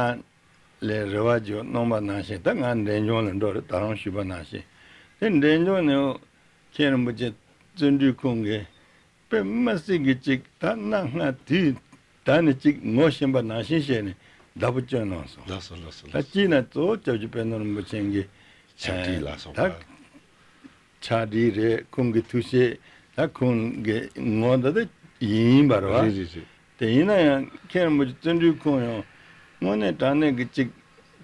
ལས་རེ་བ་བཅོལ་གནང་པ་ནང་བཞིན། ད་ང་འབྲས་ལྗོངས་ལ་འགྲོ་རེད། ད་རང་ཞུས་པ་ནང་བཞིན། དེ་འབྲས་ལྗོངས་ནས་མཁན་རིན་པོ་ཆེ་བརྩོན་འགྲུས་ཁོང་གིས་དཔེ་མི་སྲིད་ཀྱི་ཅིག་ད་གནའ་སྔ་དུས་ད་ནི་ཅིག་ངོ་ཤེས་པ་ནང་བཞིན་བྱས་ནས་བདག་པོ་བཅོལ་གནང་སོང་། ལགས་སོ། ལགས་སོ། ད་ལགས་སོ། སྤྱིར་ན་གཙོ་བོ་སྐྱབས་རྗེ་དཔལ་ལྡན་རིན་པོ་ཆེ་གི་ཕྱག་བྲིས་ལ་སོགས་ད་པ། ཕྱག་བྲིས་རེད། ཁོང་གི་ཐུགས་བཞེད། ད་ཁོང་གི་ངོ་ད་ད་ཡིན་པ་རེད་བ། རེད་རེད་རེད། དེ་ཡིན་ན་ཡང་མཁན་རིན་པོ་ཆེ་བརྩོན་འགྲུས་ཁོང་ཡང་དངོས་གནས་དྲང་གནས་ཀྱི་ཅིག་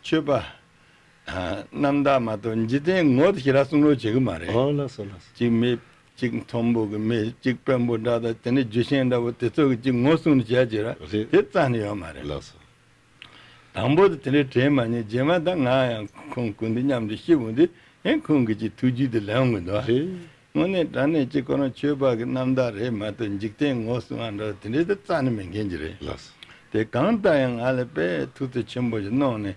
ཆོས་པ་ཨ་རྣམ་དག་མ་གཏོགས་འཇིག་རྟེན་ངོ་དེ་ཞེ་དྲག་གསུང་རོགས་བྱེད་གི་མ་རེད། ཨོ་ལགས་སོ། ལགས་སོ། ཅིག་མི་ཅིག་མཐོན་པོ་གི་མི་ཅིག་དཔོན་པོ་འདྲ་དང་དེ་ནས་རྒྱུ་ཆེན་འདྲ་པོ་དེ་ཚོ་གི་ཅིག་ངོ་གསུང་བྱས་ཅིག་ར། རེད། དེ་རྩ་ནས་ཡོད་མ་རེད། ལགས་སོ། དང་པོ་དེ་དེ་འདྲའི་དྲན་མ་མྱོང་། རྗེས་མ་ད་ང་ཡང་ཁོང་སྐུ་མདུན་མཉམ་དུ་ཤི་འོང་དུས་ཡང་ཁོང་གི་ཅིག་ཐུགས་རྒྱུད་དེ་ལེན་འོང་གི་འདུག་ཨ། རེད། དངོས་གནས་དྲང་གནས་ཅིག་ཁོ་རང་ཆོས་པ་གི་རྣམ་དག་རེད་མ་གཏོགས་འཇིག་རྟེན་ངོ་གསུང་བ་འདྲ་དེ་འདྲའི་དེ་རྩ་ནས་མེད་མཁན་ཅིག་རེད། ལགས་སོ། དེ་གང་ལྟར་ཡང་ང་ལ་དཔེ་ཐུགས་བརྩེ་ཆེན་པོ་ཞིག་གནང་ནས།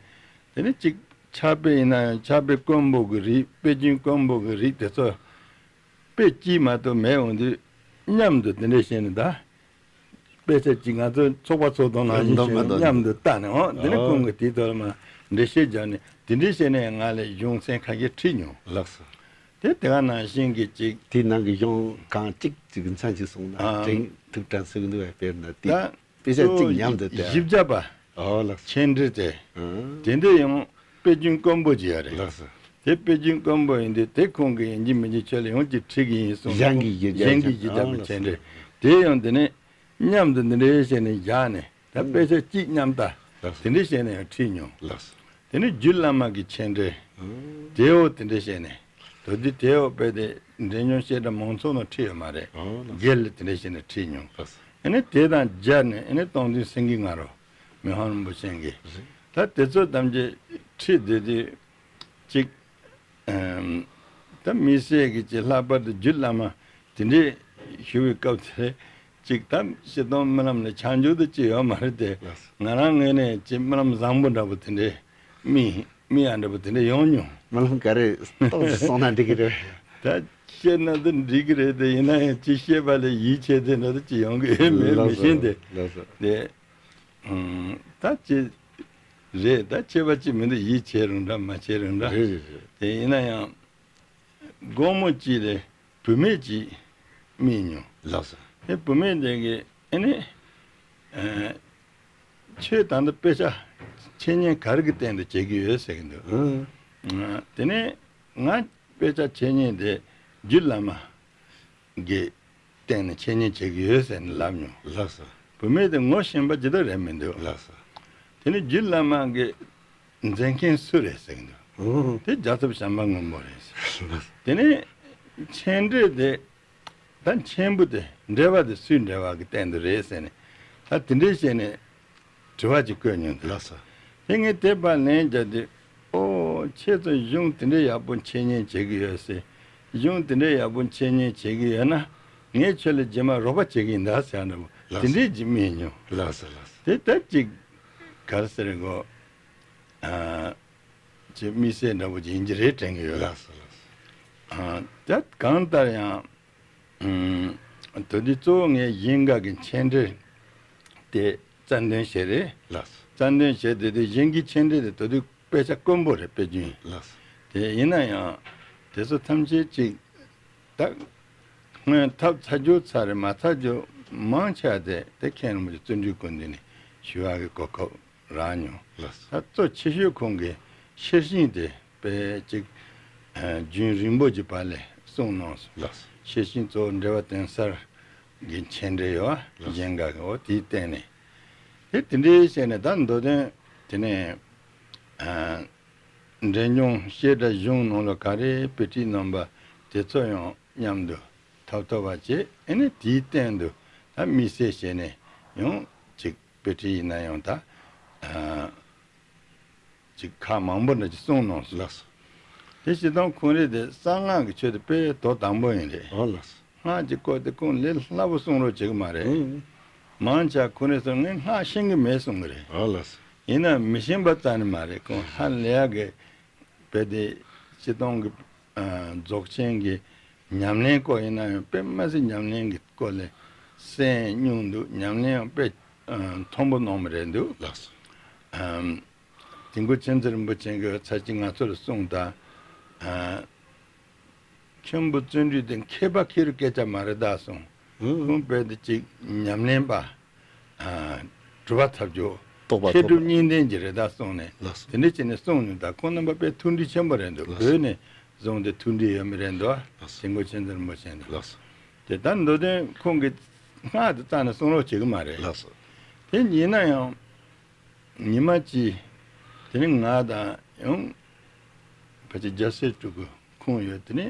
དེ་ནས་ཅིག་ཕྱག་དཔེ་ཡིན་ན་ཡང་ཕྱག་དཔེ་དཀོན་པོ་གི་རིགས། དཔེ་རྒྱུན་དཀོན་པོ་གི་རིགས་དེ་ཚོ་དཔེ་གཅིག་མ་གཏོགས་མེད་འོང་དུས་མཉམ་དུ་དེ་འདྲ་བྱས་ནས་ད། དཔེ་ཆ་གཅིག་ང་ཚོ་ཚོགས་པ་ཚོགས་དང་ནང་བཞིན་བྱས་ནས་མཉམ་དུ་བལྟས་ནས། འོ་དེ་ནས་ཨོ་ཁོང་གིས་དེའི་ཐོག་ལ་མར་འགྲེལ་བཤད་རྒྱག་ནས། དེ་འདྲ་བྱས་ནས་ང་ལ་གཞུང་ཚན་ཁ་ཤས་ཁྲིད་མྱོང་། ལགས་སོ། དེ་དེ་ག་ནང་བཞིན་གྱི་ཅིག་དེའི་ནང་གི་གཞུང་གང་གཅིག་ཅིག་མཚན་ཅིག་གསུངས་ན། ཨ། དྲན་ཐུབ་དྲན་ཟེར་གི་འདུག་བས། དཔེར་ན་དེ་ད་དཔེ་ཆ་གཅིག་མཉམ་དུ་བལྟས། གཞི་བརྒྱ་པ། ཨོ་ལགས་སོ། མཆན་འགྲེལ་དེ། ཨ། དེ་འདྲ་ཡང་དཔེ་རྒྱུན་དཀོན་པོ་ཅིག་ཡོད་རེད། ལགས་སོ། དེ་དཔེ་རྒྱུན་དཀོན་པོ་ཡིན་དུས་དེ་ཁོང་གིས་ཡིན་གཅིག་མིན་གཅིག་ཁྱོད་ལ་ཡང་ཅིག་ཁྲིད་ཀྱི་ཡིན་གསུངས། གཞན་གྱི་གཞི་བརྒྱ། གཞན་གྱི་གཞི་བརྒྱ་པའི་མཆན་འགྲེལ། དེ་ཡང་དེ་ནས་མཉམ་དུ་འདི་འདྲའི་བྱས་ནས་བཞག་ནས། ད་དཔེ་ཆ་གཅིག་མཉམ་ལྟ། ལགས་སོ། དེ་འདྲའི་བྱས་ནས་ཡང་ཁྲིད་མྱོང་། ལགས་སོ། དེ་ནས་རྒྱུད་བླ་མ་གི་མཆན་འགྲེལ། ཨང་། དེའོ་དེ་འདྲའི་བྱས་ནས། དེ་དུས་དེའོ་དཔེ་དེ་འབྲས་ལྗོངས་བཤད་གྲྭ་མང་ཚོགས་ནང་ཁྲིད་ཡོད་མ་རེད། ཨང་། ལགས་སོ། སྒེར་ལ་དེ་འདྲའི་བྱས་ནས་ཁྲིད་མྱོང་། ལགས་སོ། ཨ་ནི་དེ་དང་སྦྱར་ནས་ཨ་ནི་སྟོང་བདུན་སེང་གེ་ང་རོ། མི་ཕམ་རིན་པོ་ཆེ་གིས། རེད། ད་དེ་ཚོ་ཐམས་ཅད་ཁྲིད་བསྡད་དུས་ཅིག་ཨམ། ད་དམིགས་བསལ་གྱི་ཅིག་ལྷག་པར་དུ་རྒྱུད་བླ་མ་དེ་འདྲའི་ཞུ་བའི་སྐབས་དེར་ཅིག་ད་སྤྱིར་བཏང་རྨི་ལམ་ལ་བྱང་ཆུབ་ཏུ་ཅིག་ཡོད་མ་རེད་དེ། ལགས་སོ། ང་རང་ངོས་ནས་ཅིག་རྨི་ལམ་བཟང་པོ་འདྲ་པོ་དེ་འདྲའི་རྨི་རྨི་ཡག་འདྲ་པོ་དེ་འདྲ་ཡོང་མྱོང་། རྨི་ལམ་ག་རེ་ཏོག་ཙམ་གསུངས་ན་འགྲིག་གི་རེད། ད་བཤད་ན་ད་འགྲིག་གི་རེད་དེ། ཡིན་ན་ཡང་ཅིག་བཤད་པ་ལ་ཡིད་ཆེས་དེ་འདྲ་ད་ཅིག་ཡོང་གི་མེད། ལགས་སོ། མི་ཤེས་ཏེ། ལགས་སོ། དེ། ཨང་། ད་ཅི་རེད། ད་ཁྱད་པར་ཅི་མི་འདུག་ཡིད་ཆེས་རུང་འདྲ་མ་ཆེས་རུང་འདྲ། རེད་རེད་རེད། དེ་ཡིན་ན་ཡང་དགོང་མོ་གཅིག་ལ་བུད་མེད་ཅིག་རྨིས་མྱོང་། ལགས་སོ། དེ་བུད་མེད་དེ་གིས་ཨ་ནི། ཨ། ཁྱོད་ད་ལྟ་དཔེ་ཆ་འཆད་ཉན་ག་རེ་གི་སྟེང་དུ་བྱེད་ཀྱི་ཡོད་ཟེར་གྱི་འདུག་ཨང་། དེ་ནས་ང་དཔེ་ཆ་འཆད་ཉན་དེ་རྒྱུད་བླ་མ་གི་སྟེང་ནས་འཆད་ཉན་བྱེད་ཀྱི་ཡོད་ཟེར་ནས་ལབ་མྱོང་། ལགས་སོ། བུད་མེད་དེ་ངོ་ཤེས་པ་ཇི་ལྟར་རེད་མི་འདུག་ལགས་སོ། དེ་ནས་རྒྱུད་བླ་མ་གི་མཛད་མཁན་སུ་རེད་ཟེར་གྱི་འདུག་ཨོ། དེ་རྒྱལ་ཚབ་བྱམས་པ་མགོན་པོ་རེད་ཟེར། ལགས་སོ། དེ་ནས་མཆན་འགྲེལ་དེ་ད་མཆན་བུ་དེ་འགྲེལ་པ་དེ་སུས་འགྲེལ་བ་གི་སྟེང་དུ་རེད་ཟེར་ནས། ད་དེ་འདྲའི་བྱས་ནས་དྲི་བ་ཅིག་བཀོད་མྱོང་འདུག་ལགས་སོ། དེ་ངས་དེ་པར་ལན་བརྒྱབ་དུས། ཨོ། ཁྱེད་ཚོ་གཞུང་དེ་འདྲའི་ཡག་པོ་འཆད་ཉན་བྱེད་ཀྱི་ཡོད་ཟེར། གཞུང་དེ་འདྲའི་ཡག་པོ་འཆད་ཉན་བྱེད་ཀྱི་ཡོད་ན་ངས་ཁྱོད་ལ་རྗེས་མ་རོགས་པ་བྱེད་ཀྱི་ཡིན་ད་ཟེར་ཡག་འདྲ་པོ། ལགས་སོ། དེ་འདྲའི་ཅིག་རྨིས་མྱོང་། ལགས་སོ། ལགས་སོ། དེ་ལྟར་ཅིག་ག་རེ་ཟེར་དགོས། ཨ། ཅིག་དམིགས་བསལ་འདྲ་པོ་ཅིག་ཡིན་གྱི་རེད་དྲན་གྱི་ཡོད། ལགས་སོ། ལགས་སོ། ཨ། ད་གང་ལྟར་ཡང་། ཨུམ། དེ་དུས་གཙོ་བོ་ངས་གཞན་དགའ་གི་མཆན་འགྲེལ་དེ་རྩལ་འདོན་བྱས་རེད། ལགས་སོ། རྩལ་འདོན་བྱས་དེ་དུས་གཞན་གྱི་མཆན་འགྲེལ་དེ་དེ་དུས་དཔེ་ཆ་དཀོན་པོ་རེད། དཔེ་རྒྱུན། ལགས་སོ། དེ་ཡིན་ན་ཡང་དེ་ཚོ་ཐམས་ཅད་ཅིག་ད་སྔོན་ཐོབ་ཚར་རྒྱུ་ཚར་རེད། མ་ཚར་རྒྱུ་མང་ཆེ་བ་དེ་དེ་མཁན་རིན་པོ་ཆེ་བརྩོན་འགྲུས་སྐུ་མདུན་ནས་ཞུ་བ་གི་གོ་སྐབས་རག་མྱོང་། ལགས་སོ། ད་གཙོ་ཆེ་ཤོས་ཁོང་གི་ཤེར་ཕྱིན་དེ་དཔེ་ཅིག་ཨ། རྒྱུན་རིང་པོ་ཅིག་བར་ལ་གསུངས་གནང་སོང་། ལགས་སོ། ཤེར་ཕྱིན་གཙོ་བོ་འགྲེལ་པ་དོན་གསར་གྱི་མཆན་འགྲེལ་ཡོད། ལགས་སོ། གཞན་དགའ་གི། འོ་དེའི་སྟེང་ནས་དེ་དེ་འདྲའི་བྱས་ནས་ད་མདོ་དོན་དེ་ནས་ཨ། འབྲས་ལྗོངས་བཤད་གྲྭ་གཞུང་ནང་ལ་ག་རེ་དཔེ་ཁྲིད་གནང་པ་དེ་ཚོ་ཡང་མཉམ་དུ་ཐོབ་ཐོབ་པ་བྱས། ཨ་ནི་དེའི་སྟེང་དུ་ད་དམིགས་བསལ་བྱས་ནས་ཡང་ཅིག་དཔེ་ཁྲིད་ཡིན་ན་ཡང་ད་ཨ། ཅིག་ཁག་མང་པོ་འདྲ་ཅིག་གསུངས་གནང་སོང་། ལགས་སོ། དེ་སྤྱིར་བཏང་ཁོང་རང་དེ་གསང་སྔགས་ཀྱི་ཆོས་དེ་དཔེ་དོ་དམ་པོ་ཡིན་རེད། ཨོ་ལགས་སོ། སྔགས་ཀྱི་སྐོར་དེ་ཁོང་ལས་སླ་པོ་གསུང་རོགས་བྱེད་ཀྱི་མ་རེད། ཨང་། མང་ཆེ་ཁོ་རེ་ཚོ་ངས་སྔགས་ཤེས་ཀྱི་མེད་གསུང་གི་རེད། ཨ་ལགས་སོ། ཡིན་ན་མི་ཤེས་པ་རྩ་ནས་མ་རེད། ཁོང་ཧ་ལས་ཡག་གི་དཔེ་དེ་སྤྱིར་བཏང་གི་ཨ་རྫོགས་ཆེན་གྱི་ཉམས་ལེན་སྐོར་ཡིན་ན་ཡང་དཔེ་མ་སྲིད་ཉམས་ལེན་གྱི་སྐོར་ལས་གསན་མྱོང་འདུག་ཉམས་ལེན་ཡང་དཔེ་ཨ་མཐོན་པོ་གནང་བ་རེད་འདུག་ལགས་སོ། ཨམ། དིལ་མགོ་མཁྱེན་བརྩེ་རིན་པོ་ཆེ་གིས་ཚར་གཅིག་ང་ཚོ་ལ་གསུངས་དང་། ཨ། མཁན་པོ་བརྩོན་འགྲུས་དེ་མཁས་པ་ཁེར་སྐད་ཆ་མ་རེད་ད་གསུངས། ཨང་། ཁོང་དཔེ་དེ་གཅིག་ཉམས་ལེན་པ། ཨ། གྲུབ་པ་ཐབས་སྦྱོར། རྟོགས་པ་མཁས་གྲུབ་རྟོགས་པ། གཉིས་ལྡན་གྱི་རེད་ད་གསུངས་ནས། ལགས་སོ། དེ་འདྲ་བྱས་ནས་གསུངས་ནས་ད་ཁོང་རྣམ་པ་དཔེ་མཐུན་སྒྲིལ་ཆེན་པོ་རེད་འདུག་ལགས་སོ། བོད་ནས་བཟུང་སྟེ་མཐུན་སྒྲིལ་ཡོད་མི་རེད་འདུག་ལགས་སོ། དིལ་མགོ་མཁྱེན་བརྩེ་རིན་པོ་ཆེ་ནས། ལགས་སོ། དེ་ལྟར་མདོ་དོན་ཁོང་གིས་སྔགས་དེ་རྩ་ནས་གསུང་རོགས་བྱེད་ཀྱི་མ་རེད། ལགས་སོ། དེ་ཡིན་ན་ཡང་། ཉི་མ་གཅིག་དེ་ནི་ང་དང་ཡང་ཕལ་ཆེར་རྒྱལ་སྲས་སྤྲུལ་སྐུ་ཁོང་ཡོད། དེ་ནི་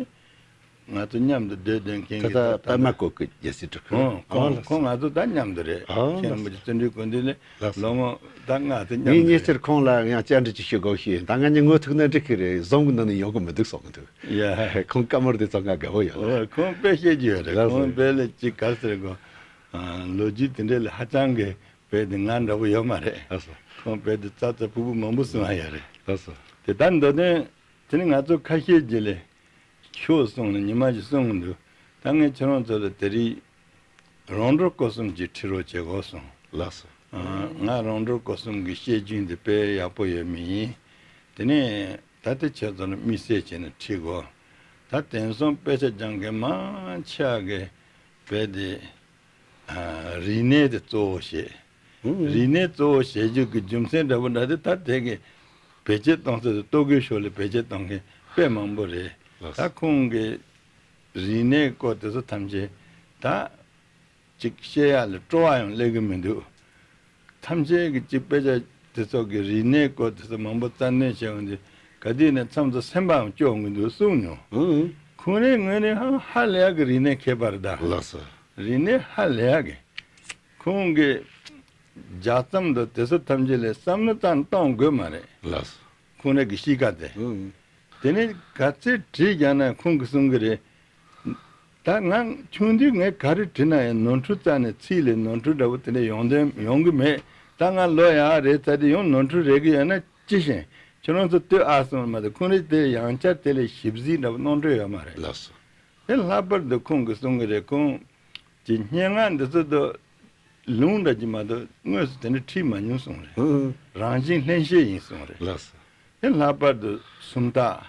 ང་ཚོ་མཉམ་དུ་སྡོད་སྡོད་མཁན་གྱི་ད་ད་ད་པདྨ་བཀོད་ཀྱི་རྒྱལ་སྲས་སྤྲུལ་སྐུ། ཨོ། ཁོང་ཨོ་ཁོང་ང་ཚོ་ད་མཉམ་དུ་རེད། ཨོ་མཁན་རིན་པོ་ཆེ་བརྩོན་འགྲུས་ཀུན་ལྡན་ནི་ལགས་སོ། ལོ་ངོ་ད་ང་ཚོ་མཉམ་ངས་དུ་ཉེ་རེད། ཆར་ཁོང་ལ་ཡང་བཅར་འདྲི་ཅིག་ཞུ་དགོས་ཤེས་ཡིན། ད་ང་གཉིས་ངོ་ཐུག་ན་འགྲིག་གི་རེད། བཟུང་གི་ནང་ནས་ཡོང་གི་མི་འདུག་གསུང་གི་འདུག་ཡ། ཁོང་བཀའ་མོལ་དེ་ཚོ་ང་དགའ་བོ་ཡོད། ཨོ་ཁོང་དཔེ་བཤད་རྒྱུ་ཡོད་རེད། ལགས་སོ། ཁོང་དཔེ་ལ་ཅིག་ག་རེ་ཟེར་དགོས། ཨ། ལོ་རྒྱུས་དེ་འདྲ་ལ་ཧ་ཅང་གི་དཔེ་དེ་ང་འདྲ་པོ་ཡོད་མ་རེད། ལགས་སོ། ཁོང་དཔེ་དེ་ཙག་ཙག་ཕུག་ཕུག་མང་པོ་གསུང་ཡ་ཡོད་རེད། ལགས་སོ། དེ་ལྟར་མདོ་དོན་དེ་ནི་ང་ཚོ་ཁ་ཤས་ཀྱིས་ལས་ཤོག་གསུངས་ནས་ཉི་མ་ཞིག་གསུང་གི་འདུག་ད་ངས་ཁྱེད་རང་ཚོ་ལ་དེ་རིང་རོང་འབྲོག་སྐོར་གསུམ་ཅིག་ཁྲིད་རོགས་བྱེད་དགོས་གསུངས། ལགས་སོ། ཨ། ང་རོང་འབྲོག་སྐོར་གསུམ་གྱི་བཤད་རྒྱུན་དེ་དཔེ་ཡག་པོ་ཡོད་མི་ཡིན། དེ་ནས་ད་ལྟ་ཁྱེད་ཚོ་ལ་དམིགས་བསལ་བྱས་ནས་ཁྲིད་དགོས། ད་དེང་སང་དཔེ་ཆ་སྦྱང་མཁན་མང་ཆེ་བ་གིས་དཔེ་དེ། ཨ། རིག་གནས་དེ་གཙོ་བོ་བྱེད། ཨང་། རིག་གནས་གཙོ་བོ་བྱེད་རྒྱུ་གི་རྒྱུ་མཚན་འདྲ་པོ་འདྲ་དེ་ད་དེ་གི་བེད་སྤྱོད་གཏོང་ས་དེ་ལྟོ་གོས་ཕྱོགས་ལ་བེད་སྤྱོད་གཏོང་མཁན་དཔེ་མང་པོ་རེད། ལགས་སོ། ད་ཁོང་གི་རིག་གནས་སྐོར་དེ་ཚོ་ཐམས་ཅད་ད་ཅིག་བཤད་ཡག་ལ་སྤྲོ་བ་ཡང་སླེབས་ཀྱི་མི་འདུག་ཐམས་ཅད་ཀྱི་ཅིག་དཔེ་ཆ་དེ་ཚོ་གི་རིག་གནས་སྐོར་དེ་ཚོ་མང་པོ་རྩ་འདོན་བྱས་ཡོང་དུས་ག་དུས་ནས་མཚམས་སུ་སེམས་པའང་སྐྱོ་གི་འདུག་གསུངས་མྱོང་། ཨང་། ཁོང་རའི་ངོས་ནས་ཧ་ཧ་ལས་ཡག་གི་རིག་གནས་མཁས་པ་རེད་ད། ལགས་སོ། རིག་གནས་ཧ་ལས་ཡག་གི། ཁོང་གིས་ལྗགས་རྩོམ་དང་དེ་ཚོ་ཐམས་ཅད་ལ་བསམ་བློ་ཙམ་གཏོང་དགོས་མ་རེད། ལགས་སོ། ཁོང་རང་གི་གཤིས་ཀ་དེ། ཨང་། དེ་ནས་ག་ཚོད་བྲིས་ཀྱང་ན་ཁོང་གིས་གསུང་གི་རེད། ད་ང་ཆུང་དུས་ངས་ག་རེ་བྲིས་ན་ཡང་ནོར་འཁྲུལ་རྩ་ནས་ཚིག་ལ་ནོར་འཁྲུལ་འདྲ་པོ་དེ་འདྲ་ཡོང་དོན་ཡོང་གི་མེད། ད་ང་ལོ་ཡག་རེད་ཚར་དུས་ཡང་ནོར་འཁྲུལ་རེག་གི་ཡོད་ན་ཅི་ཤེས། ཁྱོད་རང་ཚོ་ལྟོས་ཨ་གསུངས་མ་གཏོགས་ཁོང་རང་དེ་ཡང་བསྐྱར་དེ་ལ་ཞིབ་གཟིགས་འདྲ་པོ་གནང་འདོད་ཡོད་མ་རེད། ལགས་སོ། དེ་ལྷག་པར་དུ་ཁོང་གིས་གསུང་གི་རེད། ཁོང་གི་སྙན་ངག་འདི་ཚོ་དུ་ལུང་འདྲ་ཅིག་མ་གཏོགས་དངོས་སུ་དེ་འདྲ་བྲིས་མ་མྱོང་གསུངས་རེད། ཧུམ། རང་བཞིན་ལྷན་སྐྱེས་ཡིན་གསུངས་རེད། ལགས་སོ། དེ་ལྷག་པར་དུ་སུམ་རྟགས།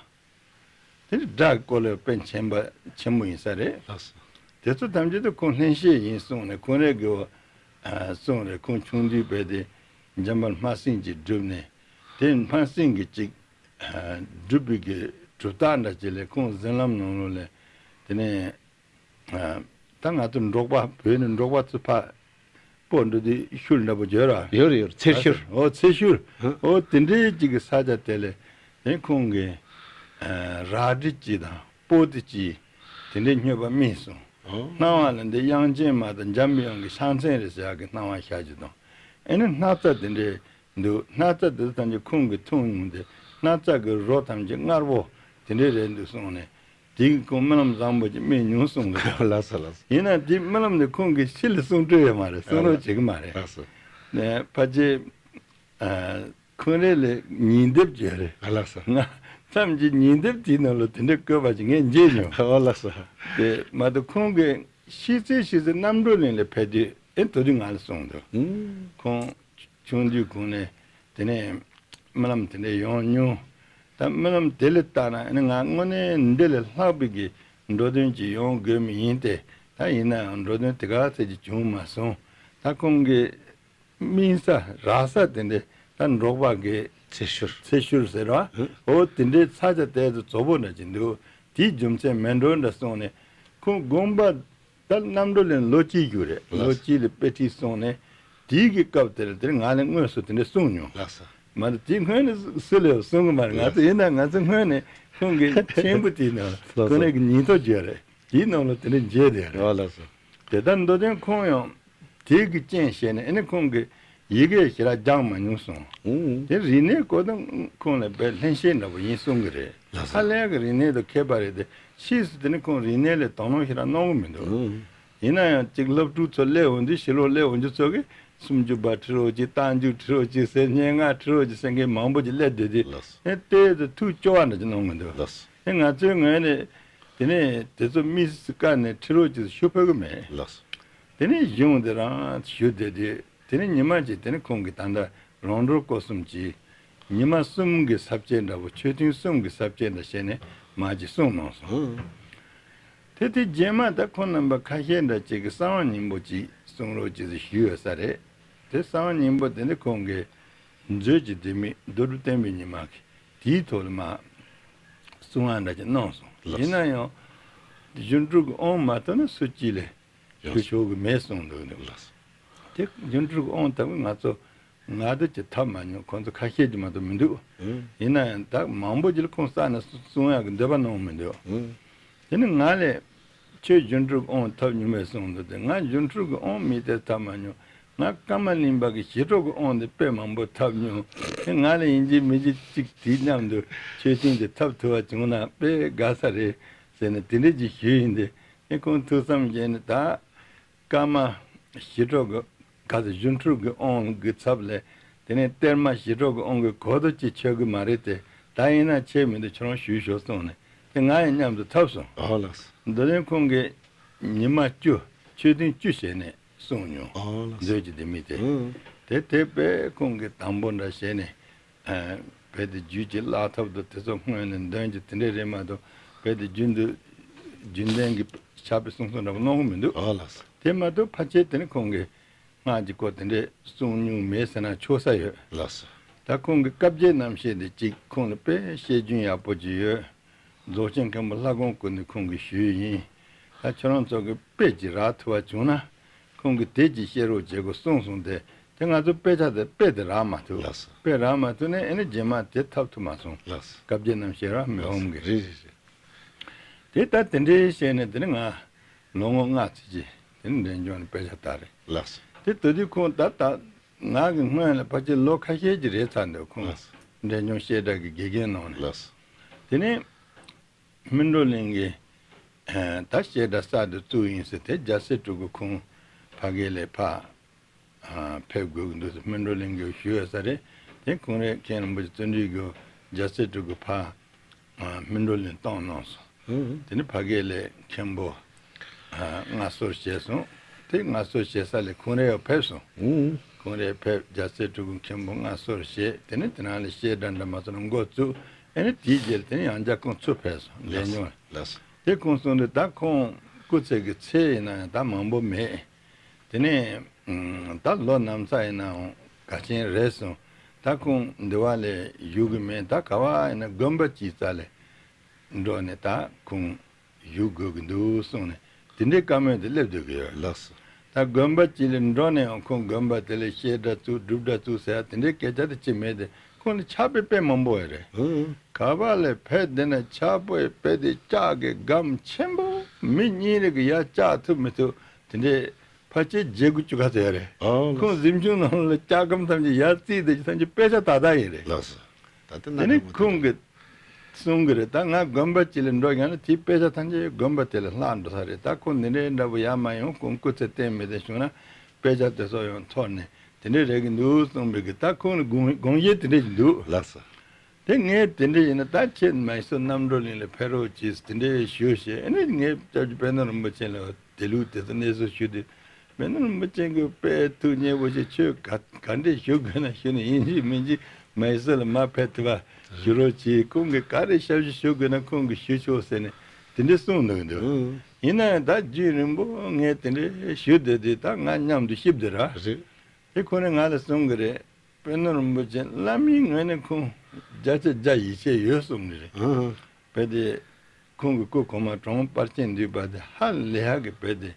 དེ་ནི་སྒྲ་གི་སྐོར་ལ་དཔེ་མཁྱེན་པ་ཆེན་པོ་ཡིན་ས་རེད། ལགས་སོ། དེ་ཚོ་ཐམས་ཅད་དུ་ཁོང་ལྷན་སྐྱེས་ཡིན་གསུངས་ནས་ཁོང་རང་གི་འོ་ཨ་གསུངས་རེད། ཁོང་ཆུང་དུས་བས་དེ་འཇམ་དཔལ་སྨྲ་སེང་ཅིག་བསྒྲུབས་ནས་དེ་སྨྲ་སེང་གི་ཅིག་ཨ་སྒྲུབ་པའི་གི་གྲུབ་རྟགས་འདྲ་ཅིག་ལས་ཁོང་གཟིམ་ལམ་ནང་ལོགས་ལ་དེ་ནས་ཨ་ད་ང་ཚོ་འབྲོག་པ་བོད་ནས་འབྲོག་པ་ཚོ་ཕར་སྤོ་འགྲོ་དུས་ཤུལ་འདྲ་པོ་ཡོད་ར། ཡོད་རེད་ཡོད་རེད། ཚེར་ཤུལ། ཨོ་ཚེར་ཤུལ། ཧ། ཨོ་དེ་འདྲའི་ཅིག་གི་ས་ཆ་དེ་ལ་དེ་ཁོང་གིས་ཨ་རལ་གྲི་ཅིག་དང་སྤོ་ཏི་ཅིག་དེ་འདྲའི་སྨྱོས་པ་རྨིས་སོང་། ཨོ། སྣང་བ་ལ་འདི་དབྱངས་ཅན་མ་དང་འཇམ་དབྱངས་ཀྱི་ཕྱག་མཚན་རེད་ཟེར་ཡག་གི་སྣང་བ་ཤར་གྱི་དང་། ཨེ་ནི་སྣག་ཚ་དེ་འདྲའི་འདུག་སྣག་ཚ་དེ་ཚོ་ཐམས་ཅད་ཁོང་གིས་འཐུང་མྱོང་སྟེ་སྣག་ཚ་གི་རོ་ཐམས་ཅད་མངར་པོ་དེ་འདྲའི་རེད་འདུག་གསུངས་ནས་དེ་གིས་ཁོང་རྨི་ལམ་བཟང་པོ་ཅིག་རྨིས་མྱོང་གསུངས་འདུག་ལགས་སོ་ལགས་སོ། ཡིན་ན་དེ་རྨི་ལམ་དེ་ཁོང་གིས་ཕྱི་ལ་གསུང་སྤྲོ་ཡོད་མ་རེད། གསུང་རོགས་བྱེད་ཀྱི་མ་རེད། ལགས་སོ། ནས་ཕལ་ཆེར་ཨ་ཁོང་རེ་ལས་ཉིན་དེབ་བརྗོད་རེད། ཨ་ལགས་སོ། ང་མཚམས་ཀྱི་ཉིན་དེབ་དེའི་ནང་ལ་དེ་འདྲའི་བཀོད་པ་ཅིག་ངས་མཇལ་མྱོང་། ཨོ་ལགས་སོ། དེ་མ་གཏོགས་ཁོང་གིས་ཤི་ཚེ་ཤི་ཚེ་རྣམ་གྲོལ་གླིང་ལ་ཕེབས་དུས་ཨེ་དེ་དུས་ང་ལ་གསུངས་འདུག་ཨུམ། ཁོང་ཆུང་དུས་གོང་ནས་དེ་ནས་རྨི་ལམ་དེ་འདྲ་ཡོང་མྱོང་། ད་རྨི་ལམ་དེ་ལ་བལྟས་ན་ཨ་ནི་ང་དངོས་གནས་འདི་ལས་ལྷག་པའི་གི་འགྲོ་དོན་ཅིག་ཡོང་དགོས་མི་ཡིན་ཏེ། ད་ཡིན་ནའང་འགྲོ་དོན་དེ་ག་ཚད་ཅིག་བྱུང་མ་སོང་། ད་ཁོང་གི་རྨིས་ས་རལ་ས་དེ་འདྲ་ད་འབྲོག་པ་གི་ཚེར་ཤུལ། ཚེར་ཤུལ་ཟེར་བ། ཧུ། འོ་དེ་འདྲའི་ས་ཆ་དེ་ཚོ་རྫོབ་པོ་འདྲ་ཅིག་འདུག་དེའི་རྒྱུ་མཚན་མེད་འགྲོ་འདྲ་གསུངས་ནས་ཁོང་དགོངས་པ། ད་རྣམ་གྲོལ་གླིང་ལོ་གཅིག་རྒྱུ་རེད། ལགས། ལོ་གཅིག་ལ་དཔེ་ཁྲིད་སོང་ནས་དེའི་གི་སྐབས་དེར་དེར་ང་ལ་དངོས་སུ་དེ་འདྲ་གསུངས་མྱོང་། ལགས་སོ། མ་གཏོགས་དེ་སྔོན་ནས་སུ་ལ་ཡང་གསུང་གི་མ་རེད། ང་ཚོ་ལགས། ཡིན་ན་ང་ཚོ་སྔོན་ནས་ཁོང་གི་མཆན་བུ་དེའི་ནང་ལགས་སོ། ཁོང་རང་གི་ཉིན་ཐོ་བརྗོད་རེད། དེའི་ནང་ལ་དེ་འདྲ་མཇལ་བསྡད་རེད། ཨོ་ལགས་སོ། དེ་ལྟར་མདོ་དོན་ཁོང་ཡང་དེའི་གི་རྐྱེན་བྱས་ནས་ཨ་ནི་ཁོང་གི་ ཡི་གེ་ཞེ་དྲག་སྦྱང་མ་མྱོང་སོང་། ཨུང་། དེ་རིག་གནས་སྐོར་དང་ཁོང་ལ་དཔེ་ལྷན་སྐྱེས་འདྲ་པོ་ཡིན་གསུང་གི་རེད། ལགས་སོ། ཧ་ལས་ཀྱི་རིག་གནས་དང་ཁྱད་པར་རེད་དེ། ཕྱིས་སུ་དེ་ནི་ཁོང་རིག་གནས་ལ་དོ་སྣང་ཞེ་དྲག་གནང་གི་མི་འདུག། ཨུང་། ཡིན་ན་ཡང་གཅིག་སློབ་ཕྲུག་ཚོ་སླེབས་འོང་དུས་ཕྱི་ལོགས་སླེབས་འོང་རྒྱུ་ཚོ་གིས་སུམ་ཅུ་པ་ཁྲིད་རོགས་གྱིས། རྟགས་འཇུག་ཁྲིད་རོགས་གྱིས་ཟེར། སྙན་ངག་ཁྲིད་རོགས་གྱིས་ཟེར་མཁན་མང་པོ་ཅིག་སླེབས་བསྡད་དུས། ལགས་སོ། ཨེ་ལྟས་དུ་ཐུགས་སྐྱོ་བ་འདྲ་ཅིག་གནང་གི་འདུག། ལགས་སོ། ཨེ་ང་ཚོའི་ངོས་ནས་དེ་ནས་དེ་ཚོ་དམིགས་སུ་བཀར་ནས་ཁྲིད་རོགས་གྱིས་ཞུ་ཕོད་ཀྱི་མེད། ལགས་སོ། དེ་ནས་གཞུང་དེ་རང་ཞུ་བསྡད་དུས། དེ་ནས་ཉི་མ་གཅིག་དེ་ནས་ཁོང་གིས་ད་ལྟ་རོང་འབྲོག་སྐོར་གསུམ་གྱི་ཉི་མ་གསུམ་གྱི་ས་བཅད་འདྲ་པོ། ཆོས་ཐུན་གསུམ་གྱི་ས་བཅད་འདྲ་བྱས་ནས་མར་ཅིག་གསུངས་གནང་སོང་། ཨང་། དེ་དེ་རྗེས་མ་ད་ཁོང་རྣམ་པ་ཁ་ཤས་འདྲ་ཅིག་གིས་གསང་བ་སྙིང་པོ་ཅིག་གསུང་རོགས་གྱིས་ཞུས་ཡོད་ས་རེད། དེ་གསང་བ་སྙིང་པོ་དེ་ནི་ཁོང་གིས་མཛོད་ཀྱི་ལྡེ་མིག་རྡོ་གྲུབ་བསྟན་པའི་ཉི་མ་གི་དེའི་ཐོག་ལ་མར་གསུང་བ་འདྲ་ཅིག་གནང་སོང་། ལགས། ཡིན་ན་ཡང་སྒྱུ་འཕྲུལ་གྱི་དབང་མ་ཐོབ་ན་སུ་གཅིག་ལས་ཞུ་ཆོག་གི་མེད་གསུངས་འདུག་ནི། ལགས། དེ་སྒྱུ་འཕྲུལ་གྱི་དབང་ཐོབ་ཀྱི་ང་ཚོ་ང་རང་གིས་ཐོབ་མ་མྱོང་། ཁོང་ཚོ་ཁ་ཤས་ཀྱིས་མ་གཏོགས་མི་འདུག། ཨང་། ཡིན་ན་ཡང་ད་མང་པོ་ཅིག་ལ་ཁོང་ས་ནས་གསུང་ཡག་གི་འདོད་པ་གནང་མི་འདུག། ཨང་། དེ་ནི་ང་ལས་ཁྱོད་སྒྱུ་འཕྲུལ་གྱི་དབང་ཐོབ་མྱོང་བས་གསུངས་འདུག་སྟེ། ང་སྒྱུ་འཕྲུལ་གྱི་དབང་མི་དེ་ཐོབ་མ་མྱོང་། ང་ཀརྨ་གླིང་པ་གི་ཞི་ཁྲོ་གི་དབང་དེ་དཔེ་མང་པོ་ཐོབ་མྱོང་། དེ་ང་ལས་ཡིན་གཅིག་མིན་གཅིག་ཅིག་དེའི་མཉམ་དུ་ཆོས་ཐུན་དེ་ཐོབ་ཐུབ་པ་བྱུང་ན་དཔེ་དགའ་ས་རེད་ཟེར་ནས་དེ་འདྲས་ཅིག་ཞུས་ཡིན་ཏེ། ཨེ་ཁོང་ཐུགས་བསམ་བཞེས་ནས་ད་ཀརྨ་ཞི་ཁྲོ་གི་ག་ཚོད་སྒྱུ་འཕྲུལ་གྱི་དབང་གི་ཚབ་ལས། དེ་ནས་གཏེར་མ་ཞི་ཁྲོ་གི་དབང་གི་གོ་ཐོས་ཅིག་ཆོད་གི་མ་རེད་དེ། ད་ཡིན་ན་ཆད་མི་འདུག། ཁྱོད་རང་ཞུས་ཤོག་གསུངས་ནས། དེ་ང་ཡང་མཉམ་དུ་ཐོབ་སོང་། ཨོ་ལགས། མདོ་དོན་ཁོང་གིས་ཉི་མ་བཅུ་ཆོས་ཐུན་བཅུ་བྱས་ནས་གསུངས་མྱོང་། ཨོ་ལགས། མཛོད་ཀྱི་ལྡེ་མིག་དེ། ཨང་། དེ་དེ་དཔེ་ཁོང་གིས་དང་པོ་འདྲ་བྱས་ནས། ཨ། རྦད་དེ་རྒྱུད་ཀྱི་བླ་ཐབས་དང་དེ་ཚོ་སྔོན་ནས་འདོན་གྱི་དེ་འདྲས་རེད་མ་གཏོགས། རྦད་དེ་རྒྱུན་དུ་རྒྱུན་ལྡན་གྱི་ཕྱག་དཔེ་གསུང་གསུང་འདྲ་པོ་གནང་གི་མི་འདུག། ཨོ་ལགས། དེ་མ་གཏོགས་ཕལ་ཆེར་དེ་ནི་ཁོང་གིས་སྔགས་ཀྱི་སྐོར་དེ་འདྲས་གསུང་མྱོང་མེད་ཟེར་ན་ཆོག་ས་ཡོད། ལགས་སོ། ད་ཁོང་གི་བཀའ་བརྒྱད་རྣམ་བཤད་དེ་གཅིག་ཁོང་ལ་དཔེ་བཤད་རྒྱུན་ཡག་པོ་ཅིག་ཡོད། རྫོགས་ཆེན་མཁན་པོ་ལྷ་ཀོང་ཀུན་ནས་ཁོང་གིས་ཞུས་ཡིན། ད་ཁྱོད་རང་ཚོ་གི་དཔེ་ཅིག་རག་ཐུབ་པ་བྱུང་ན། ཁོང་གིས་དེ་ཅིག་བཤད་རོགས་བྱེད་དགོས་གསུངས་སོང་སྟེ། དེ་ང་ཚོ་དཔེ་ཆ་དེ་དཔེ་དེ་རག་མ་ཐུབ། ལགས་སོ། དཔེ་རག་མ་ཐུབ་ནས་ཨེ་ནི་རྗེས་མ་དེ་ཐོབ་ཐུབ་མ་སོང་། ལགས་སོ། བཀའ་བརྒྱད་རྣམ་བཤད་ར་མི་ཧོམ་གི། རེད་རེད་རེད། དེ་ལྟར་དེ་འདྲའི་བཤད་ནས་དེ་ནི་ང་ལོ་ངོ་ལྔ་ཙམ་ཅིག་དེ་ནི་འབྲས་ལྗོངས་ནས་དཔེ་ཆ་ལྟ་རེད། ལགས་སོ། དེ་དུས་དུས་ཁོང་ད་ད་ང་གི་སྔོན་ལ་ཕལ་ཆེར་ལོ་ཁ་ཤས་ཀྱི་རེད་ཚར་འདུག། ཁོང་ལགས་སོ། འབྲས་ལྗོངས་བཤད་གྲྭ་གི་དགེ་རྒན་གནང་ནས། ལགས་སོ། དེ་ནས་སྨིན་གྲོལ་གླིང་གི་ད་བཤད་གྲྭ་གསར་དུ་བཙུགས་ཡིན་ཟེར་དེ་རྒྱལ་སྲས་སྤྲུལ་སྐུ་ཁོང་ཕ་གི་ལས་ཕར་ཕེབས་དགོས་ཀྱི་འདུག་ཟེར་སྨིན་གྲོལ་གླིང་གིས་ཞུས་ཡོད་ས་རེད། དེ་ཁོང་རང་མཁན་རིན་པོ་ཆེ་བརྩོན་འགྲུས་ཀྱིས་རྒྱལ་སྲས་སྤྲུལ་སྐུ་ཕར་སྨིན་གྲོལ་གླིང་བཏང་གནང་སོང་། ཨང་། དེ་ནི་ཕ་གི་ལས་མཁན་པོ་མངའ་གསོལ་བྱས་སོང་། དེ་མངའ་གསོལ་བྱེད་ས་ལས་ཁོང་རང་ཡང་ཕེབས་སོང་། ཨང་། ཁོང་རང་ཕེབས། རྒྱལ་སྲས་སྤྲུལ་སྐུ་མཁན་པོ་མངའ་གསོལ་བྱས། དེ་ནི་དེ་ནང་ལ་བཤད་གྲྭ་འདྲ་མ་སོང་ན་འགོ་བཙུགས། ཨེ་ནི་དེའི་རྗེས་ལ་དེ་ནི་ཡང་བསྐྱར་ཁོང་ཚུར་ཕེབས་སོང་། ལགས་སོ། འབྲས་ལྗོངས་ལ། ལགས་སོ། དེ་ཁོང་གསུང་དུས་ད་ཁོང་སྐུ་ཚེ་གི་ཚད་ཡིན་ན་ཡང་ད་མང་པོ་མེད། དེ་ནས་ད་ལོ་ན་ཚ་ཡིན་ནའང་འགའ་ཅན་རེད་སོང་། ད་ཁོང་འདི་བ་ལས་བཞུགས་གི་མེད། ད་ག་བ་ཡིན་ན་དགོན་པ་ཅིག་རྩ་ལས་འགྲོ་ནས་ད་ཁོང་བཞུགས་དགོས་ཀྱི་འདུག་གསུངས་ནས་དེ་འདྲའི་བཀའ་མོལ་དེ་སླེབས་སྡོད་ཀྱི་ཡོད། ལགས་སོ། ད་དགོན་པ་ཅིག་ལ་འགྲོ་ནས་ཡང་ཁོང་དགོན་པ་དེ་ལ་བཤད་གྲྭ་བཙུགས་སྒྲུབ་གྲྭ་བཙུགས་ཟེར་ཡ་དེ་འདྲའི་སྐད་ཆ་དེ་ཅི་མེད་དེ། ཁོང་ལ་ཕྱག་དཔེ་དཔེ་མང་པོ་ཡོད་རེད། ཨང་། ག་བ་ལས་ཕེབས་དེ་ན་ཕྱག་དཔེ་དཔེ་དེ་ལྕགས་ཀྱི་སྒམ་ཆེན་པོ་མི་གཉིས་རེ་གི་ཡར་བཅག་ཐུབ་མི་ཐུབ་དེ་འདྲའི་ཕལ་ཆེར་བརྒྱད་དགུ་བཅུ་ག་ཚོད་ཡོད་རེད། ཨང་། ཁོང་གཟིམ་ཆུང་ནང་ལ་ལྕགས་སྒམ་ཐམས་ཅད་ཡར་བརྩིགས་དེ་ཐམས་ཅད་དཔེ་ཆ་དག་དག་ཡིན་རེད། ལགས་སོ། ད་ལྟ་དེ་ནི་ཁོང་གི་གསུང་གི་རེད། ད་ང་དགོན་པ་ཅིག་ལ་འགྲོ་ཡང་ན་དེའི་དཔེ་ཆ་ཐམས་ཅད་དགོན་པ་དེ་ལ་ལྷག་འགྲོ་ས་རེད། ད་ཁོང་འདི་འདྲའི་འདྲ་པོ་ཡར་མར་ཡོང་། ཁོང་སྐུ་ཚེ་བརྟན་མི་བརྟན་བྱུང་ན་དཔེ་ཆ་དེ་ཚོ་ཡང་འཐོར་ནས་དེ་འདྲའི་རེད་ཀྱི་འདུག་གསུངས་པའི་གི་ད་ཁོང་ལ་དགོངས་དགོངས་བཞེས་དེ་འདྲ་ཞིག་འདུག། ལགས་སོ། དེ་ངས་དེ་འདྲ་ཡིན་ན་ད་ཁྱེད་མ་སུ་རྣམ་གྲོལ་གླིང་ལ་ཕེབས་རོགས་གྱིས་དེ་འདྲའི་ཞུ་བྱས། ཨ་ནི་ངས་སྐྱབས་རྗེ་དཔལ་ལྡན་རིན་པོ་ཆེ་ལ་དེ་ལུགས་དེ་ཚོ་གནས་ཚུལ་ཞུ་དུས། དཔལ་ལྡན་རིན་པོ་ཆེ་གིས་དཔེ་ཐུགས་མཉེས་པོ་བྱས། ཁྱོད་ག་ག་འདྲས་ཞུ་དགོས་ན་ཞུ་ནས་ཡིན་གཅིག་མིན་གཅིག་མ་སུ་ལ་མར་ཕེབས་ཐུབ་པ་ཞུ་རོགས་གྱིས། ཁོང་གིས་ག་རེ་ཞབས་ཕྱི་ཞུ་དགོས་ན་ཁོང་གིས་ཞུ་ཆོག་ཟེར་ནས་དེ་འདྲས་གསུངས་འདུག་འདུག། ཨང་། ཡིན་ན་ཡང་ད་རྒྱུན་རིང་པོ་ངས་དེ་འདྲས་ཞུ་བསྡད་དུས་ད་ང་མཉམ་དུ་གཤིབས་བསྡད་ར། རེད། དེ་ཁོ་ནས་ང་ལ་གསུང་གི་རེད། དཔལ་ལྡན་རིན་པོ་ཆེ་བླ་མའི་ངོས་ནས་ཁོང་བརྒྱ་ཆ་བརྒྱ་ཡིད་ཆེས་ཡོད་གསུངས་ནི་རེད། ཨང་། རྦད་དེ་ཁོང་གི་སྐུ་གོང་མ་གྲོངས་པར་ཅན་འདུས་པ་དེ་ཧ་ལས་ཧ་གི་རྦད་དེ་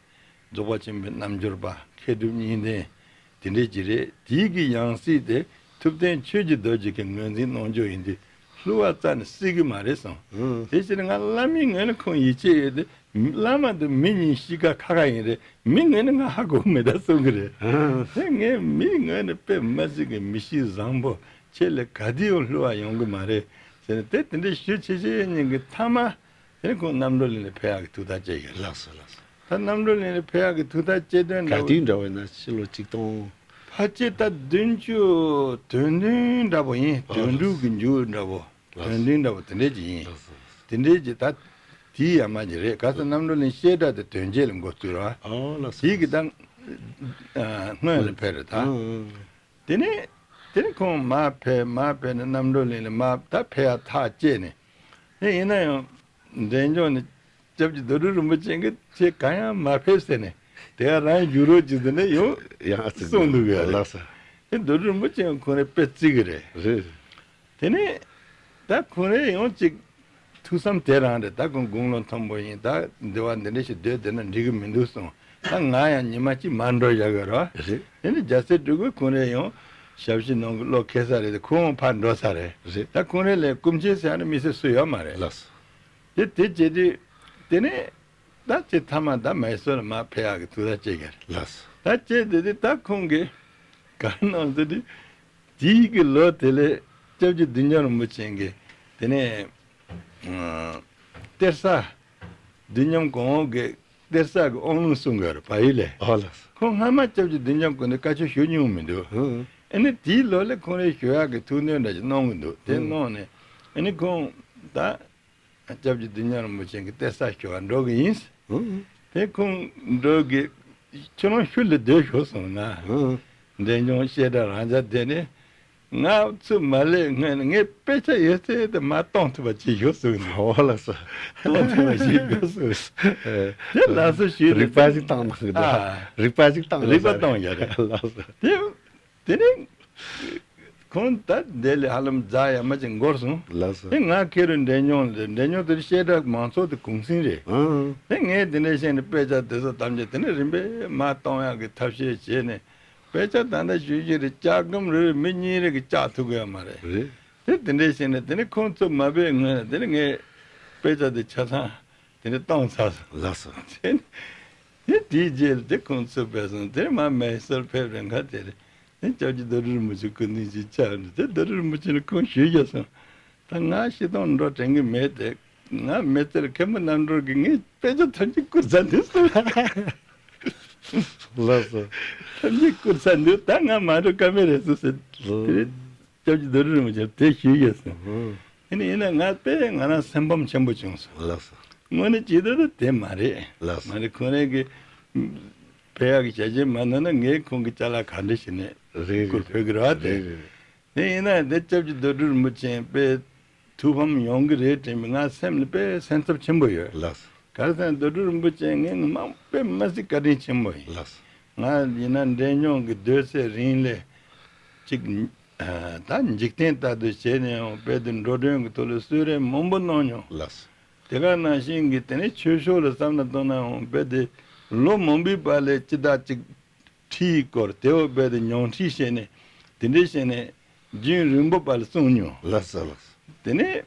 རྫོགས་པ་ཆེན་པོའི་རྣལ་འབྱོར་པ་མཁས་གྲུབ་གཉིས་ལྡན་དེ་འདྲས་ཅིག་རེད། དེའི་གི་ཡང་སྲིད་དེ་ཐུབ་བསྟན་ཆོས་ཀྱི་རྡོ་རྗེ་གིས་ངོས་འཛིན་གནང་རྒྱུ་ཡིན་དུས་ བསླུ་བ་རྩ་ནས་སྲིད་གི་མ་རེད་གསུངས། ཨང་། དེ་ཕྱིར་ང་བླ་མའི་ངོས་ནས་ཁོང་ཡིད་ཆེས་ཡོད་དེ། བླ་མ་དང་མི་གཉིས་གཤིས་ཀ་ཁ་ཁ་ཡིན་རེད། མི་ངོས་ནས་ང་ཧ་གོ་གི་མེད་ད་གསུང་གི་རེད། ཨང་། དེ་ངས་མི་ངོས་ནས་དཔེ་མ་སྲིད་གི་མི་གཤིས་བཟང་པོ། ཁྱེད་ལ་ག་དུས་ཡང་བསླུ་བ་ཡོང་གི་མ་རེད་ཟེར་ནས། དེ་དེ་འདྲའི་ཞུ་ཆེ་ཆེ་ཉིན་གྱི་མཐའ་མ། དེ་ནས་ཁོང་རྣམ་གྲོལ་གླིང་ལ་ཕེབས་ཡག་གི་ཐུགས་ཐག་བཅད་ཡོད་རེད། ལགས་སོ་ལགས་སོ། ད་རྣམ་གྲོལ་གླིང་ལ་ཕེབས་ཡག་གི་ཐུགས་ཐག་བཅད་དོན་ག་འདྲ་བོ། དུས་འདྲ་བོ་ཡིན་ན་ཕྱི་ལོ་ཆིག་སྟོང་། ཕལ་ཆེར་ད་བདུན་ཅུ་དོན་བདུན་འདྲ་པོ་ཡིན། ཨ་དོན་དྲུག་གི་མཇུག་འདྲ་པོ། ལགས་སོ། དོན་བདུན་འདྲ་པོ་དེ་འདྲས་ཅིག་ཡིན། ལགས་སོ། དེ་འདྲས་ཅིག་ད་དེའི་ཡ་མ་ཅིག་རེད། ག་ས་རྣམ་གྲོལ་གླིང་བཤད་གྲྭ་དེ་དོན་རྗེས་ལ་འགོ་བཙུགས་ར། ཨོ་ལགས་སོ། དེའི་གི་ད་སྔོན་ལ་ཕེབས་རེད་ད། ཨང་ཨང་། དེ་ནས་དེ་ནས་ཁོང་མར་ཕེབས། མར་ཕེབས་ནས་རྣམ་གྲོལ་གླིང་ལ་མར་ད་ཕེབས་ཡ་ཐག་བཅད་ནས། དེ་ཡིན་ན་ཡང་འབྲས་ལྗོངས་ནས་སྐྱབས་རྗེ་རྡོ་གྲུབ་རིན་པོ་ཆེ་གིས་ཁྱེད་གང་ཡང་མ་ཕེབས་ཟེར་ནས། དེ་ག་རང་བཞུགས་རོགས་གྱིས་ཟེར་ནས་ཡང་ཡང་ཨ་ཙི་གསུངས་འདུག་གི་རེད། ལགས་སོ། དེ་རྡོ་གྲུབ་རིན་པོ་ཆེ་ཡང་ཁོང་རང་དཔེ་བརྩི་གི་རེད། རེད། དེ་ནས་ད་ཁོང་རང་ཡང་ཅིག་ཐུགས་བསམ་དེ་རང་རེད། ད་ཁོང་དགུང་ལོ་མཐོན་པོ་ཡིན། ད་འདི་བ་འདི་འདྲ་ཞིག་སྡོད་བསྡད་ན་འགྲིག་གི་མི་འདུག་གསུངས། ད་ང་ཡང་ཉི་མ་གཅིག་མར་འགྲོ་བཞག་གི་རེད། རེད། དེ་ནས་རྒྱལ་སྲས་སྤྲུལ་སྐུ་ཁོང་རང་ཡང་ཞབས་ཕྱི་གནང་གི་བློ་འཁེལ་ས་རེད་དེ། ཁོང་ཕར་འགྲོ་ས་རེད། རེད། ད་ཁོང་རང་ལས་སྐུ་མཁྱེན་ཟེར་ཡ་ནི་མི་སེར་སུ་ཡོད་མ་རེད། ལགས་སོ། དེ་དེ་བྱེད་དུས་དེ་ནས། ད་ཅི་མཐའ་མ་ད་མའི་སོར་ལ་མར་ཕེབས་ཡག་གི་ཐུགས་ཐག་བཅད་ཀྱི་རེད། ལགས་སོ། ད་བཅད་དེ་དེ་ད་ཁོང་གིས་ག་རེ་གནང་ཟེར་དུས། དེའི་གི་ལོ་དེ་ལས་སྐྱབས་རྗེ་བདུད་འཇོམས་རིན་པོ་ཆེ་གིས་དེ་ནས་ཨ་གཏེར་གསར། བདུད་འཇོམས་གོང་འོག་གི་གཏེར་གསར་གི་དབང་ལུང་གསུང་གི་ཡོད་རེད། བལ་ཡུལ་ལས། ཨོ་ལགས་སོ། ཁོང་སྔ་མ་སྐྱབས་རྗེ་བདུད་འཇོམས་སྐུ་མདུན་བཀའ་ཆོས་ཞུ་མྱོང་མི་འདུག། ཨ་ནི་དེའི་ལོ་ལས་ཁོང་རང་ཞུ་ཡག་གི་ཐུགས་འདུན་འདྲ་ཞིག་གནང་གི་འདུག། དེ་གནང་ནས་ཨ་ནི་ཁོང་ད། སྐྱབས་རྗེ་བདུད་འཇོམས་རིན་པོ་ཆེ་གི་གཏེར་གསར་ཞུ་བར་འགྲོ་གི་ཡིན། ཨང་། དེ་ཁོང་འགྲོ་གི་ཁྱོད་རང་ཤུལ་ལ་སྡོད་ཤོག་གསུངས་ན། ཨང་། འབྲས་ལྗོངས་བཤད་གྲྭ་རང་འཇགས་བསྡད་ནས། ང་ཚུར་མ་སླེབས་སྔོན་ནས་ངས་དཔེ་ཆ་ཡོད་ཚད་དེ་མར་གཏོང་ཐུབ་པ་བྱེད་ཤོག་གསུངས་ནས། ཨོ་ལགས་སོ། གཏོང་ཐུབ་པ་བྱེད་ཤོག་གསུངས། དེ་ལགས་སོ་ཞུས་ནས། རིག་པ་ཞིག་བཏང་གནང་གི་འདུག། ཨ། རིག་པ་ཞིག་བཏང་། རིག་པ་གནང་། བཏང་ཡ་རེད། ལགས་སོ། དེ། དེ་ནས་ཁོང་ད་དེ་ལས་ཧ་ལམ་ཟླ་ཡ་མ་ཅིག་འགོར་སོང་། ལགས་སོ། དེ་ང་ཁེ་རུ་འབྲས་ལྗོངས་ལ། འབྲས་ལྗོངས་དེར་བཤད་གྲྭ་མང་ཚོགས་དེ་གུང་སེང་རེད། ཨང་། དེ་ངས་དེ་འདྲ་བཤད་ནས་དཔེ་ཆ་དེ་ཚོ་ཐམས་ཅད་དེ་ནས་རིམ་པས་མར་གཏོང་ཡག་གི་ཐབས་ཤེས་བྱས་ནས། དཔེ་ཆ་ད་ལྟ་ཞུ་རྒྱུ་རེད། ལྕགས་སྒམ་རེ་རེ་མི་གཉིས་རེ་གིས་བཅག་ཐུབ་ཀྱི་ཡོད་མ་རེད། རེད། དེ་དེ་འདྲ་བཤད་ནས་དེ་ནས་ཁོང་ཚོ་མ་ཕེབས་སྔོན་ལ་དེ་ནས་ངས་དཔེ་ཆ་དེ་ཆ་ཚང་། དེ་ནས་བཏང་ཚར་སོང་། ལགས་སོ། དེ་དེའི་རྗེས་ལ་དེ་ཁོང་ཚོ་ཕེབས་སོང་། དེ་མ་མའི་སོར་ཕེབས་རན་ཁ་དེ་རེད། དེ་སྐྱབས་རྗེ་རྡོ་གྲུབ་རིན་པོ་ཆེ་སྐུ་མདུན་ཞིག་ཆགས་འདུག། དེ་རྡོ་གྲུབ་རིན་པོ་ཆེ་ལ་ཁོང་ཞུས་བཞག་སོང་། ད་ང་ཤི་སྟོང་འགྲོ་དྲན་གི་མེད་དེ། ང་མི་ཚེར་མཁན་པོ་རྣམ་གྲོལ་གྱི་ངའི་དཔེ་ཆ་ཐམས་ཅད་བསྐུར་ཚར་འདུག་ཟེར། ལགས་སོ། ཐམས་ཅད་བསྐུར་ཚར་འདུག། ད་ང་མ་འགྲོ་ཀ་མེད་རེད་ཟེར་ཟེར། ལགས། དེ་རེད། སྐྱབས་རྗེ་རྡོ་གྲུབ་རིན་པོ་ཆེ་དེ་ཞུས་ཡོད་ཟེར། ཨོ། ཡིན་ན་ཡིན་ན་ང་དཔེ་ང་རང་སེམས་ཕམ་ཆེན་པོ་བྱུང་སོང་། ལགས་སོ། དངོས་གནས་བྱེད་དོན་དེ་མ་རེད། ལགས་སོ། མ་རེད། ཁོང་རང་གི་ཕེབས་ཡག་གི་བྱས་རྗེས་མ་གནང་ན་ངས་ཁོང་གི་ཅ་ལག་ག་འདྲ་ཞིག་ནས། རེད་རེད། བསྐུར་ཕོད་ཀྱི་རེད་བ་དེ། རེད་རེད། དེ་ཡིན་ན་དེ་སྐྱབས་རྗེ་རྡོ་གྲུབ་རིན་པོ་ཆེ་དཔེ་ཐུགས་ཕམ་ཡོང་གི་རེད་དྲན་པའི་ང་སེམས་ལ་དཔེ་སེམས་འཚབ་ཆེན་པོ་ཡོད། ལགས་སོ། ག་རེ་ཟེར་ན་རྡོ་གྲུབ་རིན་པོ་ཆེ་ངས་མ་དཔེ་མ་སྲིད་བཀའ་དྲིན་ཆེན་པོ་ཡིན། ལགས་སོ། ང་ཡིན་ན་འབྲས་ལྗོངས་ཀྱི་སྡོད་སའི་རིང་ལས་ཅིག་ཨ་ད་འཇིག་རྟེན་ལྟར་དུ་བྱས་ནས་ཡང་དཔེ་དེ་འགྲོ་གྲོན་གྱི་ཐོག་ལ་གསོལ་རས་མང་པོ་གནང་མྱོང་། ལགས་སོ། དེ་ག་ནང་བཞིན་གྱི་དེ་ནས་ཆོས་ཕྱོགས་ལ་བསམ་བློ་གཏོང་ན་ཡང་དཔེ་དེ་ལོ་མང་པོའི་བར་ལས་ཅི་ད་ཅིག་ཁྲིད་སྐོར་དེ་འོ་དཔེ་དེ་ཉུང་ཁྲིད་བྱས་ནས་དེ་འདྲས་བྱས་ནས་རྒྱུན་རིང་པོ་བར་ལ་གསུངས་མྱོང་། ལགས་སོ་ལགས་སོ། དེ་ནས་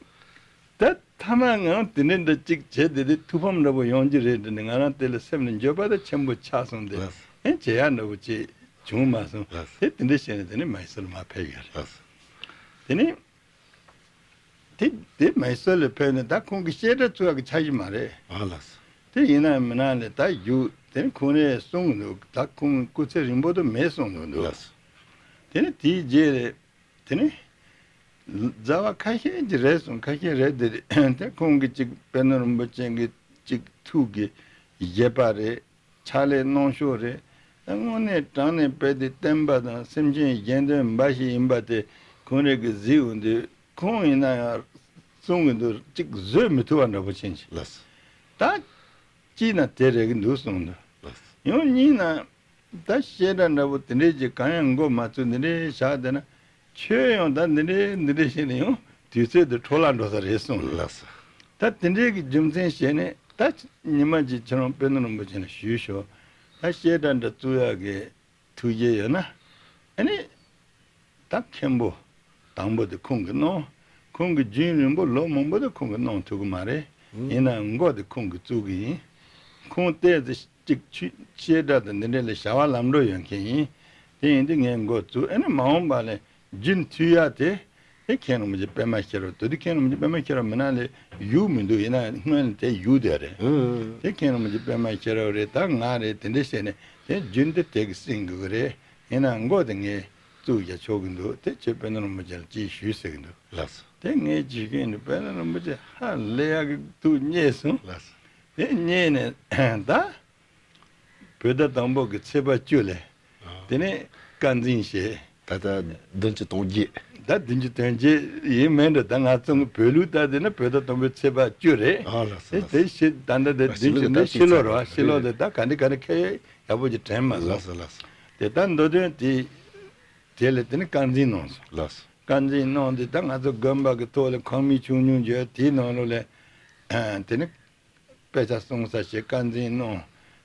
ད་མཐའ་མ་ངང་དེ་འདྲས་འདྲ་གཅིག་བྱས་དེ་དེ་ཐུགས་ཕམ་འདྲ་པོ་ཡོང་རྒྱུ་རེད་དྲན་ནས་ང་རང་དེ་ལ་སེམས་ལ་འགྱོད་པ་ད་ཆེན་པོ་ཆགས་སོང་། དེ་ལགས་སོ། ཨེ་བྱེད་ཡག་འདྲ་པོ་ཅིག་བྱུང་མ་སོང་། ལགས་སོ། དེ་དེ་འདྲས་བྱས་ནས་དེ་ནས་མའི་སོར་མར་ཕེབས་ཡོད་རེད། ལགས་སོ། དེ་ནས། དེ་དེ་མའི་སོར་ལ་ཕེབས་ནས་ད་ཁོང་གི་བཤད་གྲྭ་བཙུགས་ཡག་གི་འཆར་གཞི་མ་རེད། ཨ་ལགས་སོ། དེ་ཡིན་ན་མིན་ན་ལས་ད་རྒྱུགས་དེ་ནི་ཁོང་རས་གསུངས་འདུག། ད་ཁོང་སྐུ་ཚེ་རིང་པོ་དུ་མེད་གསུངས་འདུག་འདུག། ལགས་སོ། དེ་ནི་དེའི་རྗེས་རེད། དེ་ནི་ཟླ་བ་ཁ་ཤས་ཀྱི་རེད་གསུངས། ཁ་ཤས་རེད་དེ་རེད། དེ་ཁོང་གི་ཅིག་དཔལ་ནོར་རིན་པོ་ཆེ་གི་ཅིག་ཐུགས་ཀྱི་བཞེད་པ་རེད། ཕྱག་ལས་གནང་ཕྱོགས་རེད། དངོས་གནས་དྲང་གནས་དཔེ་དེ་བསྟན་པ་དང་སེམས་ཅན་གཞན་དོན་འབའ་ཞིག་ཡིན་པ་དེ་ཁོང་རང་གིས་གཟིགས་འོང་དུས་ཁོང་ཡིན་ན་ཡང་གསུང་གི་འདུག། གཅིག་བཟོད་མི་ཐུབ་པ་འདྲ་པོ་ཕྱིན་ཅི། ལགས་སོ། ད་གཅིག་ན་དེ་རེད་གི་འདུག་གསུངས་འདུག། ལགས་སོ། ཡང་གཉིས་ན་ད་བཤད་གྲྭ་འདྲ་པོ་དེ་འདྲས་ཀྱི་གང་ཡང་འགོ་མ་ཚུགས་འདི་འདྲས་བཞག་བསྡད་ན། ཁྱོད་ཡང་ད་འདི་འདྲའི་འདི་འདྲའི་བྱས་ནས་ཡང་དུས་ཚོད་དེ་འཕྲོ་བརླག་འགྲོ་ས་རེད་གསུངས། ལགས་སོ། ད་དེ་འདྲའི་གི་རྒྱུ་མཚན་བཤད་ནས་ད་ཉི་མ་གཅིག་ཁྱེད་རང་དཔལ་ནོར་རིན་པོ་ཆེ་ལ་ཞུས་ཤོག། ད་བཤད་གྲྭ་འདྲ་བཙུགས་ཡག་གི་ཐུགས་བཞེད་ཡོད་ན། ཨ་ནི་ད་མཁན་པོ་དང་པོ་དེ་ཁོང་གིས་གནང་། ཁོང་གི་རྒྱུན་རིང་པོ་ལོ་མང་པོ་དེ་ཁོང་གིས་གནང་ཐུབ་ཀྱི་མ་རེད། ཡིན་ནའང་མགོ་དེ་ཁོང་གིས་བཙུགས་ཀྱི་ཡིན། ཁོང་ཏོག་ཙམ་ཅིག་ཆོས་བཤད་གྲྭ་དང་འདི་འདྲ་ལ་བྱ་བ་ལམ་འགྲོ་ཡོད་མཁན་ཡིན། དེ་ཡིན་དུས་ངས་མགོ་བཙུགས། ཨ་ནི་མ་འོངས་པ་ལ་རྒྱུན་མཐུད་ཡ་དེ། དེ་མཁན་རིན་པོ་ཆེ་པད་མ་ཤེས་རབ། དེ་དུས་མཁན་རིན་པོ་ཆེ་པད་མ་ཤེས་རབ་མིན་ན་ལས་བཞུགས་མི་འདུག་ཡིན་ན་སྔོན་ལ་དེ་བཞུགས་བསྡད་རེད། ཨང་། དེ་མཁན་རིན་པོ་ཆེ་པད་མ་ཤེས་རབ་རེད། ད་ང་རེད། དེ་འདྲ་བྱས་ནས་དེ་རྒྱུན་དེ་དེ་གི་སྲིང་དགོས་ཀྱི་རེད། ཡིན་ན་མགོ་དེ་ངས་བཙུགས་བཞག་ཆོག་གི་འདུག་དེ་ཁྱོད་དཔོན་སློབ་རིན་པོ་ཆེ་ལ་ཅིག་ཞུས་ཟེར་གི་འདུག་ལགས་སོ། དེ་ངས་ཅིག་ཞུས་ནས་དཔོན་སློབ་རིན་པོ་ཆེ་ཧ་ལས་ཡག་གི་ཐུགས་མཉེས་སོང་། ལགས་སོ། དེ་མཉེས་ནས་ད། བོད་ཟླ་དང་པོ་གི་ཚེས་པ་བཅུ་ལས། ཨ། དེ་ནས་བཀའ་འཛིན་བྱས། ད་ལྟ་བདུན་ཅུ་དོན་བརྒྱད། ད་བདུན་ཅུ་དོན་བརྒྱད་ཡིན་མིན་འདྲ། ད་ང་ཚོ་བོད་ལུགས་ལྟར་དེ་ན་བོད་ཟླ་དང་པོའི་ཚེས་པ་བཅུ་རེད། ཨ་ལགས་སོ། དེ་ལགས་སོ། དེ་བཞིན་ད་ལྟ་དེ་ཨ་བདུན་ཅུ་ཕྱི་ལོ་ནས་ཕྱི་ལོ་རེད་བ། ཕྱི་ལོ་རེད། དེ་ད་ག་འདྲ་ག་འདྲ་ཁྱད་ཡག་པོ་ཅིག་དྲན་མ་སོང་། ལགས་སོ་ལགས་སོ། དེ་ད་མདོ་དོན་དེ་དེ་ལས་དེ་ནས་བཀའ་འཛིན་གནང་སོང་། ལགས་སོ། བཀའ་འཛིན་གནང་དུས་ད་ང་ཚོ་དགོན་པ་གི་ཐོག་ལ་ཁང་མིག་ཆུང་ཆུང་བརྒྱབ། དེའི་ནང་ལོགས་ལ་དེ་ནས། དཔེ་ཆ་གསུང་ས་བྱས་བཀའ་འཛིན་གནང་།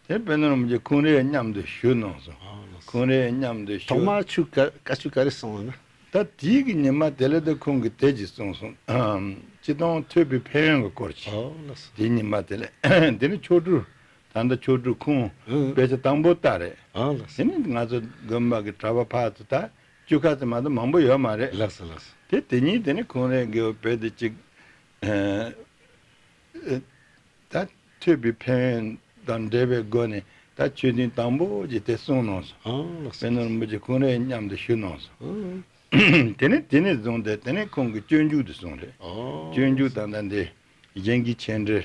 དེ་དཔོན་སློབ་རིན་པོ་ཆེ་ཁོང་རའི་མཉམ་དུ་བཞུགས་གནང་སོང་། ཨ་ལགས་སོ། ཁོང་རའི་མཉམ་དུ་ཐོག་བཞུགས། མར་ཆོས་བཀའ་བཀའ་ཆོས་ག་རེ་གསུངས་ན། ད་དེའི་གི་ཉི་མ་དེ་ལ་ད་ཁོང་གིས་དེ་ཅིག་གསུངས་སོང་། ཨམ། སྤྱིར་བཏང་ཐོས་པའི་ཕན་ཡོན་གྱི་སྐོར་ཅིག་ཨ་ལགས་སོ། དེའི་ཉི་མ་དེ་ལ། དེ་ནི་མཆོག་སྤྲུལ། ད་ལྟ་མཆོག་སྤྲུལ་ཁོང་ཨང་། དཔེ་ཆ་དང་པོ་ལྟ་རེད། ཨ་ལགས་སོ། དེ་ནི་ང་ཚོ་དགོན་པ་གི་གྲྭ་པ་ཕར་ཚུར་ད་བཅུ་ཁ་ཙམ་མ་གཏོགས་མང་པོ་ཡོད་མ་རེད། ལགས་སོ་ལགས་སོ། དེ་དེ་ཉིན་དེ་ནི་ཁོང་རའི་གི་བོད་དེ་ཅིག་ཨ། ད་ཐོས་པའི་ཕན་ཡོན་དང་འབྲེལ་བའི་སྒོ་ནས་ད་ཆོས་ཐུན་དང་པོ་ཅིག་དེ་གསུངས་གནང་སོང་། ཨང་། ལགས་སོ། དཔོན་སློབ་རིན་པོ་ཆེ་ཁོང་རའི་མཉམ་དུ་བཞུགས་གནང་སོང་། ཨང་། དེ་ནས་དེ་ནས་བཟུང་སྟེ་དེ་ནས་ཁོང་གི་སྤྱོད་འཇུག་དེ་གསུངས་རེད། ཨང་། སྤྱོད་འཇུག་དང་ད་འདི་གཞན་གྱི་མཆན་འགྲེལ།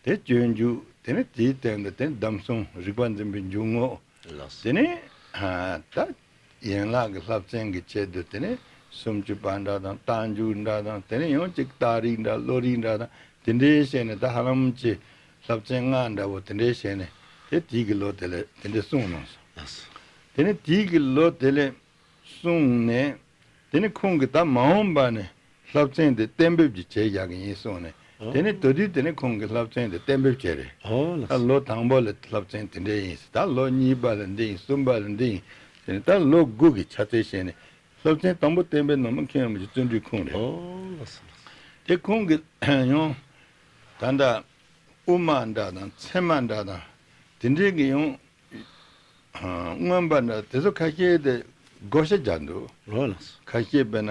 དེ་སྤྱོད་འཇུག་དེ་ནས་དེའི་སྟེང་དུ་དེ་ནས་གདམས་གསུམ་རིགས་པ་འཛིན་པའི་འཇུག་ངོགས། ལགས་སོ། དེ་ནས་ཨ་ད་ཡན་ལག་གི་བསླབ་ཚན་གྱི་ཆེད་དུ་དེ་ནས་སུམ་ཅུ་པ་འདྲ་དང་རྟགས་འཇུག་འདྲ་དང་། དེ་ནས་ཡང་ཅིག་རྟགས་རིགས་འདྲ་བློ་རིགས་འདྲ་དང་། དེ་འདྲའི་བྱས་ནས་ད་ཧ་ལམ་ཅིག་བསླབ་ཚན་ལྔ་འདྲ་བོ་དེ་འདྲའི་བྱས་ནས་དེ་དེའི་གི་ལོ་དེ་ལ་དེ་འདྲའི་གསུངས་གནང་སོང་། ལགས་སོ། དེ་ནས་དེའི་གི་ལོ་དེ་ལ་གསུངས་ནས། དེ་ནས་ཁོང་གིས་ད་མ་འོངས་པ་ནས་བསླབ་ཚན་དེ་གཏན་འབེབས་ཀྱི་བྱས་བཞག་གི་ཡིན་གསུངས་ནས། ཨོ། དེ་ནས་དེ་དུས་དེ་ནས་ཁོང་གིས་བསླབ་ཚན་དེ་གཏན་འབེབས་བྱས་རེད། ཨོ་ལགས་ད་སོ། ལོ་དང་པོ་ལ་བསླབ་ཚན་དེ་འདྲ་ཡིན། ད་ལོ་གཉིས་པ་ལ་འདི་ཡིན། གསུམ་པ་ལ་འདི་ཡིན། དེ་ནས་ད་ལོ་དགུ་གི་ཆ་ཚད་བྱས་ནས་བསླབ་ཚན་དང་པོ་གཏན་འབེབས་གནང་མཁན་རིན་པོ་ཆེ་བརྩོན་འགྲུས་ཁོང་རེད། ཨོ་ལགས་སོ་ལགས་སོ། དེ་ཁོང་གིས་ཡང་ད་ལྟ་དབུ་མ་འདྲ་དང་ཚད་མ་འདྲ་དང་དེ་འདྲའི་གི་ཡང་མངོན་པ་འདྲ་དེ་ཚོ་ཁ་ཤས་དེ་བགོ་བཤའ་རྒྱག་འདུག་ཨོ་ལགས་སོ། ཁ་ཤས་དཔེར་ན་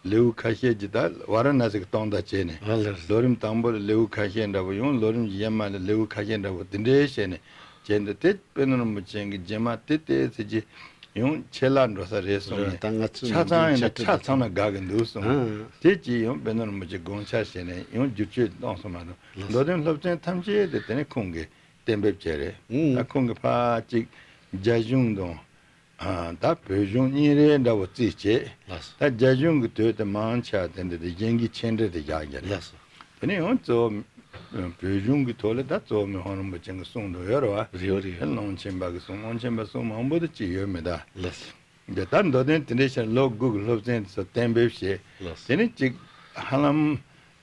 ལེའུ་ཁ་ཤས་ཀྱི་ད་ཝཱ་ར་ཎ་སི་གི་སྟོང་དང་བྱས་ནས། ཨོ་ལགས་སོ། ལོ་རིམ་དང་པོ་ལ་ལེའུ་ཁ་ཤས་འདྲ་པོ། ཡང་ལོ་རིམ་གཞན་མ་ལ་ལེའུ་ཁ་ཤས་འདྲ་པོ་དེ་འདྲའི་བྱས་ནས་བྱས་འདུག་དེ་དཔོན་སློབ་རིན་པོ་ཆེ་གི་རྗེས་མ་དེ་ཏོག་ཙམ་ཅིག་ཡང་ཆད་ལྷག་འགྲོ་ས་རེད་གསུངས་རེད། ནས། ད་ང་ཚོ་ཆ་ཚང་ཡིན་ན་ཆ་ཚང་ན་དགའ་གི་འདུག་གསུངས། ཨང་། དེ་ཅིག་ཡང་དཔོན་སློབ་རིན་པོ་ཆེ་དགོངས་འཆར་བྱས་ནས་ཡང་བསྒྱུར་བཅོས་གཏོང་སོང་མ་གཏོགས། ལགས་སོ། མདོ་དོན་སློབ་ཚན་ཐམས་ཅད་དེ་དེ་ནས་ཁོང་གིས་གཏན་འབེབས་བྱས་རེད། ཨང་། ད་ཁོང་གིས་ཕར་ཅིག་རྒྱ་གཞུང་དང་། ཨ། ད་བོད་གཞུང་གཉིས་རེ་འདྲ་བོ་རྩིས་བྱས། ལགས་སོ། ད་རྒྱ་གཞུང་གི་དོན་དེ་མང་ཆེ་བ་དེ་འདྲ་དེ་གཞན་གྱི་མཆན་འགྲེལ་དེ་བཞག་རྒྱུ་རེད། ལགས་སོ། དེ་ནས་ཡང་གཙོ་བོ་བོད་གཞུང་གི་ཐོག་ལ་ད་གཙོ་བོ་མི་ཕམ་རིན་པོ་ཆེ་གི་གསུང་དེ་ཡོད་རེད་བ། རེད་རེད། ཀློང་ཆེན་པ་གི་གསུང་། ཀློང་ཆེན་པ་གསུང་མང་པོ་དེ་ཅིག་ཡོད་མེད་ད། ལགས་སོ། འདི་ལྟར་མདོ་དོན་དེ་འདྲའི་ཕྱིར་ལོ་དགུ་གི་སློབ་ཚན་དེ་ཚོ་གཏན་འབེབས་བྱས། ལགས་སོ། དེ་ནས་ཅིག་ཧ་ལམ་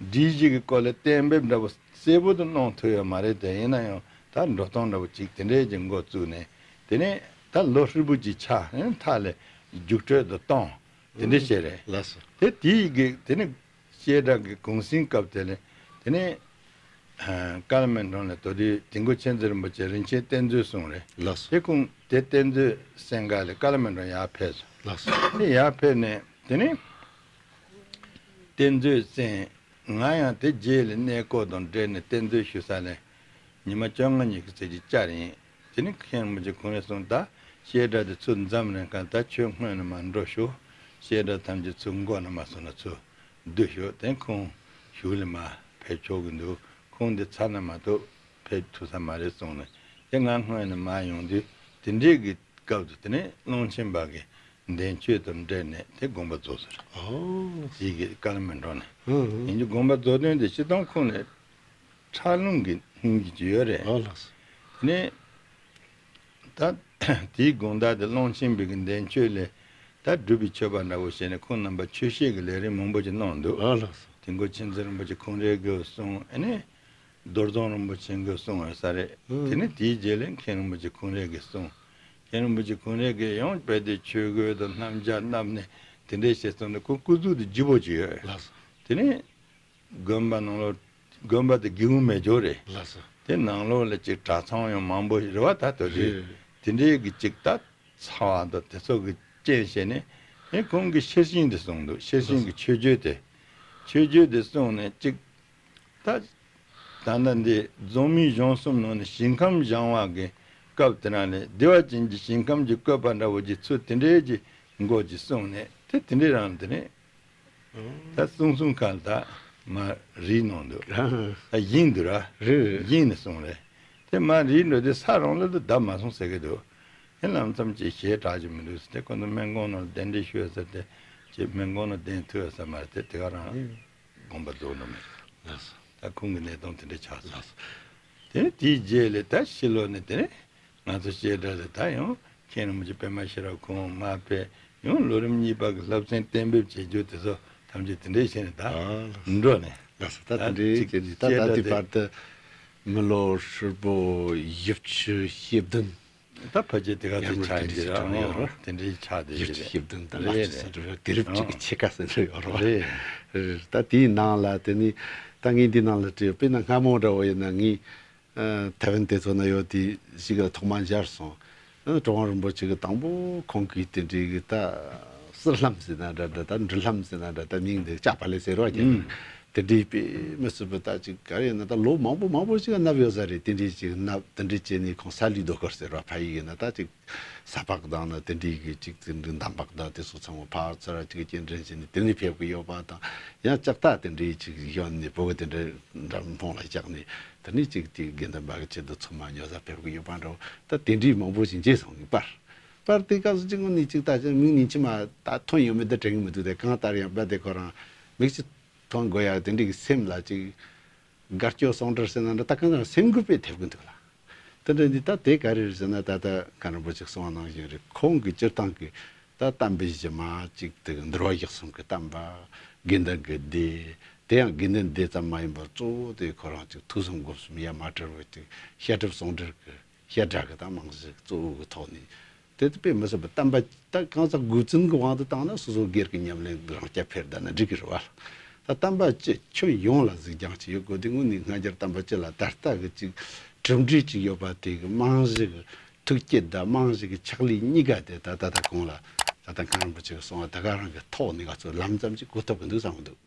སྒྲིག་གཞི་གི་སྐོར་ལ་གཏན་འབེབས་འདྲ་པོ་གསལ་པོ་དུ་གནང་ཐུབ་ཡོད་མ་རེད་དེ། ཡིན་ན་ཡང་ད་འགྲོ་སྟངས་འདྲ་པོ་ཅིག་དེ་འདྲའི་ཅིག་འགོ་བཙུགས་ནས། དེ་ནས་ད་ལོ་ཧྲིལ་པོ་ཅིག་ཆགས། ཨེ། མཐའ་ལ་རྒྱུགས་སྤྲོད་དུ་བཏང་། དེ་འདྲ་བྱས་རེད། ལགས་སོ། དེ་དེའི་གི་དེ་ནས་བཤད་གྲྭ་གི་གུང་གསེང་སྐབས་དེ་ལ་དེ་ནས་ཀ་ལ་སྨན་ཁང་ལ་དོ་དུས་དིལ་མགོ་མཁྱེན་བརྩེ་རིན་པོ་ཆེ་རིན་ཆེན་གཏེར་མཛོད་གསུངས་རེད། ལགས་སོ། དེ་ཁོང་དེ་གཏེར་མཛོད་གསན་ག་ལ་ཀ་ལ་སྨན་ཁང་ཡར་ཕེབས་སོང་། ལགས་སོ། དེ་ཡར་ཕེབས་ནས་དེ་ནས་གཏེར་མཛོད་གསན། ང་ཡང་དེ་རྗེས་ལ་གནས་སྐོར་དང་འབྲེལ་ནས་གཏེར་མཛོད་ཞུ་ས་ལ་ཉི་མ་བཅོ་ལྔ་ཉི་ཤུ་ཙམ་ཅིག་བཅར་ཡིན། དེ་ནས་མཁན་རིན་པོ་ཆེ་ཁོང་རས་གསུངས། ད་བཤད་གྲྭ་དེ་ཚུར་འཛོམས་རན་གང་ད་ཁྱོད་སྔོན་ནས་མར་འགྲོ་ཤོག་བཤད་གྲྭ་ཐམས་ཅད་ཚུར་མགོ་ནས་མར་སོང་ན་ཚུར་བསྡུ་ཤོག་དེ་ཁོང་གཞུག་ལ་མར་ཕེབས་ཆོག་གི་འདུག་ཁོང་འདི་ཚར་ན་མ་གཏོགས་ཕེབས་ཐུབ་ས་མ་རེད་གསུངས་ནས། དེ་ང་སྔོན་ནས་མར་ཡོང་དུས་དེ་འདྲའི་གི་སྐབས་སུ་དེ་ནས་ཀློང་ཆེན་པ་གི་འདས་མཆོད་དང་འབྲེལ་ནས་དེ་དགོངས་པ་རྫོགས་སོང་། ཨོ། དེ་གི་ཀ་ལ་སྨན་ཁང་ནས། ཨང་། ཡིན་རྒྱུ་དགོངས་པ་རྫོགས་དོན་དེ་སྤྱིར་བཏང་ཁོང་ནས་ཁྲག་རླུང་གི་སྙིང་རྗེ་ཅིག་ཡོད་རེད། ཨོ་ལགས་སོ། དེ་ནས་ད་དེའི་དགོངས་དག་དེ་ཀློང་ཆེན་པའི་གི་འདས་མཆོད་ལས་ད་སྒྲུབ་པའི་མཆོད་པ་འདྲ་བོ་བྱས་ནས་ཁོང་རྣམ་པ་ཆོས་བཤད་ཀྱི་ལས་རིམ་མང་པོ་ཅིག་གནང་འདུག་ཨོ་ལགས་སོ། དིལ་མགོ་མཁྱེན་བརྩེ་རིན་པོ་ཆེ་ཁོང་རའི་གི་གསུང་། ཨ་ནི་རྡོར་རྫོང་རིན་པོ་ཆེ་གི་གསུང་ཡོད་ས་རེད། ཨང་། དེ་ནས་དེའི་རྗེས་ལ་མཁན་རིན་པོ་ཆེ་ཁོང་རའི་གི་གསུང་། མཁན་རིན་པོ་ཆེ་ཁོང་རའི་གི་ཡང་དཔལ་ལྡན་ཆོས་གོས་དང་སྣམ་སྦྱར་བསྣམས་ནས་དེ་འདྲའི་བྱས་སོང་ནས་ཁོང་སྐུ་གཟུགས་དེ་ལྗིད་པོ་ཅིག་ཡོད། ལགས་སོ། དེ་ནས་དགོན་པ་ནང་ལོགས། དགོན་པ་དེ་སྒེའུ་ཁུང་མེད་ཅོག་རེད། ལགས་སོ། དེ་ནང་ལོགས་ལ་ཅིག་གྲྭ་ཚང་ཡང་མང་པོ་རེད་བ། ད་དོ་དེ། རེད། དེ་འདྲའི་གི་ཅིག་ད་ཚ་བ་དང་དེ་ཚོ་གི་རྐྱེན་བྱས་ནས། ཨེ་ཁོང་གིས་ཤེར་ཕྱིན་དེ་གསུངས་འདུག། ཤེར་ཕྱིན་གི་ཆོས་བརྒྱུད་དེ། ཆོས་བརྒྱུད་དེ་གསུངས་ནས་ཅིག། ད་ད་ལྟ་འདི་རྫོང་མི་གཞུང་གསུམ་ནང་ནས་ཞིང་ཁམས་བཞེངས་པ་གི་སྐབས་དེ་ན་ནས་བདེ་བ་ཅན་གྱི་ཞིང་ཁམས་ཀྱི་བཀོད་པ་འདྲ་བོ་ཅིག་ཚུལ་དེ་འདྲའི་གི་མགོ་ཅིག་གསུངས་ནས། དེ་དེ་འདྲའི་རང་དེ་ནས། ད་གསུང་གསུང་ག་ལ་ད་མར་རིལ་གནང་འདུག། ད་བཞེངས་འདུག་ར། རེད། བཞེངས་ནས་གསུངས་རེད། དེ་མར་རིལ་འགྲོ་དུས་ས་རང་ལ་ད་བརྡབ་མ་སོང་ཟེར་གི་འདུག། ཨེ་ལམ་སེང་ཅིག་ཞེ་དྲག་ཅིག་མི་འདུག་ཟེར། དེ་ཁོང་ཚོ་སྨན་ཁང་ནང་གདན་འདྲེན་ཞུས་ཟེར་ཏེ། ཅིག་སྨན་ཁང་ནང་གདན་ཐུག་ཟེར་མ་རེད། དེ་དེ་ག་རང་དགོངས་པ་རྫོགས་ནོ་མེད། ལགས་སོ། ད་ཁོང་གི་གནས་སྟངས་དེ་འདྲ་ཆགས་སོང་། ལགས་སོ། དེ་ནས་དེའི་རྗེས་ལ་ད་ཕྱི་ལོགས་ནས་དེ་ནས་ང་ཚོ་བཤད་གྲྭ་ལ་ད་ཡང་མཁན་རིན་པོ་ཆེ་པད་མ་ཤེས་རབ་ཁོང་མར་ཕེབས། ཡང་ལོ་རིམ་གཉིས་པ་གི་བསླབ་ཚན་གཏན་འབེབས་བྱེད་རྒྱུ་དེ་ཚོ་ཐམས་ཅད་དེ་འདྲས་བྱས་ནས་ད་ཨ་འགྲོ་ནས། ལགས་སོ། ད་ད་དེ་འདྲའི་ཅིག་ཅིག་ད་བཤད་ད་གྲྭ་དེ་དེ་བར་དུ་མི་ལོ་ཧྲིལ་པོ་བཞི་བཅུ་ཞེ་བདུན། ད་ཕལ་ཆེར་དེ་ག་ཡར་ཚོད་ངོས་ཆགས་དེ་ཡིན་འདྲ་ཅིག་ཆགས་ཡོད་རོ། རེད། དེ་འདྲའི་ཆགས་དེ་བཞི་བཅུ་ཞེ་བདུན་དང་ལྔ་བཅུ་ཟེར་འགྲོ་ཡོད། དུས་རབས་གཅིག་གི་ཕྱེད་ཀ་ཟེར་འགྲོ་ཡོད་རོ། རེད། རེད། ད་དེའི་ནང་ལ་དེ་ནི་ད་ངས་འདི་ནང་ལ་བྲིས་ཡོད། དཔེར་ན་སྔ་མོ་འདྲ་བོ་ཡིན་ན་ངས་ཨ་ཐའེ་ཝན་དེ་ཚོ་ན་ཡོད་དེ་ཞིག་ལ་ཐོག་མ་མཇལ་སོང་། ཨ་གྲུབ་དབང་རིན་པོ་ཆེ་གི་དང་པོ་ཁོང་གིས་དེ་འདྲའི་གི་ད་གསེར་ལྷམ་ཟེར་ན་འདྲ་འདྲ། ད་འབྲུ་ལྷམ་ཟེར་ན་འདྲ། ད་མིང་འདི་ལྕགས་པ་ལས་ཟེར་བ་ཀྱང་། ཨུམ། དེ་འདྲའི་དཔེ་མི་སྲིད་པ་ད་ཅིག་ག་རེ་ཡིན་ན་ད་ལོ་མང་པོ་མང་པོ་ཞིག་གནབ་ཡོད་ས་རེད། དེ་འདྲའི་ཅིག་གནབ། དེ་འདྲའི་བྱས་ནས་ཁོང་ས་ལུའི་རྡོ་སྐོར་ཟེར་བ་ཕ་ཡིག་ཡིན་ན་ད་ཅིག་ས་ཕག་དང་ན་དེ་འདྲའི་གི་ཅིག་དེ་འདྲའི་འདམ་བག་དང་དེ་ཚོ་ཚང་མ་ཕར་ཚུར་ཅིག་སྐྱེལ་འདྲེན་བྱས་ནས་དེ་ནས་ཕེབས་གི་ཡོད་པ་དང་། ཡང་ལྕགས་རྟ་དེ་འདྲའི་ཅིག་གཞོན་ནས་བོད་གི་དེ་འདྲའི་འགྲམ་འཕང་ལ་བཞག་ནས། དེ་ནས་ཅིག་དེ་དགེ་འདུན་པ་གི་ཆེད་དུ་ཚང་མ་ཉོ་ས་ཕེབས་གི་ཡོད་པ་འདྲ་བོ། ད་དེ་འདྲའི་མང་པོ་ཞིག་མཇལ་སོང་གི། པར་པར་དེ་སྐབས་སུ་ཅིག་ངོ་ནས་ཅིག་ད་ཅིག་མིག་ནས་མཆི་མ་ད་ཐོན་ཡོད་མེད་ད་དྲན་གི་མི་འདུག། དེ་གང་ལྟར་ཡང་པར་དེ་ཁོ་རང་མིག་ཆུ་ཐོན་དགོས་ཡ་དེ་འདྲའི་གི་སེམས་ལ་ཅིག་དགའ་སྐྱོ་ཟུང་འབྲེལ་ཟེར་ན་འདྲ། ད་གང་ལྟར་སེམས་འགུལ་དཔེ་ཐེབས་གི་འདུག་ལ། དེ་འདྲ་འདི་ད་དེ་ག་རེ་རེད་ཟེར་ན། ད་ལྟ་མཁན་རིན་པོ་ཆེ་གསུངས་པ་ནང་བཞིན་རེད། ཁོང་གི་སྤྱིར་བཏང་གི་ད་བསྟན་པའི་གཞི་མ་གཅིག་དེ་འདུལ་བ་བཞི་གསུམ་གྱི་བསྟན་པ། དགེ་འདུན་གྱི་སྡེ། དེ་ཡང་དགེ་འདུན་སྡེ་ཙམ་མ་ཡིན་པར་གཙོ་བོ་དེ་ཁོ་རང་གཅིག་ཐོས་བསམ་སྒོམ་གསུམ་ཡ་མ་བྲལ་བའི་གཅིག་བཤད་སྒྲུབ་ཟུང་འབྲེལ་གྱི་བཤད་གྲྭ་གི་ད་རྨང་གཞི་གཙོ་བོ་གི་ཐོག་ནས། དེ་དེ་དཔེ་མི་སྲིད་པ་བསྟན་པ་ད་གང་ཟག་འགོ་འཛིན་གྱི་དབང་དུ་བཏང་ན་སོ་སོ་སྒེར་གྱི་ཉམས་ལེན་རང་རྐྱ་འཕེར་ད་ན་འགྲིག་གི་རེད་བ། ད་བསྟན་པ་སྤྱི་ཁྱོན་ཡོངས་ལ་གཟིགས་རྒྱང་ཅིག་ཡོད་དགོས། དེ་དངོས་གནས་སྔ་རྒྱལ་བསྟན་པ་སྤྱི་ལ་ད་ལྟ་གི་ཅིག་གྲུབ་འབྲས་ཅིག་ཡོད་པ་དེ་གི་རྨང་གཞི་གི་ཐུགས་བསྐྱེད་དང་རྨང་གཞི་གི་ཕྱག་ལས་གཉིས་ཀ་དེ་ད་ད་ད་གོང་ལ་ད་ལྟ་མཁན་རིན་པོ་ཆེ་གིས་གསུངས་པ་ད་ག་རང་གི་ཐོག་ནས་ང་ཚོ་ལམ་ཙམ་ཅིག་གོ་ཐུབ་ཀྱི་འདུག་བསམ་གྱི་འདུག།